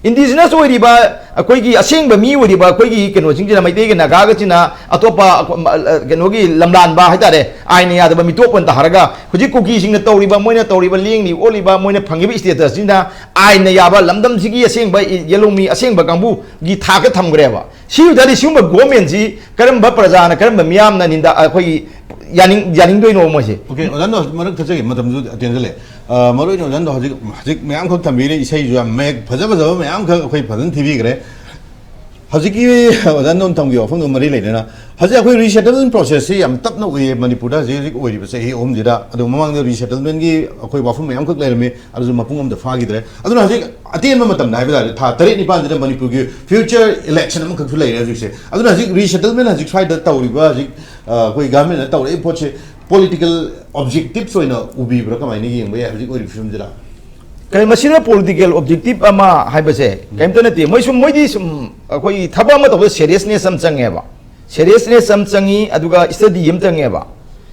ꯏꯟꯗꯤꯖꯤꯅꯁ ꯑꯣꯏꯔꯤꯕ ꯑꯩꯈꯣꯏꯒꯤ ꯑꯁꯦꯡꯕ ꯃꯤ ꯑꯣꯏꯔꯤꯕ ꯑꯩꯈꯣꯏꯒꯤ ꯀꯩꯅꯣꯁꯤꯡꯁꯤꯅ, ꯃꯩꯇꯩꯒ ꯅꯥꯒꯥꯒꯁꯤꯅ ꯑꯇꯣꯞꯄ ꯑꯩꯈꯣ-, ꯃ-, ꯑ, ꯀꯩꯅꯣꯒꯤ ꯂꯝꯂꯥꯟꯕ ꯍꯥꯏꯇꯥꯔꯦ, ꯑꯥꯏꯟꯅ ꯌꯥꯗꯕ ꯃꯤꯇꯣꯞ ꯑꯣꯏꯅ ꯇꯥꯍꯔꯒ ꯍꯧꯖꯤꯛ ꯀꯨꯀꯤꯁꯤꯡꯅ ꯇꯧꯔꯤꯕ, ꯃꯣꯏꯅ ꯇꯧꯔꯤꯕ ꯂꯦꯡꯂꯤ ꯑꯣꯠꯂꯤꯕ, ꯃꯣꯏꯅ ꯐꯪꯉꯤꯕ ꯏꯁꯇꯦꯇꯁꯁꯤꯅ ꯑꯥꯏꯟꯅ ꯌꯥꯕ ꯂꯝꯗꯝꯁꯤꯒꯤ ꯑꯁꯦꯡꯕ ꯏ-, ꯌꯦꯜꯍꯧꯃꯤ ꯑꯁꯦꯡꯕ ꯀꯥꯡꯕꯨꯒꯤ ꯊꯥꯛꯇ ꯊꯝꯈ꯭ꯔꯦꯕ꯫ ꯁꯤ ꯑꯣꯏ ꯇꯥꯔꯗꯤ ꯁꯤꯒꯨꯝꯕ ꯒꯣꯔꯃꯦꯟꯁꯤ ꯀꯔꯝꯕ ꯄ꯭ꯔꯖꯥꯅ, ꯀꯔꯝꯕ ꯃꯤꯌꯥꯝꯅ ꯅꯤꯟꯗ-, ꯑꯩꯈꯣꯏꯒꯤ ꯌꯥꯅꯤꯡ-, ꯌꯥꯅꯤꯡꯗꯣꯏꯅꯣ ꯃꯣꯏꯁꯦ? ꯑꯣꯀꯦ, ꯑꯣꯖꯥ, ꯅꯪ ꯃꯔꯛ ꯊꯠꯆꯒꯦ, ꯃꯇꯝꯁꯨ ꯇꯦꯟꯖꯜꯂꯦ꯫ ꯑ, ꯃꯔꯨ ꯑꯣꯏꯅ ꯑꯣꯖꯥꯅ ꯍꯧꯖꯤꯛ, ꯍꯧꯖꯤꯛ ꯃꯌꯥꯝꯈꯛ ꯊꯝꯕꯤꯔꯦ, ꯏꯁꯩꯁꯨ ꯌꯥꯝ ꯃꯌꯦꯛ ꯐꯖ ꯐꯖꯕ ꯃꯌꯥꯝꯈꯛ ꯑꯩꯈꯣꯏ ꯐꯖꯅ ꯊꯤꯕꯤꯈ꯭ꯔꯦ꯫ ꯍꯧꯖꯤꯛꯀꯤ ꯑꯣꯖꯥꯅ ꯊꯝꯈꯤꯕ ꯋꯥꯐꯝꯗꯨꯒ ꯃꯔꯤ ꯂꯩꯅꯅ, ꯍꯧꯖꯤꯛ ꯑꯩꯈꯣꯏ ꯔꯤꯁꯦꯇꯜꯃꯦꯟ ꯄ꯭ꯔꯣꯁꯦꯁꯁꯤ ꯌꯥꯝ ꯇꯞꯅ ꯎꯏꯌꯦ ꯃꯅꯤꯄꯨꯔꯗ ꯍꯧꯖꯤꯛ ꯍꯧꯖꯤꯛ ꯑꯣꯏꯔꯤꯕ ꯆꯍꯤ ꯑꯍꯨꯝꯁꯤꯗ꯫ ꯑꯗꯣ ꯃꯃꯥꯡꯗ ꯔꯤꯁꯦꯇꯜꯃꯦꯟꯒꯤ ꯑꯩꯈꯣꯏ ꯋꯥꯐꯝ ꯃꯌꯥꯝꯈꯛ ꯂꯩꯔꯝꯃꯤ, ꯑꯗꯨꯁꯨ ꯃꯄꯨꯡ ꯑꯃꯗ ꯐꯥꯈꯤꯗ꯭ꯔꯦ꯫ ꯑꯗꯨꯅ ꯍꯧꯖꯤꯛ ꯑꯇꯦꯟꯕ ꯃꯇꯝꯗ ꯍꯥꯏꯕ ꯇꯥꯔꯦ, ꯊꯥ ꯇꯔꯦꯠ ꯅꯤꯄꯥꯟꯁꯤꯗ ꯃꯅꯤꯄꯨꯔꯒꯤ ꯐ꯭ꯌꯨꯆꯔ ꯏꯂꯦꯛꯁꯟ ꯑꯃꯈꯛꯁꯨ ꯂꯩꯔꯦ ꯍꯧꯖꯤꯛꯁꯦ꯫ ꯑꯗꯨꯅ ꯍꯧꯖꯤꯛ ꯔꯤꯁꯦꯇꯜꯃꯦꯟ ꯍꯧꯖꯤꯛ ꯁ꯭ꯋꯥꯏꯗ ꯇꯧꯔꯤꯕ, ꯍꯧꯖꯤꯛ, ꯑ, ꯑꯩꯈꯣꯏ ꯒꯚꯔꯟꯃꯦꯟꯅ ꯇꯧꯔꯛꯏꯕ ꯄꯣꯠꯁꯦ ꯄꯣꯂꯤꯇꯤꯀꯦꯜ ꯑꯣꯕꯖꯦꯛꯇꯤꯚꯁ ꯑꯣꯏꯅ ꯎꯕꯤꯕ꯭ꯔꯥ, ꯀꯃꯥꯏꯅ ꯌꯦꯡꯕ ꯌꯥꯏ ꯍꯧꯖꯤꯛ ꯑꯣꯏꯔꯤꯕ ꯐꯤꯕꯝꯁꯤꯗ? ꯀꯔꯤ, ꯃꯁꯤꯗ ꯄꯣꯂꯤꯇꯤꯀꯦꯜ ꯑꯣꯕꯖꯦꯛꯇꯤꯚ ꯑꯃ ꯍꯥꯏꯕꯁꯦ ꯀꯔꯤꯝꯇ ꯅꯠꯇꯦ꯫ ꯃꯣꯏ ꯁꯨꯝ, ꯃꯣꯏꯗꯤ ꯁꯨꯝ ꯑꯩꯈꯣꯏꯒꯤ ꯊꯕꯛ ꯑꯃ ꯇꯧꯕꯗ ꯁꯦꯔꯤꯌꯁꯅꯦꯁ ꯑꯃ ꯆꯪꯉꯦꯕ꯫ ꯁꯦꯔꯤꯌꯁꯅꯦꯁ ꯑꯃ ꯆꯪꯉꯤ, ꯑꯗꯨꯒ ꯁ꯭ꯇꯗꯤ ꯑꯃ ꯆꯪꯉꯦꯕ꯫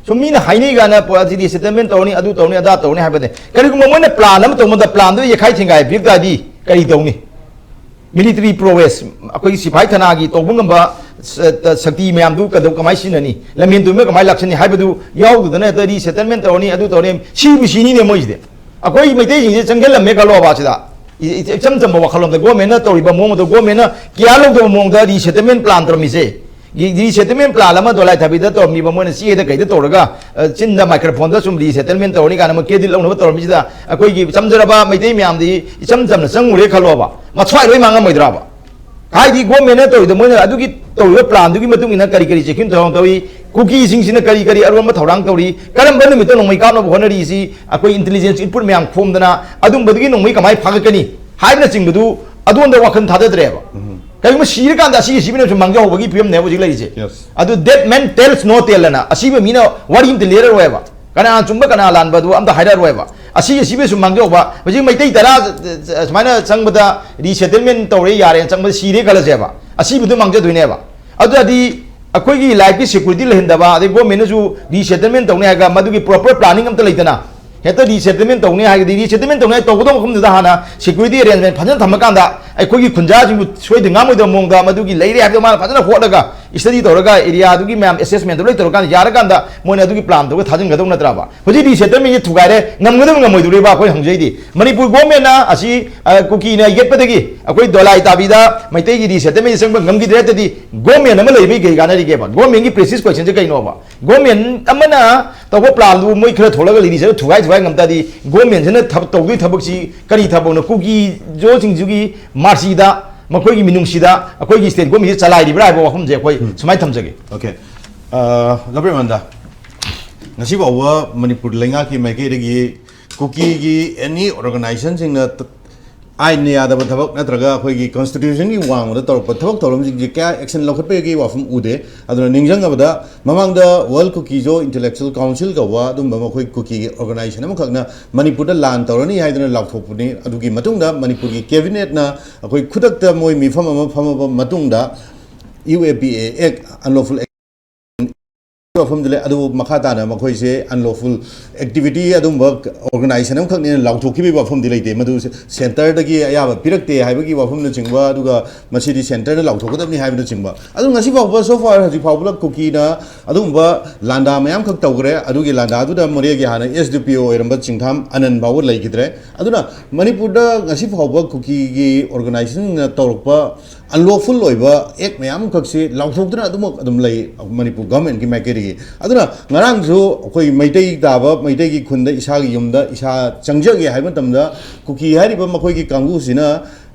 ꯁꯨꯝ ꯃꯤꯅ ꯍꯥꯏꯅꯩ ꯀꯥꯏꯅ ꯄꯣ-, ꯑꯁꯤꯗꯤ ꯁꯦꯇꯜꯃꯦꯟ ꯇꯧꯔꯅꯤ, ꯑꯗꯨ ꯇꯧꯔꯅꯤ, ꯑꯗꯥ ꯇꯧꯔꯅꯤ ꯍꯥꯏꯕꯅꯦ꯫ ꯀꯔꯤꯒꯨꯝꯕ ꯃꯣꯏꯅ ꯄ꯭ꯂꯥꯟ ꯑꯃ ꯇꯧꯕꯗ ꯄ꯭ꯂꯥꯟꯗꯨ ꯌꯦꯈꯥꯏ ꯊꯤꯡꯒꯥꯏ ꯄꯤꯔꯛ ꯇꯥꯔꯗꯤ ꯀꯔꯤ ꯇꯧꯅꯤ? ꯃꯤꯂꯤꯇꯔꯤ ꯄ꯭ꯔꯣꯋꯦꯁ, ꯑꯩꯈꯣꯏꯒꯤ ꯁꯤꯐꯥꯏ ꯊꯅꯥꯒꯤ ꯇꯧꯕ ꯉꯝꯕ ꯁ-, ꯇ-, ꯁꯛꯇꯤ ꯃꯌꯥꯝꯗꯨ ꯀꯗꯧ-, ꯀꯃꯥꯏꯅ ꯁꯤꯖꯤꯟꯅꯅꯤ? ꯂꯝꯍꯦꯟ ꯇꯨꯝꯕ ꯀꯃꯥꯏꯅ ꯂꯥꯛꯁꯟꯅꯤ ꯍꯥꯏꯕꯗꯨ ꯌꯥꯎꯗꯗꯅ ꯍꯦꯛꯇ ꯔꯤꯁꯦꯇꯜꯃꯦꯟ ꯇꯧꯔꯅꯤ, ꯑꯗꯨ ꯇꯧꯔꯅꯤ, ꯁꯤꯕꯨ ꯁꯤꯅꯤꯅꯦ ꯃꯣꯏꯁꯤꯗꯤ꯫ ꯑꯩꯈꯣꯏ ꯃꯩꯇꯩꯁꯤꯡꯁꯦ ꯆꯪꯁꯤꯜꯂꯝꯃꯦ ꯈꯜꯂꯣꯕ ꯁꯤꯗ꯫ ꯏ-, ꯏ-, ꯏꯆꯝ ꯆꯝꯕ ꯋꯥꯈꯜꯂꯣꯟꯗ ꯒꯣꯔꯃꯦꯟꯅ ꯇꯧꯔꯤꯕ ꯃꯑꯣꯡ ꯑꯗꯣ, ꯒꯣꯔꯃꯦꯟꯅ ꯀꯤꯌꯥꯔ ꯂꯧꯗꯕ ꯃꯑꯣꯡꯗ ꯔꯤꯁꯦꯇꯜꯃꯦꯟ ꯄ꯭ꯂꯥꯟ ꯇꯧꯔꯝꯃꯤꯁꯦ꯫ ꯔꯤ-, ꯔꯤꯁꯦꯇꯜꯃꯦꯟ ꯄ꯭ꯂꯥꯟ ꯑꯃ ꯗꯣꯂꯥꯏ ꯊꯥꯕꯤꯗ ꯇꯧꯔꯝꯃꯤꯕ, ꯃꯣꯏꯅ ꯆꯦꯗ ꯀꯩꯗ ꯇꯧꯔꯒ, ꯑ, ꯆꯤꯟꯗ ꯃꯥꯏꯀ꯭ꯔꯣꯐꯣꯟꯗ ꯁꯨꯝ ꯔꯤꯁꯦꯇꯜꯃꯦꯟ ꯇꯧꯔꯅꯤ ꯀꯥꯏꯅ ꯃꯣꯏ ꯀ꯭ꯔꯦꯗꯤꯠ ꯂꯧꯅꯕ ꯇꯧꯔꯝꯃꯤꯁꯤꯗ, ꯑꯩꯈꯣꯏꯒꯤ ꯆꯝꯖꯔꯕ ꯃꯩꯇꯩ ꯃꯌꯥꯝꯗꯤ ꯏꯆꯝ ꯆꯝꯅ ꯆꯪꯉꯨꯔꯦ ꯈꯜꯂꯣꯕ, ꯃꯊ꯭ꯋꯥꯏ ꯂꯣꯏ ꯃꯥꯡꯉꯝꯃꯣꯏꯗ꯭ꯔꯕ? ꯍꯥꯏꯗꯤ ꯒꯣꯔꯃꯦꯟꯅ ꯇꯧꯔꯤꯗꯣ, ꯃꯣꯏꯅ ꯑꯗꯨꯒꯤ ꯇꯧꯔꯤꯕ ꯄ꯭ꯂꯥꯟꯗꯨꯒꯤ ꯃꯇꯨꯡ ꯏꯟꯅ ꯀꯔꯤ ꯀꯔꯤ ꯆꯦꯛꯁꯤꯟ ꯊꯧꯔꯥꯡ ꯇꯧꯔꯤ, ꯀꯨꯀꯤꯁꯤꯡꯁꯤꯅ ꯀꯔꯤ ꯀꯔꯤ ꯑꯔꯣꯟꯕ ꯊꯧꯔꯥꯡ ꯇꯧꯔꯤ, ꯀꯔꯝꯕ ꯅꯨꯃꯤꯠꯇ ꯅꯣꯡꯃꯩ ꯀꯥꯞꯅꯕ ꯍꯣꯠꯅꯔꯤꯁꯤ, ꯑꯩꯈꯣꯏ ꯏꯟꯇꯦꯂꯤꯖꯦꯟꯁ ꯏꯟꯄꯨꯠ ꯃꯌꯥꯝ ꯈꯣꯝꯗꯅ ꯑꯗꯨꯝꯕꯗꯨꯒꯤ ꯅꯣꯡꯃꯩ ꯀꯃꯥꯏꯅ ꯐꯥꯒꯠꯀꯅꯤ ꯍꯥꯏꯕꯅꯆꯤꯡꯕꯗꯨ ꯑꯗꯣꯝꯗ ꯋꯥꯈꯜ ꯊꯥꯗꯗ꯭ꯔꯦꯕ꯫ ꯀꯔꯤꯒꯨꯝꯕ ꯁꯤꯔꯀꯥꯟꯗ ꯑꯁꯤ ꯑꯁꯤꯕꯅꯁꯨ ꯃꯥꯡꯖꯍꯧꯕꯒꯤ ꯐꯤꯕꯝꯅꯦꯕ ꯍꯧꯖꯤꯛ ꯂꯩꯔꯤꯁꯦ꯫ Yes. ꯑꯗꯨ "Dead man tells no tale" ꯑꯅ ꯑꯁꯤꯕ ꯃꯤꯅ ꯋꯥꯔꯤ ꯑꯝꯇ ꯂꯤꯔꯔꯣꯏꯕ, ꯀꯅꯥ ꯆꯨꯝꯕ ꯀꯅꯥ ꯂꯥꯟꯕ ꯑꯗꯨ ꯑꯝꯇ ꯍꯥꯏꯔꯔꯣꯏꯕ꯫ ꯑꯁꯤ ꯑꯁꯤꯕꯁꯨ ꯃꯥꯡꯖꯍꯧꯕ꯫ ꯍꯧꯖꯤꯛ ꯃꯩꯇꯩ ꯇꯔꯥ ꯁꯨꯃꯥꯏꯅ ꯆꯪꯕꯗ ꯔꯤꯁꯦꯇꯜꯃꯦꯟ ꯇꯧꯔꯦ ꯌꯥꯔꯦꯅ ꯆꯪꯕꯗ ꯁꯤꯔꯦ ꯈꯜꯂꯁꯦꯕ, ꯑꯁꯤꯕꯗꯨ ꯃꯥꯡꯖꯗꯣꯏꯅꯦꯕ꯫ ꯑꯗꯨꯗꯤ ꯑꯩꯈꯣꯏꯒꯤ ꯂꯥꯏꯐꯀꯤ ꯁꯦꯀ꯭ꯌꯨꯔꯤꯇꯤ ꯂꯩꯍꯟꯗꯕ, ꯑꯗꯩ ꯒꯣꯔꯃꯦꯟꯅꯁꯨ ꯔꯤꯁꯦꯇꯜꯃꯦꯟ ꯇꯧꯅꯤ ꯍꯥꯏꯔꯒ ꯃꯗꯨꯒꯤ ꯄ꯭ꯔꯣꯄꯔ ꯄ꯭ꯂꯥꯅꯤꯡ ꯑꯝꯇ ꯂꯩꯇꯅ ꯍꯦꯛꯇ ꯔꯤꯁꯦꯇꯜꯃꯦꯟ ꯇꯧꯅꯤ ꯍꯥꯏꯔꯒꯗꯤ, ꯔꯤꯁꯦꯇꯜꯃꯦꯟ ꯇꯧꯅꯤ ꯍꯥꯏ ꯇꯧꯒꯗꯧꯕ ꯃꯐꯝꯗꯨꯗ ꯍꯥꯟꯅ ꯁꯦꯀ꯭ꯌꯨꯔꯤꯇꯤ ꯑꯦꯔꯦꯟꯖꯃꯦꯟ ꯐꯖꯅ ꯊꯝꯃꯀꯥꯟꯗ ꯑꯩꯈꯣꯏꯒꯤ ꯈꯨꯟꯖꯥꯁꯤꯡꯕꯨ ꯁꯣꯏꯗ ꯉꯥꯝꯃꯣꯏꯗꯕ ꯃꯑꯣꯡꯗ ꯃꯗꯨꯒꯤ ꯂꯩꯔꯦ ꯍꯥꯏꯕꯗꯣ ꯃꯥꯅ ꯐꯖꯅ ꯍꯣꯠꯂꯒ ꯁ꯭ꯇꯗꯤ ꯇꯧꯔꯒ ꯑꯦꯔꯤꯌꯥꯗꯨꯒꯤ ꯃꯌꯥꯝ ꯑꯦꯁꯦꯁꯃꯦꯟꯗꯨ ꯂꯣꯏ ꯇꯧꯔꯀꯥꯟꯗ ꯌꯥꯔꯀꯥꯟꯗ ꯃꯣꯏꯅ ꯑꯗꯨꯒꯤ ꯄ꯭ꯂꯥꯟ ꯇꯧꯔꯒ ꯊꯥꯖꯤꯟꯒꯗꯧ ꯅꯠꯇ꯭ꯔꯕ? ꯍꯧꯖꯤꯛ ꯔꯤꯁꯦꯇꯜꯃꯦꯟꯁꯦ ꯊꯨꯒꯥꯏꯔꯦ, ꯉꯝꯒꯗꯕ ꯉꯝꯃꯣꯏꯗꯣꯔꯤꯕ ꯑꯩꯈꯣꯏ ꯍꯪꯖꯩꯗꯤ꯫ ꯃꯅꯤꯄꯨꯔ ꯒꯣꯔꯃꯦꯟꯅ ꯑꯁꯤ, ꯑ, ꯀꯨꯀꯤꯅ ꯌꯦꯠꯄꯗꯒꯤ ꯑꯩꯈꯣꯏ ꯗꯣꯂꯥꯏ ꯇꯥꯕꯤꯗ ꯃꯩꯇꯩꯒꯤ ꯔꯤꯁꯦꯇꯜꯃꯦꯟꯁꯦ ꯆꯪꯕ ꯉꯝꯈꯤꯗ꯭ꯔꯦ ꯍꯥꯏꯔꯗꯤ ꯒꯣꯔꯃꯦꯟ ꯑꯃ ꯂꯩꯕꯒꯤ ꯀꯩ ꯀꯥꯟꯅꯔꯤꯒꯦꯕ? ꯒꯣꯔꯃꯦꯟꯒꯤ ꯄ꯭ꯔꯦꯁꯤꯁ ꯀꯣꯏꯁꯟꯁꯦ ꯀꯩꯅꯣꯕ? ꯒꯣꯔꯃꯦꯟ ꯑꯃꯅ ꯇꯧꯕ ꯄ꯭ꯂꯥꯟꯗꯨ ꯃꯣꯏ ꯈꯔ ꯊꯣꯛꯂꯒ ꯂꯤꯔꯤꯁꯤꯅ ꯊꯨꯒꯥꯏ ꯊꯨꯒꯥꯏ ꯉꯝ ꯇꯥꯔꯗꯤ ꯒꯣꯔꯃꯦꯟꯁꯤꯅ ꯊꯕꯛ ꯇꯧꯗꯣꯏ ꯊꯕꯛꯁꯤ ꯀꯔꯤ ꯊꯕꯛꯅꯣ? ꯀꯨꯀꯤ ꯖꯣꯁꯤꯡꯁꯤꯒꯤ ꯃꯥꯔꯁꯤꯗ, ꯃꯈꯣꯏꯒꯤ ꯃꯤꯅꯨꯡꯁꯤꯗ ꯑꯩꯈꯣꯏꯒꯤ ꯁ꯭ꯇꯦꯠ ꯒꯣꯔꯃꯦꯟꯁꯤ ꯆꯂꯥꯏꯔꯤꯕ꯭ꯔꯥ ꯍꯥꯏꯕ ꯋꯥꯐꯝꯁꯦ ꯑꯩꯈꯣꯏ ꯎꯝ꯫ ꯁꯨꯃꯥꯏꯅ ꯊꯝꯖꯒꯦ꯫ ꯑꯣꯀꯦ꯫ ꯑ, ꯂꯧꯄ꯭ꯔꯦꯝ ꯑꯅꯟꯗ, ꯉꯁꯤ ꯐꯥꯎꯕ ꯃꯅꯤꯄꯨꯔ ꯂꯩꯉꯥꯛꯀꯤ ꯃꯥꯏꯀꯩꯗꯒꯤ ꯀꯨꯀꯤꯒꯤ ꯑꯦꯅꯤ ꯑꯣꯔꯒꯅꯥꯏꯖꯦꯁꯟꯁꯤꯡꯅ ꯇ-, ꯑꯥꯏꯟꯅ ꯌꯥꯗꯕ ꯊꯕꯛ ꯅꯠꯇ꯭ꯔꯒ ꯑꯩꯈꯣꯏꯒꯤ ꯀꯟꯁꯇꯤꯇ꯭ꯌꯨꯁꯟꯒꯤ ꯋꯥꯡꯃꯗ ꯇꯧꯔꯛꯄ ꯊꯕꯛ ꯊꯧꯔꯝꯁꯤꯡꯁꯦ ꯀꯌꯥ ꯑꯦꯛꯁꯟ ꯂꯧꯈꯠꯄꯒꯤ ꯋꯥꯐꯝ ꯎꯗꯦ꯫ ꯑꯗꯨꯅ ꯅꯤꯡꯁꯤꯡꯉꯕꯗ ꯃꯃꯥꯡꯗ ꯋꯥꯔꯜ ꯀꯨꯀꯤ ꯖꯣ ꯏꯟꯇꯦꯂꯦꯛꯆꯨꯋꯦꯜ ꯀꯥꯎꯟꯁꯤꯜ ꯀꯧꯕ ꯑꯗꯨꯝꯕ ꯑꯃ ꯑꯩꯈꯣꯏ ꯀꯨꯀꯤꯒꯤ ꯑꯣꯔꯒꯅꯥꯏꯖꯦꯁꯟ ꯑꯃꯈꯛꯅ ꯃꯅꯤꯄꯨꯔꯗ ꯂꯥꯟ ꯇꯧꯔꯅꯤ ꯍꯥꯏꯗꯨꯅ ꯂꯥꯎꯊꯣꯛꯄꯅꯤ꯫ ꯑꯗꯨꯒꯤ ꯃꯇꯨꯡꯗ ꯃꯅꯤꯄꯨꯔꯒꯤ ꯀꯦꯕꯤꯅꯦꯠꯅ ꯑꯩꯈꯣꯏ ꯈꯨꯗꯛꯇ ꯃꯣꯏ ꯃꯤꯐꯝ ꯑꯃ ꯐꯝꯃꯕ ꯃꯇꯨꯡꯗ ꯌꯨ ꯑꯦ ꯄꯤ ꯑꯦ ꯑꯦꯛ, ꯑꯟꯂꯣꯐꯨꯜ ꯋꯥꯐꯝꯗꯤ ꯂꯩ, ꯑꯗꯨꯕꯨ ꯃꯈꯥ ꯇꯥꯅ ꯃꯈꯣꯏꯁꯦ ꯑꯟꯂꯣꯐꯨꯜ ꯑꯦꯛꯇꯤꯚꯤꯇꯤ ꯑꯗꯨꯝꯕ ꯑꯣꯔꯒꯅꯥꯏꯖꯦꯁꯟ ꯑꯃꯈꯛꯅꯦꯅ ꯂꯥꯎꯊꯣꯛꯈꯤꯕꯒꯤ ꯋꯥꯐꯝꯗꯤ ꯂꯩꯇꯦ꯫ ꯃꯗꯨ ꯁꯦꯟꯇꯔꯗꯒꯤ ꯑꯌꯥꯕ ꯄꯤꯔꯛꯇꯦ ꯍꯥꯏꯕꯒꯤ ꯋꯥꯐꯝꯅꯆꯤꯡꯕ, ꯑꯗꯨꯒ ꯃꯁꯤꯗꯤ ꯁꯦꯟꯇꯔꯅ ꯂꯥꯎꯊꯣꯛꯀꯗꯕꯅꯤ ꯍꯥꯏꯕꯅꯆꯤꯡꯕ꯫ ꯑꯗꯨ ꯉꯁꯤ ꯐꯥꯎꯕ, so far, ꯍꯧꯖꯤꯛ ꯐꯥꯎꯕꯗ ꯀꯨꯀꯤꯅ ꯑꯗꯨꯒꯨꯝꯕ ꯂꯥꯟꯗꯥ ꯃꯌꯥꯝꯈꯛ ꯇꯧꯈ꯭ꯔꯦ꯫ ꯑꯗꯨꯒꯤ ꯂꯥꯟꯗꯥꯗꯨꯗ ꯃꯣꯔꯦꯒꯤ ꯍꯥꯟꯅ ꯑꯦꯁ ꯗꯤ ꯄꯤ ꯑꯣ ꯑꯣꯏꯔꯝꯕ ꯆꯤꯡꯊꯥꯝ ꯑꯅꯟ ꯐꯥꯎꯕ ꯂꯩꯈꯤꯗ꯭ꯔꯦ꯫ ꯑꯗꯨꯅ ꯃꯅꯤꯄꯨꯔꯗ ꯉꯁꯤ ꯐꯥꯎꯕ ꯀꯨꯀꯤꯒꯤ ꯑꯣꯔꯒꯅꯥꯏꯖꯦꯁꯟꯅ ꯇꯧꯔꯛꯄ ꯑꯟꯂꯣꯐꯨꯜ ꯑꯣꯏꯕ ꯑꯦꯛ ꯃꯌꯥꯝ ꯑꯃꯈꯛꯁꯤ ꯂꯥꯎꯊꯣꯛꯇꯨꯅ ꯑꯗꯨꯃꯛ ꯑꯗꯨꯝ ꯂꯩ ꯃꯅꯤꯄꯨꯔ ꯒꯚꯔꯟꯃꯦꯟꯠꯀꯤ ꯃꯥꯏꯀꯩꯗꯒꯤ꯫ ꯑꯗꯨꯅ ꯉꯔꯥꯡꯁꯨ ꯑꯩꯈꯣꯏ ꯃꯩꯇꯩ ꯇꯥꯕ, ꯃꯩꯇꯩꯒꯤ ꯈꯨꯟꯗ ꯏꯁꯥꯒꯤ ꯌꯨꯝꯗ ꯏꯁꯥ ꯆꯪꯖꯒꯦ ꯍꯥꯏꯕ ꯃꯇꯝꯗ, ꯀꯨꯀꯤ ꯍꯥꯏꯔꯤꯕ ꯃꯈꯣꯏꯒꯤ ꯀꯥꯡꯕꯨꯁꯤꯅ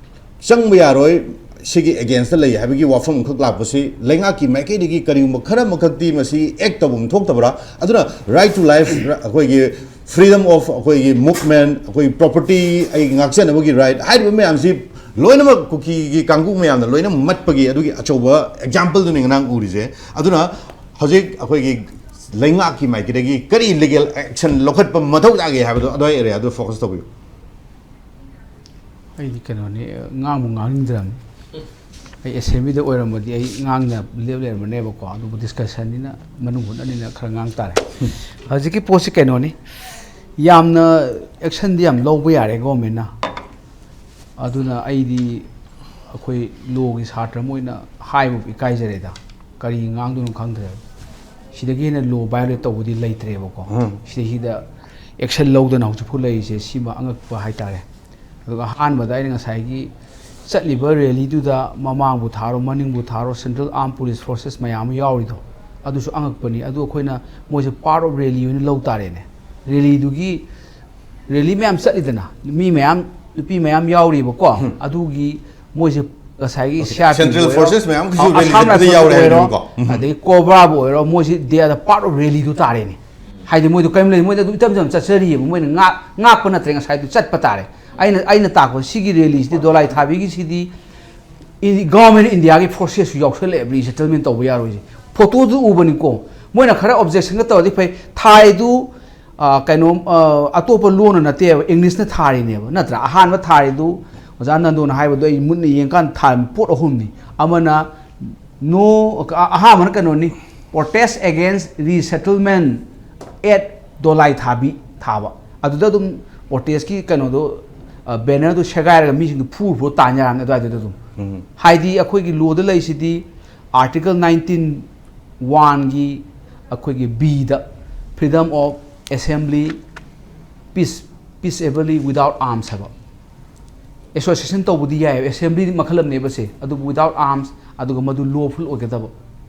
ꯆꯪꯕ ꯌꯥꯔꯣꯏ, ꯁꯤꯒꯤ ꯑꯦꯒꯦꯟꯁꯇ ꯂꯩ ꯍꯥꯏꯕꯒꯤ ꯋꯥꯐꯝ ꯑꯃꯈꯛ ꯂꯥꯛꯄꯁꯤ ꯂꯩꯉꯥꯛꯀꯤ ꯃꯥꯏꯀꯩꯗꯒꯤ ꯀꯔꯤꯒꯨꯝꯕ ꯈꯔ ꯑꯃꯈꯛꯇꯤ ꯃꯁꯤ ꯑꯦꯛ ꯇꯧꯐꯝ ꯊꯣꯛꯇꯕ꯭ꯔꯥ? ꯑꯗꯨꯅ right to life, ꯑꯩꯈꯣꯏꯒꯤ freedom of, ꯑꯩꯈꯣꯏꯒꯤ movement, ꯑꯩꯈꯣꯏꯒꯤ property, ꯑꯩ ꯉꯥꯛꯆꯅꯕꯒꯤ right ꯍꯥꯏꯔꯤꯕ ꯃꯌꯥꯝꯁꯤ ꯂꯣꯏꯅꯃꯛ ꯀꯨꯀꯤꯒꯤ ꯀꯥꯡꯕꯨ ꯃꯌꯥꯝꯅ ꯂꯣꯏꯅ ꯃꯠꯄꯒꯤ ꯑꯗꯨꯒꯤ ꯑꯆꯧꯕ ꯑꯦꯛꯖꯥꯝꯄꯜꯗꯨꯅꯤ ꯉꯔꯥꯡ ꯎꯔꯤꯁꯦ꯫ ꯑꯗꯨꯅ ꯍꯧꯖꯤꯛ ꯑꯩꯈꯣꯏꯒꯤ ꯂꯩꯉꯥꯛꯀꯤ ꯃꯥꯏꯀꯩꯗꯒꯤ ꯀꯔꯤ ꯂꯤꯒꯦꯜ ꯑꯦꯛꯁꯟ ꯂꯧꯈꯠꯄ ꯃꯊꯧ ꯇꯥꯒꯦ ꯍꯥꯏꯕꯗꯣ ꯑꯗꯨꯋꯥꯏ ꯑꯦꯔꯤꯌꯥꯗꯨ ꯐꯣꯀꯁ ꯇꯧꯕꯤꯌꯨ꯫ ꯑꯩꯗꯤ ꯀꯩꯅꯣꯅꯤ, ꯉꯥꯡꯕꯨ ꯉꯥꯡꯅꯤꯡꯗ꯭ꯔꯕꯅꯤ꯫ ꯑꯩ ꯑꯦꯁꯦꯝꯕ꯭ꯂꯤꯗ ꯑꯣꯏꯔꯝꯃꯗꯤ ꯑꯩ ꯉꯥꯡꯅ ꯂꯦꯞ ꯂꯩꯔꯝꯃꯅꯦꯕꯀꯣ, ꯑꯗꯨꯕꯨ ꯗꯤꯁꯀꯁꯟꯅꯤꯅ ꯃꯅꯨꯡ ꯍꯨꯠꯅꯅꯤꯅ ꯈꯔ ꯉꯥꯡ ꯇꯥꯔꯦ꯫ ꯍꯧꯖꯤꯛꯀꯤ ꯄꯣꯠꯁꯤ ꯀꯩꯅꯣꯅꯤ, ꯌꯥꯝꯅ ꯑꯦꯛꯁꯟꯗꯤ ꯌꯥꯝ ꯂꯧꯕ ꯌꯥꯔꯦ ꯒꯣꯔꯃꯦꯟꯅ꯫ ꯑꯗꯨꯅ ꯑꯩꯗꯤ ꯑꯩꯈꯣꯏ ꯂꯣꯒꯤ ꯁꯥꯇ꯭ꯔ ꯑꯃ ꯑꯣꯏꯅ ꯍꯥꯏꯕꯕꯨ ꯏꯀꯥꯏꯖꯔꯦꯗ, ꯀꯔꯤ ꯉꯥꯡꯗꯣꯏꯅꯣ ꯈꯪꯗ꯭ꯔꯦꯕ꯫ ꯁꯤꯗꯒꯤ ꯍꯦꯟꯅ ꯂꯣ ꯚꯥꯏꯑꯣꯂꯦꯠ ꯇꯧꯕꯗꯤ ꯂꯩꯇ꯭ꯔꯦꯕꯀꯣ꯫ ꯎꯝ꯫ ꯁꯤꯗꯩꯁꯤꯗ ꯑꯦꯛꯁꯟ ꯂꯧꯗꯅ ꯍꯧꯖꯤꯛꯐꯥꯎ ꯂꯩꯔꯤꯁꯦ ꯁꯤꯃ ꯑꯉꯛꯄ ꯍꯥꯏꯇꯥꯔꯦ꯫ ꯑꯗꯨꯒ ꯑꯍꯥꯟꯕꯗ ꯑꯩꯅ ꯉꯁꯥꯏꯒꯤ ꯆꯠꯂꯤꯕ ꯔꯦꯂꯤꯗꯨꯗ ꯃꯃꯥꯡꯕꯨ ꯊꯥꯔꯣ, ꯃꯅꯤꯡꯕꯨ ꯊꯥꯔꯣ, Central Armed Police Forces ꯃꯌꯥꯝ ꯑꯃ ꯌꯥꯎꯔꯤꯗꯣ, ꯑꯗꯨꯁꯨ ꯑꯉꯛꯄꯅꯤ꯫ ꯑꯗꯨ ꯑꯩꯈꯣꯏꯅ ꯃꯣꯏꯁꯦ part of rally ꯑꯣꯏꯅ ꯂꯧ ꯇꯥꯔꯦꯅꯦ꯫ ꯔꯦꯂꯤꯗꯨꯒꯤ, ꯔꯦꯂꯤ ꯃꯌꯥꯝ ꯆꯠꯂꯤꯗꯅ, ꯃꯤ ꯃꯌꯥꯝ, ꯅꯨꯄꯤ ꯃꯌꯥꯝ ꯌꯥꯎꯔꯤꯕꯀꯣ꯫ ꯑꯗꯨꯒꯤ ꯃꯣꯏꯁꯦ ꯉꯁꯥꯏꯒꯤ CRPF Central ꯑꯣꯏꯔꯣ, Forces ꯃꯌꯥꯝ ꯀꯩꯁꯨ ꯑ, rally ꯑꯁꯥꯝ ꯗꯨꯗ ꯔꯥꯏꯐꯜꯕꯨ ꯌꯥꯎꯔꯦ ꯑꯣꯏꯔꯣ, ꯍꯥꯏꯕꯅꯦꯕꯀꯣ꯫ ꯎꯝ꯫ ꯑꯗꯒꯤ ꯀꯣꯕ꯭ꯔꯥꯕꯨ ꯑꯣꯏꯔꯣ, ꯃꯣꯏꯁꯤ they are the part of rally ꯗꯨ ꯇꯥꯔꯦꯅꯦ꯫ ꯍꯥꯏꯗꯤ ꯃꯣꯏꯗꯣ ꯀꯔꯤꯝ ꯂꯩ, ꯃꯣꯏꯗ ꯑꯗꯨꯝ ꯏꯆꯝ ꯆꯝ ꯆꯠꯆꯔꯤꯑꯕ, ꯃꯣꯏꯅ ꯉꯥꯛ-, ꯉꯥꯛꯄ ꯅꯠꯇ꯭ꯔꯦ, ꯉꯁꯥꯏꯗꯨ ꯆꯠꯄ ꯇꯥꯔꯦ꯫ ꯑꯩꯅ, ꯑꯩꯅ ꯇꯥꯛꯄ ꯁꯤꯒꯤ ꯔꯦꯂꯤꯁꯤꯗꯤ, ꯗꯣꯂꯥꯏ ꯊꯥꯕꯤꯒꯤꯁꯤꯗꯤ ꯏꯟ-, ꯒꯚꯔꯟꯃꯦꯟꯠ ꯑꯣꯐ ꯏꯟꯗꯤꯌꯥꯒꯤ ꯐꯣꯔꯁꯦꯁꯁꯨ ꯌꯥꯎꯁꯜꯂꯛꯑꯦꯕ, ꯔꯤꯁꯦꯇꯜꯃꯦꯟꯠ ꯇꯧꯕ ꯌꯥꯔꯣꯏꯁꯦ꯫ ꯐꯣꯇꯣꯗꯨ ꯎꯕꯅꯤꯀꯣ, ꯃꯣꯏꯅ ꯈꯔ ꯑꯣꯕꯖꯦꯛꯁꯟꯒ ꯇꯧꯔꯗꯤ ꯐꯩ꯫ ꯊꯥꯏꯗꯨ, ꯑ, ꯀꯩꯅꯣ, ꯑ, ꯑꯇꯣꯞꯄ ꯂꯣꯟꯅ ꯅꯠꯇꯦꯕ, ꯏꯪꯂꯤꯁꯅ ꯊꯥꯔꯤꯅꯦꯕ, ꯅꯠꯇ꯭ꯔꯥ? ꯑꯍꯥꯟꯕ ꯊꯥꯔꯤꯗꯨ ꯑꯣꯖꯥ ꯅꯟꯗꯣꯅ ꯍꯥꯏꯕꯗꯣ ꯑꯩ ꯃꯨꯟꯅ ꯌꯦꯡꯀꯥꯟꯗ ꯊꯥꯔꯝꯃꯤ ꯄꯣꯠ ꯑꯍꯨꯝꯅꯤ꯫ ꯑꯃꯅ No, ꯑꯍꯥꯟꯕꯅ ꯀꯩꯅꯣꯅꯤ, protest against resettlement at ꯗꯣꯂꯥꯏ ꯊꯥꯕꯤ ꯊꯥꯕ꯫ ꯑꯗꯨꯗ ꯑꯗꯨꯝ protestꯀꯤ ꯀꯩꯅꯣꯗꯣ, bannerꯗꯣ ꯁꯦꯒꯥꯏꯔꯒ ꯃꯤꯁꯤꯡꯗꯣ ꯐꯨꯔ ꯐꯨꯔ ꯇꯥꯟ ꯌꯥꯔꯝꯅꯤ ꯑꯗꯨꯋꯥꯏꯗꯨꯗ ꯑꯗꯨꯝ꯫ ꯎꯝ꯫ ꯍꯥꯏꯗꯤ ꯑꯩꯈꯣꯏꯒꯤ lawꯗ ꯂꯩꯁꯤꯗꯤ article nineteen one ꯒꯤ ꯑꯩꯈꯣꯏꯒꯤ Bꯗ freedom of assembly, peace, peaceably without arms ꯍꯥꯏꯕ꯫ Association ꯇꯧꯕꯗꯤ ꯌꯥꯏ, assembly ꯃꯈꯜ ꯑꯃꯅꯦꯕ ꯁꯦ, ꯑꯗꯨꯕꯨ without arms, ꯑꯗꯨꯒ ꯃꯗꯨ lawful ꯑꯣꯏꯒꯗꯕ꯫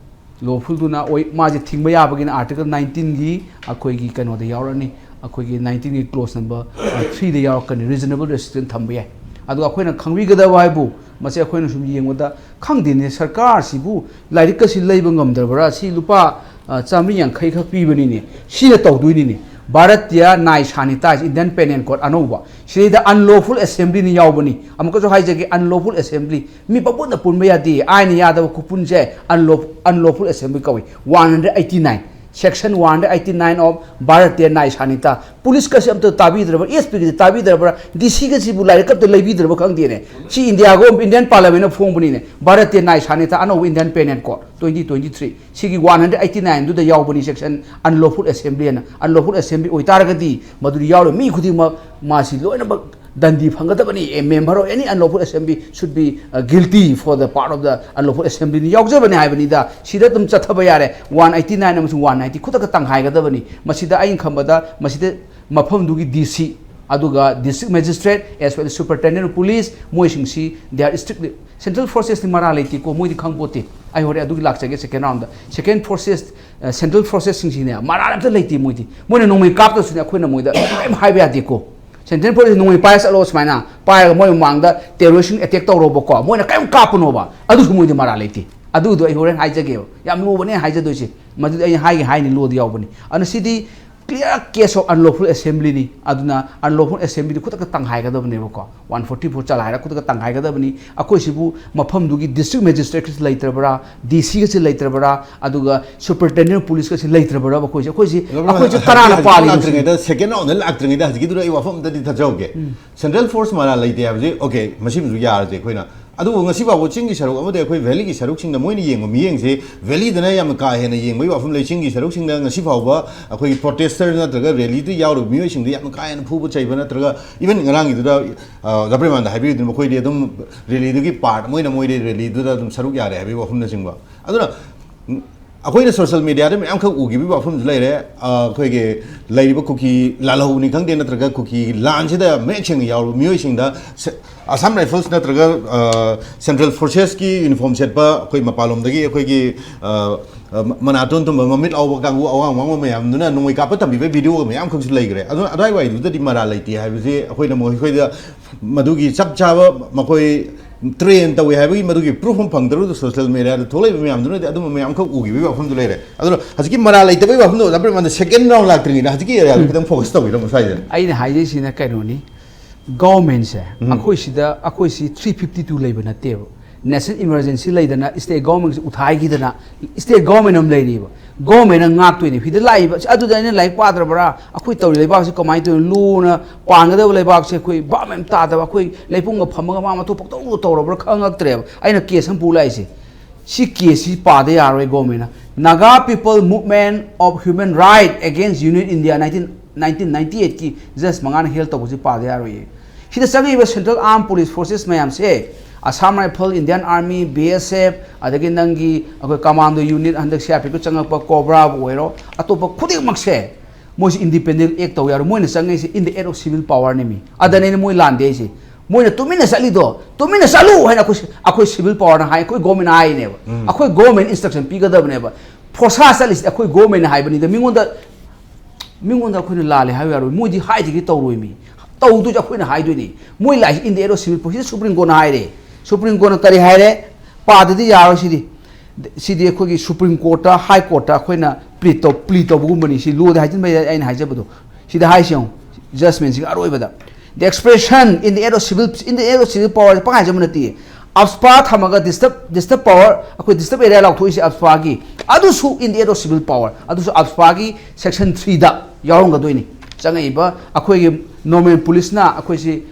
Lawfulꯗꯨꯅ ꯑꯣꯏ, ꯃꯥꯁꯦ ꯊꯤꯡꯕ ꯌꯥꯕꯒꯤꯅ article nineteenꯒꯤ ꯑꯩꯈꯣꯏꯒꯤ ꯀꯩꯅꯣꯗ ꯌꯥꯎꯔꯛꯑꯅꯤ, ꯑꯩꯈꯣꯏꯒꯤ nineteenꯒꯤ clause number threeꯗ ꯌꯥꯎꯔꯛꯀꯅꯤ, reasonable restriction ꯊꯝꯕ ꯌꯥꯏ꯫ ꯑꯗꯨꯒ ꯑꯩꯈꯣꯏꯅ ꯈꯪꯕꯤꯒꯗꯕ ꯍꯥꯏꯕꯨ, ꯃꯁꯤ ꯑꯩꯈꯣꯏꯅ ꯁꯨꯝ ꯌꯦꯡꯕꯗ, ꯈꯪꯗꯦꯅꯦ, ꯁꯔꯀꯥꯔꯁꯤꯕꯨ ꯂꯥꯏꯔꯤꯛꯀꯁꯤ ꯂꯩꯕ ꯉꯝꯗ꯭ꯔꯕ꯭ꯔꯥ? ꯁꯤ ꯂꯨꯄꯥ, ꯑ, ꯆꯥꯃꯔꯤ ꯌꯥꯡꯈꯩ ꯈꯛ ꯄꯤꯕꯅꯤꯅꯦ, ꯁꯤꯅ ꯇꯧꯗꯣꯏꯅꯤꯅꯦ꯫ ꯚꯥꯔꯠꯇꯤꯌꯥ ꯅꯥꯏ ꯁꯥꯅꯤꯇꯥꯏꯁ, Indian Penal Code ꯑꯅꯧꯕ, ꯁꯤꯗꯩꯗ unlawful assemblyꯅ ꯌꯥꯎꯕꯅꯤ꯫ ꯑꯃꯨꯛꯀꯁꯨ ꯍꯥꯏꯖꯒꯦ, unlawful assembly, ꯃꯤ ꯄꯪꯄꯨꯟꯗ ꯄꯨꯟꯕ ꯌꯥꯗꯦ, ꯑꯥꯏꯟꯅ ꯌꯥꯗꯕ ꯈꯨꯄꯨꯟꯁꯦ unlawful, unlawful assembly ꯀꯧꯏ꯫ One hundred eighty nine, section one hundred eighty nine of Bharatiya Nyaya Sanhita꯫ ꯄꯨꯂꯤꯁꯀꯁꯦ ꯑꯝꯇ ꯇꯥꯕꯤꯗ꯭ꯔꯕ꯭ꯔꯥ? ꯑꯦꯁ ꯄꯤꯒꯁꯦ ꯇꯥꯕꯤꯗ꯭ꯔꯕ꯭ꯔꯥ? ꯗꯤ ꯁꯤꯒꯁꯤꯕꯨ ꯂꯥꯏꯔꯤꯛ ꯑꯝꯇ ꯂꯩꯕꯤꯗ꯭ꯔꯕ ꯈꯪꯗꯦꯅꯦ꯫ ꯁꯤ ꯏꯟꯗꯤꯌꯥꯒ Indian Parliamentꯅ ꯐꯣꯡꯕꯅꯤꯅꯦ, ꯚꯥꯔꯠꯇꯤꯌꯥ ꯅꯥꯏ ꯁꯥꯅꯤꯇꯥ ꯑꯅꯧꯕ Indian Penal Code twenty twenty three꯫ ꯁꯤꯒꯤ one hundred eighty nineꯗꯨꯗ ꯌꯥꯎꯕꯅꯤ section unlawful assembly ꯍꯥꯏꯅ꯫ Unlawful assembly ꯑꯣꯏꯇꯥꯔꯒꯗꯤ ꯃꯗꯨꯗ ꯌꯥꯎꯔꯤꯕ ꯃꯤ ꯈꯨꯗꯤꯡꯃꯛ ꯃꯥꯁꯤ ꯂꯣꯏꯅꯃꯛ ꯗꯟꯗꯤ ꯐꯪꯒꯗꯕꯅꯤ꯫ A member of any unlawful assembly should be, uh, guilty for the part of the unlawful assemblyꯅ ꯌꯥꯎꯖꯕꯅꯤ ꯍꯥꯏꯕꯅꯤꯗ꯫ ꯁꯤꯗ ꯑꯗꯨꯝ ꯆꯠꯊꯕ ꯌꯥꯔꯦ꯫ One eighty nine ꯑꯃꯁꯨꯡ one ninety ꯈꯨꯗꯛꯇ ꯇꯪꯈꯥꯏꯒꯗꯕꯅꯤ꯫ ꯃꯁꯤꯗ ꯑꯩꯅ ꯈꯟꯕꯗ ꯃꯁꯤꯗ ꯃꯐꯝꯗꯨꯒꯤ ꯗꯤ ꯁꯤ, ꯑꯗꯨꯒ district magistrate as well as superintendent of police, ꯃꯣꯏꯁꯤꯡꯁꯤ they are strictly, central forcesꯇꯤ ꯃꯔꯥ ꯂꯩꯇꯦꯀꯣ, ꯃꯣꯏꯗꯤ ꯈꯪꯄꯣꯠꯇꯦ꯫ ꯑꯩ ꯍꯣꯔꯦꯟ ꯑꯗꯨꯒꯤ ꯂꯥꯛꯆꯒꯦ second roundꯗ꯫ Second forces, ꯑ, central forcesꯁꯤꯡꯁꯤꯅꯦ ꯃꯔꯥ ꯑꯝꯇ ꯂꯩꯇꯦ ꯃꯣꯏꯗꯤ꯫ ꯃꯣꯏꯅ ꯅꯣꯡꯃꯩ ꯀꯥꯞꯇ꯭ꯔꯁꯨꯅꯦ ꯑꯩꯈꯣꯏꯅ ꯃꯣꯏꯗ ꯀꯔꯤꯝ ꯍꯥꯏꯕ ꯌꯥꯗꯦꯀꯣ꯫ Central forces ꯅꯣꯡꯃꯩ ꯄꯥꯏꯔ ꯆꯠꯂꯣ ꯁꯨꯃꯥꯏꯅ, ꯄꯥꯏꯔꯒ ꯃꯣꯏ ꯃꯃꯥꯡꯗ terroristꯁꯤꯡ attack ꯇꯧꯔꯣꯕꯀꯣ, ꯃꯣꯏꯅ ꯀꯔꯤꯝ ꯀꯥꯞꯄꯅꯣꯕ, ꯑꯗꯨꯁꯨ ꯃꯣꯏꯗꯤ ꯃꯔꯥ ꯂꯩꯇꯦ꯫ ꯑꯗꯨꯗꯣ ꯑꯩ ꯍꯣꯔꯦꯟ ꯍꯥꯏꯖꯒꯦꯕ, ꯌꯥꯝ ꯂꯨꯕꯅꯦ ꯍꯥꯏꯖꯗꯣꯏꯁꯦ꯫ ꯃꯗꯨꯗꯤ ꯑꯩ ꯍꯥꯏꯒꯦ ꯍꯥꯏꯅꯤ, ꯂꯣꯗ ꯌꯥꯎꯕꯅꯤ꯫ ꯑꯗꯨꯅ ꯁꯤꯗꯤ clear case of unlawful assemblyꯅꯤ꯫ ꯑꯗꯨꯅ unlawful assemblyꯗꯤ ꯈꯨꯗꯛꯇ ꯇꯪꯈꯥꯏꯒꯗꯕꯅꯦꯕꯀꯣ꯫ One forty four ꯆꯂꯥꯏꯔ ꯈꯨꯗꯛꯇ ꯇꯪꯈꯥꯏꯒꯗꯕꯅꯤ꯫ ꯑꯩꯈꯣꯏꯁꯤꯕꯨ ꯃꯐꯝꯗꯨꯒꯤ district magistrateꯀꯁꯤ ꯂꯩꯇ꯭ꯔꯕ꯭ꯔꯥ, ꯗꯤ ꯁꯤꯒꯁꯤ ꯂꯩꯇ꯭ꯔꯕ꯭ꯔꯥ, ꯑꯗꯨꯒ superintendent of policeꯀꯁꯤ ꯂꯩꯇ꯭ꯔꯕ꯭ꯔꯥ? ꯑꯩꯈꯣꯏꯁꯦ, ꯑꯩꯈꯣꯏꯁꯦ, ꯑꯩꯈꯣꯏꯁꯦ ꯇꯔꯥꯅ ꯄꯥꯜꯂꯤꯕꯁꯤ꯫ ꯂꯥꯛꯇ꯭ꯔꯤꯉꯩꯗ, second roundꯗ ꯂꯥꯛꯇ꯭ꯔꯤꯉꯩꯗ ꯍꯧꯖꯤꯛꯀꯤꯗꯨꯗ ꯑꯩ ꯋꯥꯐꯝ ꯑꯝꯇꯗꯤ ꯊꯝꯖꯍꯧꯒꯦ꯫ Central force ꯃꯔꯥ ꯂꯩꯇꯦ ꯍꯥꯏꯕꯁꯤ, okay, ꯃꯁꯤꯃꯁꯨ ꯌꯥꯔꯁꯦ ꯑꯩꯈꯣꯏꯅ꯫ ꯑꯗꯨꯕꯨ ꯉꯁꯤ ꯐꯥꯎꯕ ꯆꯤꯡꯒꯤ ꯁꯔꯨꯛ ꯑꯃꯗꯤ ꯑꯩꯈꯣꯏ ꯚꯦꯂꯤꯒꯤ ꯁꯔꯨꯛꯁꯤꯡꯗ ꯃꯣꯏꯅ ꯌꯦꯡꯕ ꯃꯤꯠꯌꯦꯡꯁꯦ ꯚꯦꯂꯤꯗꯅ ꯌꯥꯝꯅ ꯀꯥ ꯍꯦꯟꯅ ꯌꯦꯡꯕꯒꯤ ꯋꯥꯐꯝ ꯂꯩ꯫ ꯆꯤꯡꯒꯤ ꯁꯔꯨꯛꯁꯤꯡꯗ ꯉꯁꯤ ꯐꯥꯎꯕ ꯑꯩꯈꯣꯏꯒꯤ ꯄ꯭ꯔꯣꯇꯦꯁꯇꯔ ꯅꯠꯇ꯭ꯔꯒ ꯔꯦꯂꯤꯗ ꯌꯥꯎꯔꯤꯕ ꯃꯤꯑꯣꯏꯁꯤꯡꯗ ꯌꯥꯝꯅ ꯀꯥ ꯍꯦꯟꯅ ꯐꯨꯕ ꯆꯩꯕ ꯅꯠꯇ꯭ꯔꯒ, ꯏꯚꯟ ꯉꯔꯥꯡꯒꯤꯗꯨꯗ, ꯑ, ꯗꯥ ꯄ꯭ꯔꯦꯃꯥꯟꯗ ꯍꯥꯏꯕꯤꯔꯤꯗꯨꯅ ꯃꯈꯣꯏꯗꯤ ꯑꯗꯨꯝ ꯔꯦꯂꯤꯗꯨꯒꯤ ꯄꯥꯔꯠ, ꯃꯣꯏꯅ ꯃꯣꯏꯗꯤ ꯔꯦꯂꯤꯗꯨꯗ ꯑꯗꯨꯝ ꯁꯔꯨꯛ ꯌꯥꯔꯦ ꯍꯥꯏꯕꯒꯤ ꯋꯥꯐꯝꯅꯆꯤꯡꯕ꯫ ꯑꯗꯨꯅ, ꯎꯝ, ꯑꯩꯈꯣꯏꯅ ꯁꯣꯁꯤꯌꯦꯜ ꯃꯦꯗꯤꯌꯥꯗ ꯃꯌꯥꯝꯈꯛ ꯎꯈꯤꯕꯒꯤ ꯋꯥꯐꯝꯁꯨ ꯂꯩꯔꯦ꯫ ꯑ, ꯑꯩꯈꯣꯏꯒꯤ ꯂꯩꯔꯤꯕ ꯀꯨꯀꯤ ꯂꯥꯜꯍꯧꯅꯤ ꯈꯪꯗꯦ, ꯅꯠꯇ꯭ꯔꯒ ꯀꯨꯀꯤ ꯂꯥꯟꯁꯤꯗ ꯃꯌꯦꯛ ꯁꯦꯡꯅ ꯌꯥꯎꯔꯕ ꯃꯤꯑꯣꯏꯁꯤꯡꯗ ꯁꯦ-, ꯑꯁꯥꯝ ꯔꯥꯏꯐꯜꯁ ꯅꯠꯇ꯭ꯔꯒ, ꯑ, ꯁꯦꯟꯇ꯭ꯔꯦꯜ ꯐꯣꯔꯁꯦꯁꯀꯤ ꯌꯨꯅꯤꯐꯣꯔꯝ ꯁꯦꯠꯄ ꯑꯩꯈꯣꯏ ꯃꯄꯥꯟꯂꯣꯝꯗꯒꯤ ꯑꯩꯈꯣꯏꯒꯤ, ꯑ, ꯑ, ꯃ-, ꯃꯅꯥꯇꯣꯟ ꯇꯨꯝꯕ ꯃꯃꯤꯠ ꯂꯥꯎꯕ ꯀꯥꯡꯕꯨ ꯑꯋꯥꯡ ꯑꯋꯥꯡꯕ ꯃꯌꯥꯝꯗꯨꯅ ꯅꯣꯡꯃꯩ ꯀꯥꯞꯄ ꯇꯝꯕꯤꯕ ꯚꯤꯗꯤꯑꯣ ꯃꯌꯥꯝꯈꯛꯁꯨ ꯂꯩꯈ꯭ꯔꯦ꯫ ꯑꯗꯨꯅ ꯑꯗꯨꯋꯥꯏꯋꯥꯏꯗꯨꯗꯗꯤ ꯃꯔꯥꯜ ꯂꯩꯇꯦ ꯍꯥꯏꯕꯁꯦ ꯑꯩꯈꯣꯏꯅ ꯃꯈꯣꯏꯗ ꯃꯗꯨꯒꯤ ꯆꯞ ꯆꯥꯕ ꯃꯈꯣꯏ ꯇ꯭ꯔꯦꯟ ꯇꯧꯏ ꯍꯥꯏꯕꯒꯤ ꯃꯗꯨꯒꯤ ꯄ꯭ꯔꯨꯐ ꯑꯃ ꯐꯪꯗ꯭ꯔꯒꯁꯨ ꯁꯣꯁꯤꯌꯦꯜ ꯃꯦꯗꯤꯌꯥꯗ ꯊꯣꯛꯂꯛꯏꯕ ꯃꯌꯥꯝꯗꯨꯅꯗꯤ ꯑꯗꯨꯝꯕ ꯃꯌꯥꯝꯈꯛ ꯎꯈꯤꯕꯒꯤ ꯋꯥꯐꯝꯗꯨ ꯂꯩꯔꯦ꯫ ꯑꯗꯨꯅ ꯍꯧꯖꯤꯛꯀꯤ ꯃꯔꯥꯜ ꯂꯩꯇꯕꯒꯤ ꯋꯥꯐꯝꯗꯣ ꯑꯣꯖꯥ ꯄ꯭ꯔꯦꯃꯥꯟꯗ ꯁꯦꯀꯦꯟ ꯔꯥꯎꯟ ꯂꯥꯛꯇ꯭ꯔꯤꯉꯩꯗ ꯍꯧꯖꯤꯛꯀꯤ ꯑꯦꯔꯤꯌꯥꯗꯨ ꯈꯤꯇꯪ ꯐꯣꯀꯁ ꯇꯧꯕꯤꯔꯝꯃꯣ ꯁ꯭ꯋꯥꯏꯗ꯫ ꯑꯩꯅ ꯍꯥꯏꯖꯩꯁꯤꯅ ꯀꯩꯅꯣꯅꯤ, ꯒꯣꯔꯃꯦꯟꯁꯦ ꯎꯝ꯫ ꯑꯩꯈꯣꯏ ꯁꯤꯗ, ꯑꯩꯈꯣꯏ ꯁꯤ ꯊ꯭ꯔꯤ ꯐꯤꯐꯇꯤ ꯇꯨ ꯂꯩꯕ ꯅꯠꯇꯦꯕ꯫ ꯅꯦꯁꯅꯦꯜ ꯏꯃꯔꯖꯦꯟꯁꯤ ꯂꯩꯗꯅ ꯁ꯭ꯇꯦꯠ ꯒꯣꯔꯃꯦꯟꯁꯦ ꯎꯊꯥꯏꯈꯤꯗꯅ ꯁ꯭ꯇꯦꯠ ꯒꯣꯔꯃꯦꯟ ꯑꯃ ꯂꯩꯔꯤꯕ꯫ ꯒꯣꯔꯃꯦꯟꯅ ꯉꯥꯛꯇꯣꯏꯅꯤ꯫ ꯁꯤꯗ ꯂꯥꯛꯏꯕ, ꯑꯁ, ꯑꯗꯨꯗ ꯑꯩꯅ ꯂꯥꯏꯔꯤꯛ ꯄꯥꯗ꯭ꯔꯕ꯭ꯔꯥ? ꯑꯩꯈꯣꯏ ꯇꯧꯔꯤ ꯂꯩꯕꯥꯛꯁꯤ ꯀꯃꯥꯏꯅ ꯇꯧꯔꯤꯅꯣ? ꯂꯨꯅ ꯄꯥꯟꯒꯗꯕ ꯂꯩꯕꯥꯛꯁꯦ ꯑꯩꯈꯣꯏ ꯚꯥꯞ ꯃꯌꯥꯝ ꯇꯥꯗꯕ, ꯑꯩꯈꯣꯏ ꯂꯩꯄꯨꯡꯒ ꯐꯝꯃꯒ ꯃꯥ ꯃꯊꯧ ꯄꯪꯇꯧꯗ ꯇꯧꯔꯕ꯭ꯔꯥ ꯈꯪꯉꯛꯇ꯭ꯔꯦꯕ꯫ ꯑꯩꯅ ꯀꯦꯁ ꯑꯃ ꯄꯨ ꯂꯥꯛꯏꯁꯦ꯫ ꯁꯤ ꯀꯦꯁꯁꯤ ꯄꯥꯗ ꯌꯥꯔꯣꯏ ꯒꯣꯔꯃꯦꯟꯅ꯫ Naga People Movement of Human Right Against Union India nineteen, nineteen ninety eight ꯀꯤ ꯖꯁ ꯃꯉꯥꯅ ꯍꯦꯜ ꯇꯧꯕꯁꯤ ꯄꯥꯗ ꯌꯥꯔꯣꯏꯌꯦ꯫ ꯁꯤꯗ ꯆꯪꯉꯛꯏꯕ ꯁꯦꯟꯇ꯭ꯔꯦꯜ ꯑꯥꯔꯝ ꯄꯨꯂꯤꯁ ꯐꯣꯔꯁꯦꯁ ꯃꯌꯥꯝꯁꯦ, Assam rifle, Indian army, B S F, ꯑꯗꯒꯤ ꯅꯪꯒꯤ ꯑꯩꯈꯣꯏ ꯀꯃꯥꯟꯗꯣ ꯌꯨꯅꯤꯠ, ꯍꯟꯗꯛ ꯁꯤ ꯑꯥꯔ ꯄꯤ ꯑꯦꯐꯇ ꯆꯪꯉꯛꯄ ꯀꯣꯕ꯭ꯔꯥꯕꯨ ꯑꯣꯏꯔꯣ, ꯑꯇꯣꯞꯄ ꯈꯨꯗꯤꯡꯃꯛꯁꯦ ꯃꯣꯏꯁꯤ ꯏꯟꯗꯤꯄꯦꯟꯗꯦꯟ ꯑꯦꯛ ꯇꯧ ꯌꯥꯔꯣꯏ꯫ ꯃꯣꯏꯅ ꯆꯪꯉꯛꯏꯁꯦ in the act of civil power ꯅꯦꯃꯤ꯫ ꯑꯗꯅꯦ ꯃꯣꯏ ꯂꯥꯟꯗꯦ ꯍꯥꯏꯁꯦ꯫ ꯃꯣꯏꯅ ꯇꯨꯃꯤꯟꯅ ꯆꯠꯂꯤꯗꯣ, ꯇꯨꯃꯤꯟꯅ ꯆꯠꯂꯨ ꯍꯥꯏꯅ ꯑꯩꯈꯣꯏ, ꯑꯩꯈꯣꯏ ꯁꯤꯚꯤꯜ ꯄꯥꯋꯔꯅ ꯍꯥꯏ, ꯑꯩꯈꯣꯏ ꯒꯣꯔꯃꯦꯟꯅ ꯍꯥꯏꯅꯦꯕ꯫ ꯎꯝ꯫ ꯑꯩꯈꯣꯏ ꯒꯣꯔꯃꯦꯟ ꯏꯟꯁꯇ꯭ꯔꯛꯁꯟ ꯄꯤꯒꯗꯕꯅꯦꯕ꯫ ꯐꯣꯔꯁꯥ ꯆꯠꯂꯤꯁꯤꯗꯤ ꯑꯩꯈꯣꯏ ꯒꯣꯔꯃꯦꯟꯅ ꯍꯥꯏꯕꯅꯤꯗ꯫ ꯃꯤꯉꯣꯟꯗ, ꯃꯤꯉꯣꯟꯗ ꯑꯩꯈꯣꯏꯅ ꯂꯥꯜꯂꯦ ꯍꯥꯏꯕ ꯌꯥꯔꯣꯏ꯫ ꯃꯣꯏꯗꯤ ꯍꯥꯏꯗ꯭ꯔꯗꯤ ꯇꯧꯔꯣꯏ ꯃꯤ꯫ ꯇꯧꯗꯣꯏꯁꯦ ꯑꯩꯈꯣꯏꯅ ꯍꯥꯏꯗꯣꯏꯅꯤ꯫ ꯃꯣꯏ ꯂꯥꯛꯏꯁꯤ in the act of civil power, ꯁꯤꯗ ꯁꯨꯄ꯭ꯔꯤꯝ ꯀꯣꯔꯠꯅ ꯍꯥꯏꯔꯦ꯫ ꯁꯨꯄ꯭ꯔꯤꯝ ꯀꯣꯔꯠꯅ ꯀꯔꯤ ꯍꯥꯏꯔꯦ? ꯄꯥꯗꯗꯤ ꯌꯥꯔꯣꯏ ꯁꯤꯗꯤ꯫ ꯁꯤꯗꯤ ꯑꯩꯈꯣꯏꯒꯤ ꯁꯨꯄ꯭ꯔꯤꯝ ꯀꯣꯔꯠꯇ, ꯍꯥꯏ ꯀꯣꯔꯠꯇ ꯑꯩꯈꯣꯏꯅ ꯄ꯭ꯂꯤꯠ ꯇꯧ, ꯄ꯭ꯂꯤꯠ ꯇꯧꯕꯒꯨꯝꯕꯅꯤ꯫ ꯁꯤ ꯂꯣꯗ ꯍꯥꯏꯖꯤꯟꯕ ꯌꯥꯏ, ꯑꯩꯅ ꯍꯥꯏꯖꯕꯗꯣ꯫ ꯁꯤꯗ ꯍꯥꯏꯁꯤ ꯌꯦꯡꯉꯨ, ꯖꯁꯃꯦꯟꯁꯤꯒꯤ ꯑꯔꯣꯏꯕꯗ꯫ The expression in the act of civil, in the act of civil power ꯄꯪꯍꯥꯏ ꯍꯥꯏꯖꯕ ꯅꯠꯇꯦ꯫ ꯑꯞꯁꯄꯥ ꯊꯝꯃꯒ ꯗꯤꯁꯇꯔꯕ, ꯗꯤꯁꯇꯔꯕ ꯄꯥꯋꯔ, ꯑꯩꯈꯣꯏ ꯗꯤꯁꯇꯔꯕ ꯑꯦꯔꯤꯌꯥ ꯂꯥꯎꯊꯣꯛꯏꯁꯦ ꯑꯞꯁꯄꯥꯒꯤ, ꯑꯗꯨꯁꯨ in the act of civil power, ꯑꯗꯨꯁꯨ ꯑꯞꯁꯄꯥꯒꯤ ꯁꯦꯛꯁꯟ ꯊ꯭ꯔꯤꯗ ꯌꯥꯎꯔꯝꯒꯗꯣꯏꯅꯤ꯫ ꯆꯪꯉꯛꯏꯕ ꯑꯩꯈꯣꯏꯒꯤ ꯅꯣꯔꯃꯦꯜ ꯄꯨꯂꯤꯁꯅ ꯑꯩꯈꯣꯏꯁꯤ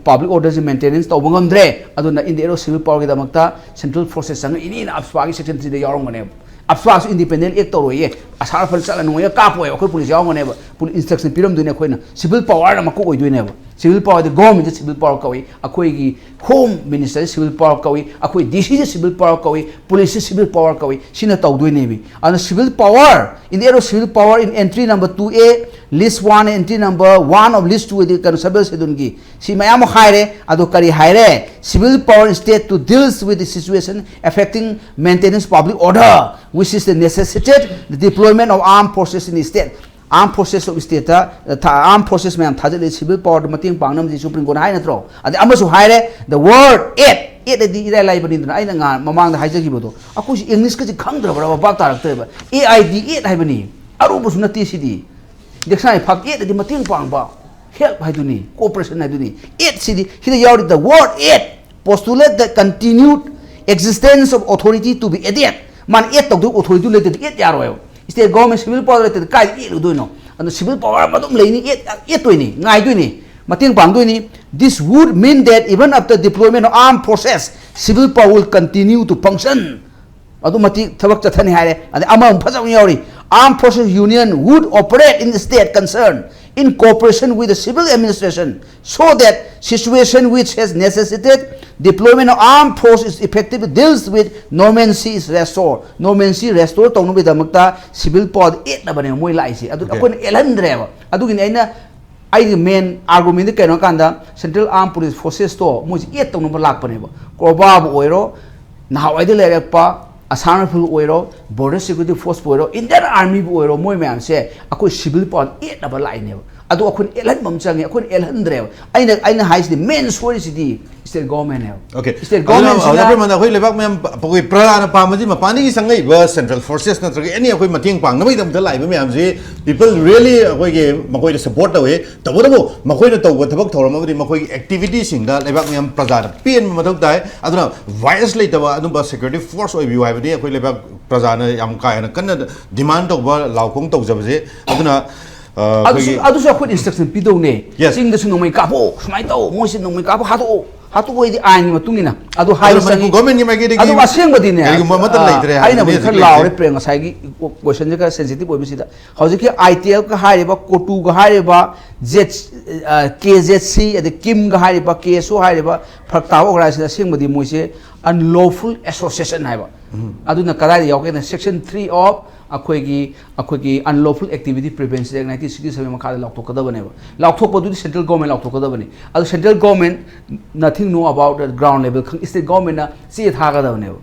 ꯄꯕ꯭ꯂꯤꯛ ꯑꯣꯔꯗꯔꯁꯤ ꯃꯦꯟꯇꯦꯅꯦꯟꯁ ꯇꯧꯕ ꯉꯝꯗ꯭ꯔꯦ, ꯑꯗꯨꯅ India civil ꯄꯥꯋꯔꯒꯤꯗꯃꯛꯇ central forces ꯆꯪꯉꯛꯏꯅꯤꯅ ꯑꯞꯁ꯭ꯄꯥꯒꯤ section ꯊ꯭ꯔꯤꯗ ꯌꯥꯎꯔꯝꯒꯅꯦꯕ꯫ ꯑꯞꯁ꯭ꯄꯥꯁꯨ ꯏꯟꯗꯤꯄꯦꯟꯗꯦꯟ ꯑꯦꯛ ꯇꯧꯔꯣꯏꯌꯦ, ꯑꯁꯥꯔ ꯐꯜ ꯆꯠꯂ ꯅꯣꯡꯉꯒ ꯀꯥꯞꯄꯣꯏ, ꯑꯩꯈꯣꯏ ꯄꯨꯂꯤꯁ ꯌꯥꯎꯔꯝꯒꯅꯦꯕ꯫ ꯄꯨꯂꯤꯁ ꯏꯟꯁꯇ꯭ꯔꯛꯁꯟ ꯄꯤꯔꯝꯗꯣꯏꯅꯦ ꯑꯩꯈꯣꯏꯅ꯫ ꯁꯤꯚꯤꯜ ꯄꯥꯋꯔꯅ ꯃꯀꯣꯛ ꯑꯣꯏꯗꯣꯏꯅꯦꯕ꯫ ꯁꯤꯚꯤꯜ ꯄꯥꯋꯔꯗꯤ ꯒꯣꯔꯃꯦꯟꯁꯦ ꯁꯤꯚꯤꯜ ꯄꯥꯋꯔ ꯀꯧꯏ, ꯑꯩꯈꯣꯏꯒꯤ ꯍꯣꯝ ꯃꯤꯅꯤꯁꯇꯔꯁꯦ ꯁꯤꯚꯤꯜ ꯄꯥꯋꯔ ꯀꯧꯏ, ꯑꯩꯈꯣꯏ ꯗꯤ ꯁꯤꯁꯦ ꯁꯤꯚꯤꯜ ꯄꯥꯋꯔ ꯀꯧꯏ, ꯄꯨꯂꯤꯁꯁꯦ ꯁꯤꯚꯤꯜ ꯄꯥꯋꯔ ꯀꯧꯏ꯫ ꯁꯤꯅ ꯇꯧꯗꯣꯏꯅꯦꯕ꯫ ꯑꯗꯨꯅ civil power, in the area of civil power, in entry number two A, list one, entry number one of list two ꯗꯤ ꯀꯩꯅꯣ ꯁꯕ ꯁꯦꯗꯨꯜꯒꯤ ꯁꯤ ꯃꯌꯥꯝ ꯑꯃ ꯍꯥꯏꯔꯦ꯫ ꯑꯗꯣ ꯀꯔꯤ ꯍꯥꯏꯔꯦ? Civil power in state to deals with the situation affecting maintenance public order, which is the necessitated the deployment of armed forces in the state. Armed forces of stateꯇ, armed forces ꯃꯌꯥꯝ ꯊꯥꯖꯤꯜꯂꯤ, civil ꯄꯥꯋꯔꯗ ꯃꯇꯦꯡ ꯄꯥꯡꯅꯕꯗꯤ supreme ꯀꯣꯔꯠꯅ ꯍꯥꯏ ꯅꯠꯇ꯭ꯔꯣ? ꯑꯗꯩ ꯑꯃꯁꯨ ꯍꯥꯏꯔꯦ, the word aid, aid ꯑꯗꯤ ꯏꯔꯥꯏ ꯂꯥꯏꯕꯅꯤꯗꯅ, ꯑꯩꯅ ꯉꯍꯥꯟ ꯃꯃꯥꯡꯗ ꯍꯥꯏꯖꯈꯤꯕꯗꯣ꯫ ꯑꯩꯈꯣꯏꯁꯤ ꯏꯪꯂꯤꯁꯀꯁꯤ ꯈꯪꯗ꯭ꯔꯕ꯭ꯔꯕ? ꯚꯥꯞ ꯇꯥꯔꯛꯇ꯭ꯔꯦꯕ꯫ ꯑꯦ ꯑꯥꯏ ꯗꯤ ꯑꯦꯗ ꯍꯥꯏꯕꯅꯤ, ꯑꯔꯨꯕꯁꯨ ꯅꯠꯇꯦ ꯁꯤꯗꯤ꯫ ꯗꯦꯛꯁꯥꯏ ꯐꯛ ꯑꯦꯗ ꯑꯗꯤ ꯃꯇꯦꯡ ꯄꯥꯡꯕ, ꯍꯦꯜꯞ ꯍꯥꯏꯗꯨꯅꯤ, ꯀꯣꯑꯣꯄꯔꯦꯁꯟ ꯍꯥꯏꯗꯨꯅꯤ꯫ ꯑꯦꯗ ꯁꯤꯗꯤ, ꯁꯤꯗ ꯌꯥꯎꯔꯤ, the word aid postulate the continued existence of authority to be aided. ꯃꯥꯅ ꯑꯦꯗ ꯇꯧꯗꯣꯏ ꯑꯣꯊꯣꯔꯤꯇꯤ ꯂꯩꯇꯗꯤ ꯑꯦꯗ ꯌꯥꯔꯣꯏꯕ꯫ ꯁ꯭ꯇꯦꯠ ꯒꯣꯔꯃꯦꯟ ꯁꯤꯚꯤꯜ ꯄꯥꯋꯔ ꯂꯩꯇꯗꯤ ꯀꯥꯏꯗ ꯑꯦꯗ ꯂꯨꯗꯣꯏꯅꯣ? ꯑꯗꯨꯅ ꯁꯤꯚꯤꯜ ꯄꯥꯋꯔ ꯑꯃ ꯑꯗꯨꯝ ꯂꯩꯅꯤ, ꯑꯦꯗ, ꯑꯦꯗꯇꯣꯏꯅꯤ, ꯉꯥꯏꯗꯣꯏꯅꯤ, ꯃꯇꯦꯡ ꯄꯥꯡꯗꯣꯏꯅꯤ꯫ This would mean that even after deployment of armed forces, civil power will continue to function. ꯑꯗꯨ ꯃꯇꯤꯛ ꯊꯕꯛ ꯆꯠꯊꯅꯤ ꯍꯥꯏꯔꯦ꯫ ꯑꯗꯩ ꯑꯃ ꯑꯃꯨꯛ ꯐꯖꯕ ꯌꯥꯎꯔꯤ, armed forces union would operate in the state concerned in cooperation with the civil administration, so that situation which has necessitated deployment of armed force is effectively deals with normalcy is restored. Normalcy restore ꯇꯧꯅꯕꯒꯤꯗꯃꯛꯇ civil ꯄꯥꯋꯔꯗ ꯑꯦꯠꯅꯕꯅꯦꯕ ꯃꯣꯏ ꯂꯥꯛꯏꯁꯦ꯫ ꯑꯗꯨ Okay. ꯑꯩꯈꯣꯏꯅ ꯑꯦꯠꯍꯟꯗ꯭ꯔꯦꯕ꯫ ꯑꯗꯨꯒꯤꯅꯤ ꯑꯩꯅ, ꯑꯩꯒꯤ ꯃꯦꯟ ꯑꯥꯔꯒꯨꯃꯦꯟꯗꯤ ꯀꯩꯅꯣ ꯍꯥꯏ ꯀꯥꯟꯗ, central ꯑꯥꯔꯝ police ꯐꯣꯔꯁꯦꯁꯇꯣ ꯃꯣꯏꯁꯦ ꯑꯦꯠ ꯇꯧꯅꯕ ꯂꯥꯛꯄꯅꯦꯕ꯫ ꯀꯣꯕ꯭ꯔꯥꯕꯨ ꯑꯣꯏꯔꯣ, ꯅꯍꯥꯟꯋꯥꯏꯗ ꯂꯩꯔꯛꯄ ꯑꯁꯥꯝ ꯔꯥꯏꯐꯜ ꯑꯣꯏꯔꯣ, ꯕꯣꯔꯗꯔ ꯁꯦꯀ꯭ꯌꯨꯔꯤꯇꯤ ꯐꯣꯔꯁꯄꯨ ꯑꯣꯏꯔꯣ, ꯏꯟꯗꯤꯌꯟ ꯑꯥꯔꯃꯤꯕꯨ ꯑꯣꯏꯔꯣ, ꯃꯣꯏ ꯃꯌꯥꯝꯁꯦ ꯑꯩꯈꯣꯏ ꯁꯤꯚꯤꯜ ꯄꯥꯋꯔ ꯑꯦꯠꯅꯕ ꯂꯥꯛꯏꯅꯦꯕ꯫ ꯑꯗꯣ ꯑꯩꯈꯣꯏꯅ ꯑꯦꯠꯍꯟꯕ ꯑꯃ ꯆꯪꯉꯦ, ꯑꯩꯈꯣꯏꯅ ꯑꯦꯠꯍꯟꯗ꯭ꯔꯦꯕ꯫ ꯑꯩꯅ, ꯑꯩꯅ ꯍꯥꯏꯁꯤꯗꯤ ꯃꯦꯟ ꯁꯣꯏꯔꯤꯁꯤꯗꯤ ꯁ꯭ꯇꯦꯠ ꯒꯣꯔꯃꯦꯟꯅꯦꯕ꯫ Okay. ꯁ꯭ꯇꯦꯠ ꯑꯗꯨꯅ, ꯒꯣꯔꯃꯦꯟꯁꯤꯅ ꯑꯗꯨꯅ ꯑꯩꯈꯣꯏ ꯂꯩꯕꯥꯛ ꯃꯌꯥꯝ, ꯑꯩꯈꯣꯏ ꯄ꯭ꯔꯖꯥꯅ ꯄꯥꯝꯕꯁꯤ ꯃꯄꯥꯟꯗꯒꯤ ꯆꯪꯉꯛꯏꯕ ꯁꯦꯟꯇ꯭ꯔꯦꯜ ꯐꯣꯔꯁꯦꯁ ꯅꯠꯇ꯭ꯔꯒ ꯑꯦꯅꯤ ꯑꯩꯈꯣꯏ ꯃꯇꯦꯡ ꯄꯥꯡꯅꯕꯒꯤꯗꯃꯛꯇ ꯂꯥꯛꯏꯕ ꯃꯌꯥꯝꯁꯤ, people really ꯑꯩꯈꯣꯏꯒꯤ ꯃꯈꯣꯏꯗ ꯁꯄꯣꯔꯠ ꯇꯧꯏ꯫ ꯇꯧꯕꯇꯕꯨ ꯃꯈꯣꯏꯅ ꯇꯧꯕ ꯊꯕꯛ ꯊꯧꯔꯝ ꯑꯃꯗꯤ ꯃꯈꯣꯏꯒꯤ ꯑꯦꯛꯇꯤꯚꯤꯇꯤꯁꯤꯡꯗ ꯂꯩꯕꯥꯛ ꯃꯌꯥꯝ ꯄ꯭ꯔꯖꯥꯅ ꯄꯦꯟꯕ ꯃꯊꯧ ꯇꯥꯏ꯫ ꯑꯗꯨꯅ ꯚꯥꯏꯁ ꯂꯩꯇꯕ ꯑꯗꯨꯝꯕ ꯁꯦꯀ꯭ꯌꯨꯔꯤꯇꯤ ꯐꯣꯔꯁ ꯑꯣꯏꯕꯤꯌꯨ ꯍꯥꯏꯕꯗꯤ ꯑꯩꯈꯣꯏ ꯂꯩꯕꯥꯛ ꯄ꯭ꯔꯖꯥꯅ ꯌꯥꯝ ꯀꯥ ꯍꯦꯟꯅ ꯀꯟꯅ ꯗꯤꯃꯥꯟ ꯇꯧꯕ, ꯂꯥꯎꯈꯣꯡ ꯇꯧꯖꯕꯁꯦ꯫ ꯑꯗꯨꯅ ꯑꯗꯨꯁꯨ ꯑꯗꯨꯁꯨ ꯑꯩꯈꯣꯏ ꯏꯟꯁꯇ꯭ꯔꯛꯁꯟ ꯄꯤꯗꯧꯅꯦ꯫ ꯆꯤꯡꯗꯁꯨ ꯅꯣꯡꯃꯩ ꯀꯥꯞꯄꯛꯑꯣ, ꯁꯨꯃꯥꯏꯅ ꯇꯧ, ꯃꯣꯏꯁꯤ ꯅꯣꯡꯃꯩ ꯀꯥꯞꯄ ꯍꯥꯠꯇꯣꯛꯑꯣ, ꯍꯥꯠꯇꯣꯛꯑꯣ ꯍꯥꯏꯗꯤ ꯑꯥꯏꯟꯒꯤ ꯃꯇꯨꯡ ꯏꯟꯅ ꯑꯗꯨ ꯍꯥꯏꯕ ꯆꯪꯉꯤ꯫ ꯒꯣꯔꯃꯦꯟꯒꯤ ꯃꯥꯏꯀꯩꯗꯒꯤ ꯑꯗꯨꯒ ꯑꯁꯦꯡꯕꯗꯤꯅꯦ, ꯀꯔꯤꯒꯨꯝꯕ ꯑꯃꯠꯇ ꯑ, ꯂꯩꯇ꯭ꯔꯦ ꯍꯥꯏꯕꯗꯨꯅꯤ ꯑꯩꯅꯕꯨꯗꯤ ꯍꯧꯖꯤꯛ ꯈꯔ ꯂꯩꯔꯤꯁꯦ꯫ ꯂꯥꯎꯔꯦ ꯄ꯭ꯔꯦꯝ, ꯉꯁꯥꯏꯒꯤ ꯀꯣꯏꯁꯟꯁꯦ ꯈꯔ ꯁꯦꯟꯁꯤꯇꯤꯚ ꯑꯣꯏꯕꯁꯤꯗ꯫ ꯍꯧꯖꯤꯛꯀꯤ ꯑꯥꯏ ꯇꯤ ꯑꯦꯜꯒ ꯍꯥꯏꯔꯤꯕ, ꯀꯣꯇꯨꯒ ꯍꯥꯏꯔꯤꯕ, ꯖꯦꯠ, ꯑ, ꯀꯦ ꯖꯦꯠ ꯁꯤ, ꯑꯗꯩ ꯀꯤꯝꯒ ꯍꯥꯏꯔꯤꯕ, ꯀꯦ ꯑꯦꯁ ꯑꯣ ꯍꯥꯏꯔꯤꯕ ꯐꯔꯛ ꯇꯥꯕ ꯑꯣꯔꯒꯅꯥꯏꯖꯦꯁꯟ ꯑꯁꯦꯡꯕꯗꯤ ꯃꯣꯏꯁꯦ unlawful association ꯍꯥꯏꯕ꯫ ꯑꯗꯨꯅ ꯀꯗꯥꯏꯗ ꯌꯥꯎꯒꯦꯅ section three of ꯑꯩꯈꯣꯏꯒꯤ, ꯑꯩꯈꯣꯏꯒꯤ Unlawful Activity Prevention Act nineteen sixty seven ꯃꯈꯥꯗ ꯂꯥꯎꯊꯣꯛꯀꯗꯕꯅꯦꯕ꯫ ꯂꯥꯎꯊꯣꯛꯄꯗꯨꯗꯤ central government ꯂꯥꯎꯊꯣꯛꯀꯗꯕꯅꯤ꯫ ꯑꯗꯨ central government nothing know about the ground level ꯈꯪ-, state governmentꯅ ꯆꯦ ꯊꯥꯒꯗꯕꯅꯦꯕ꯫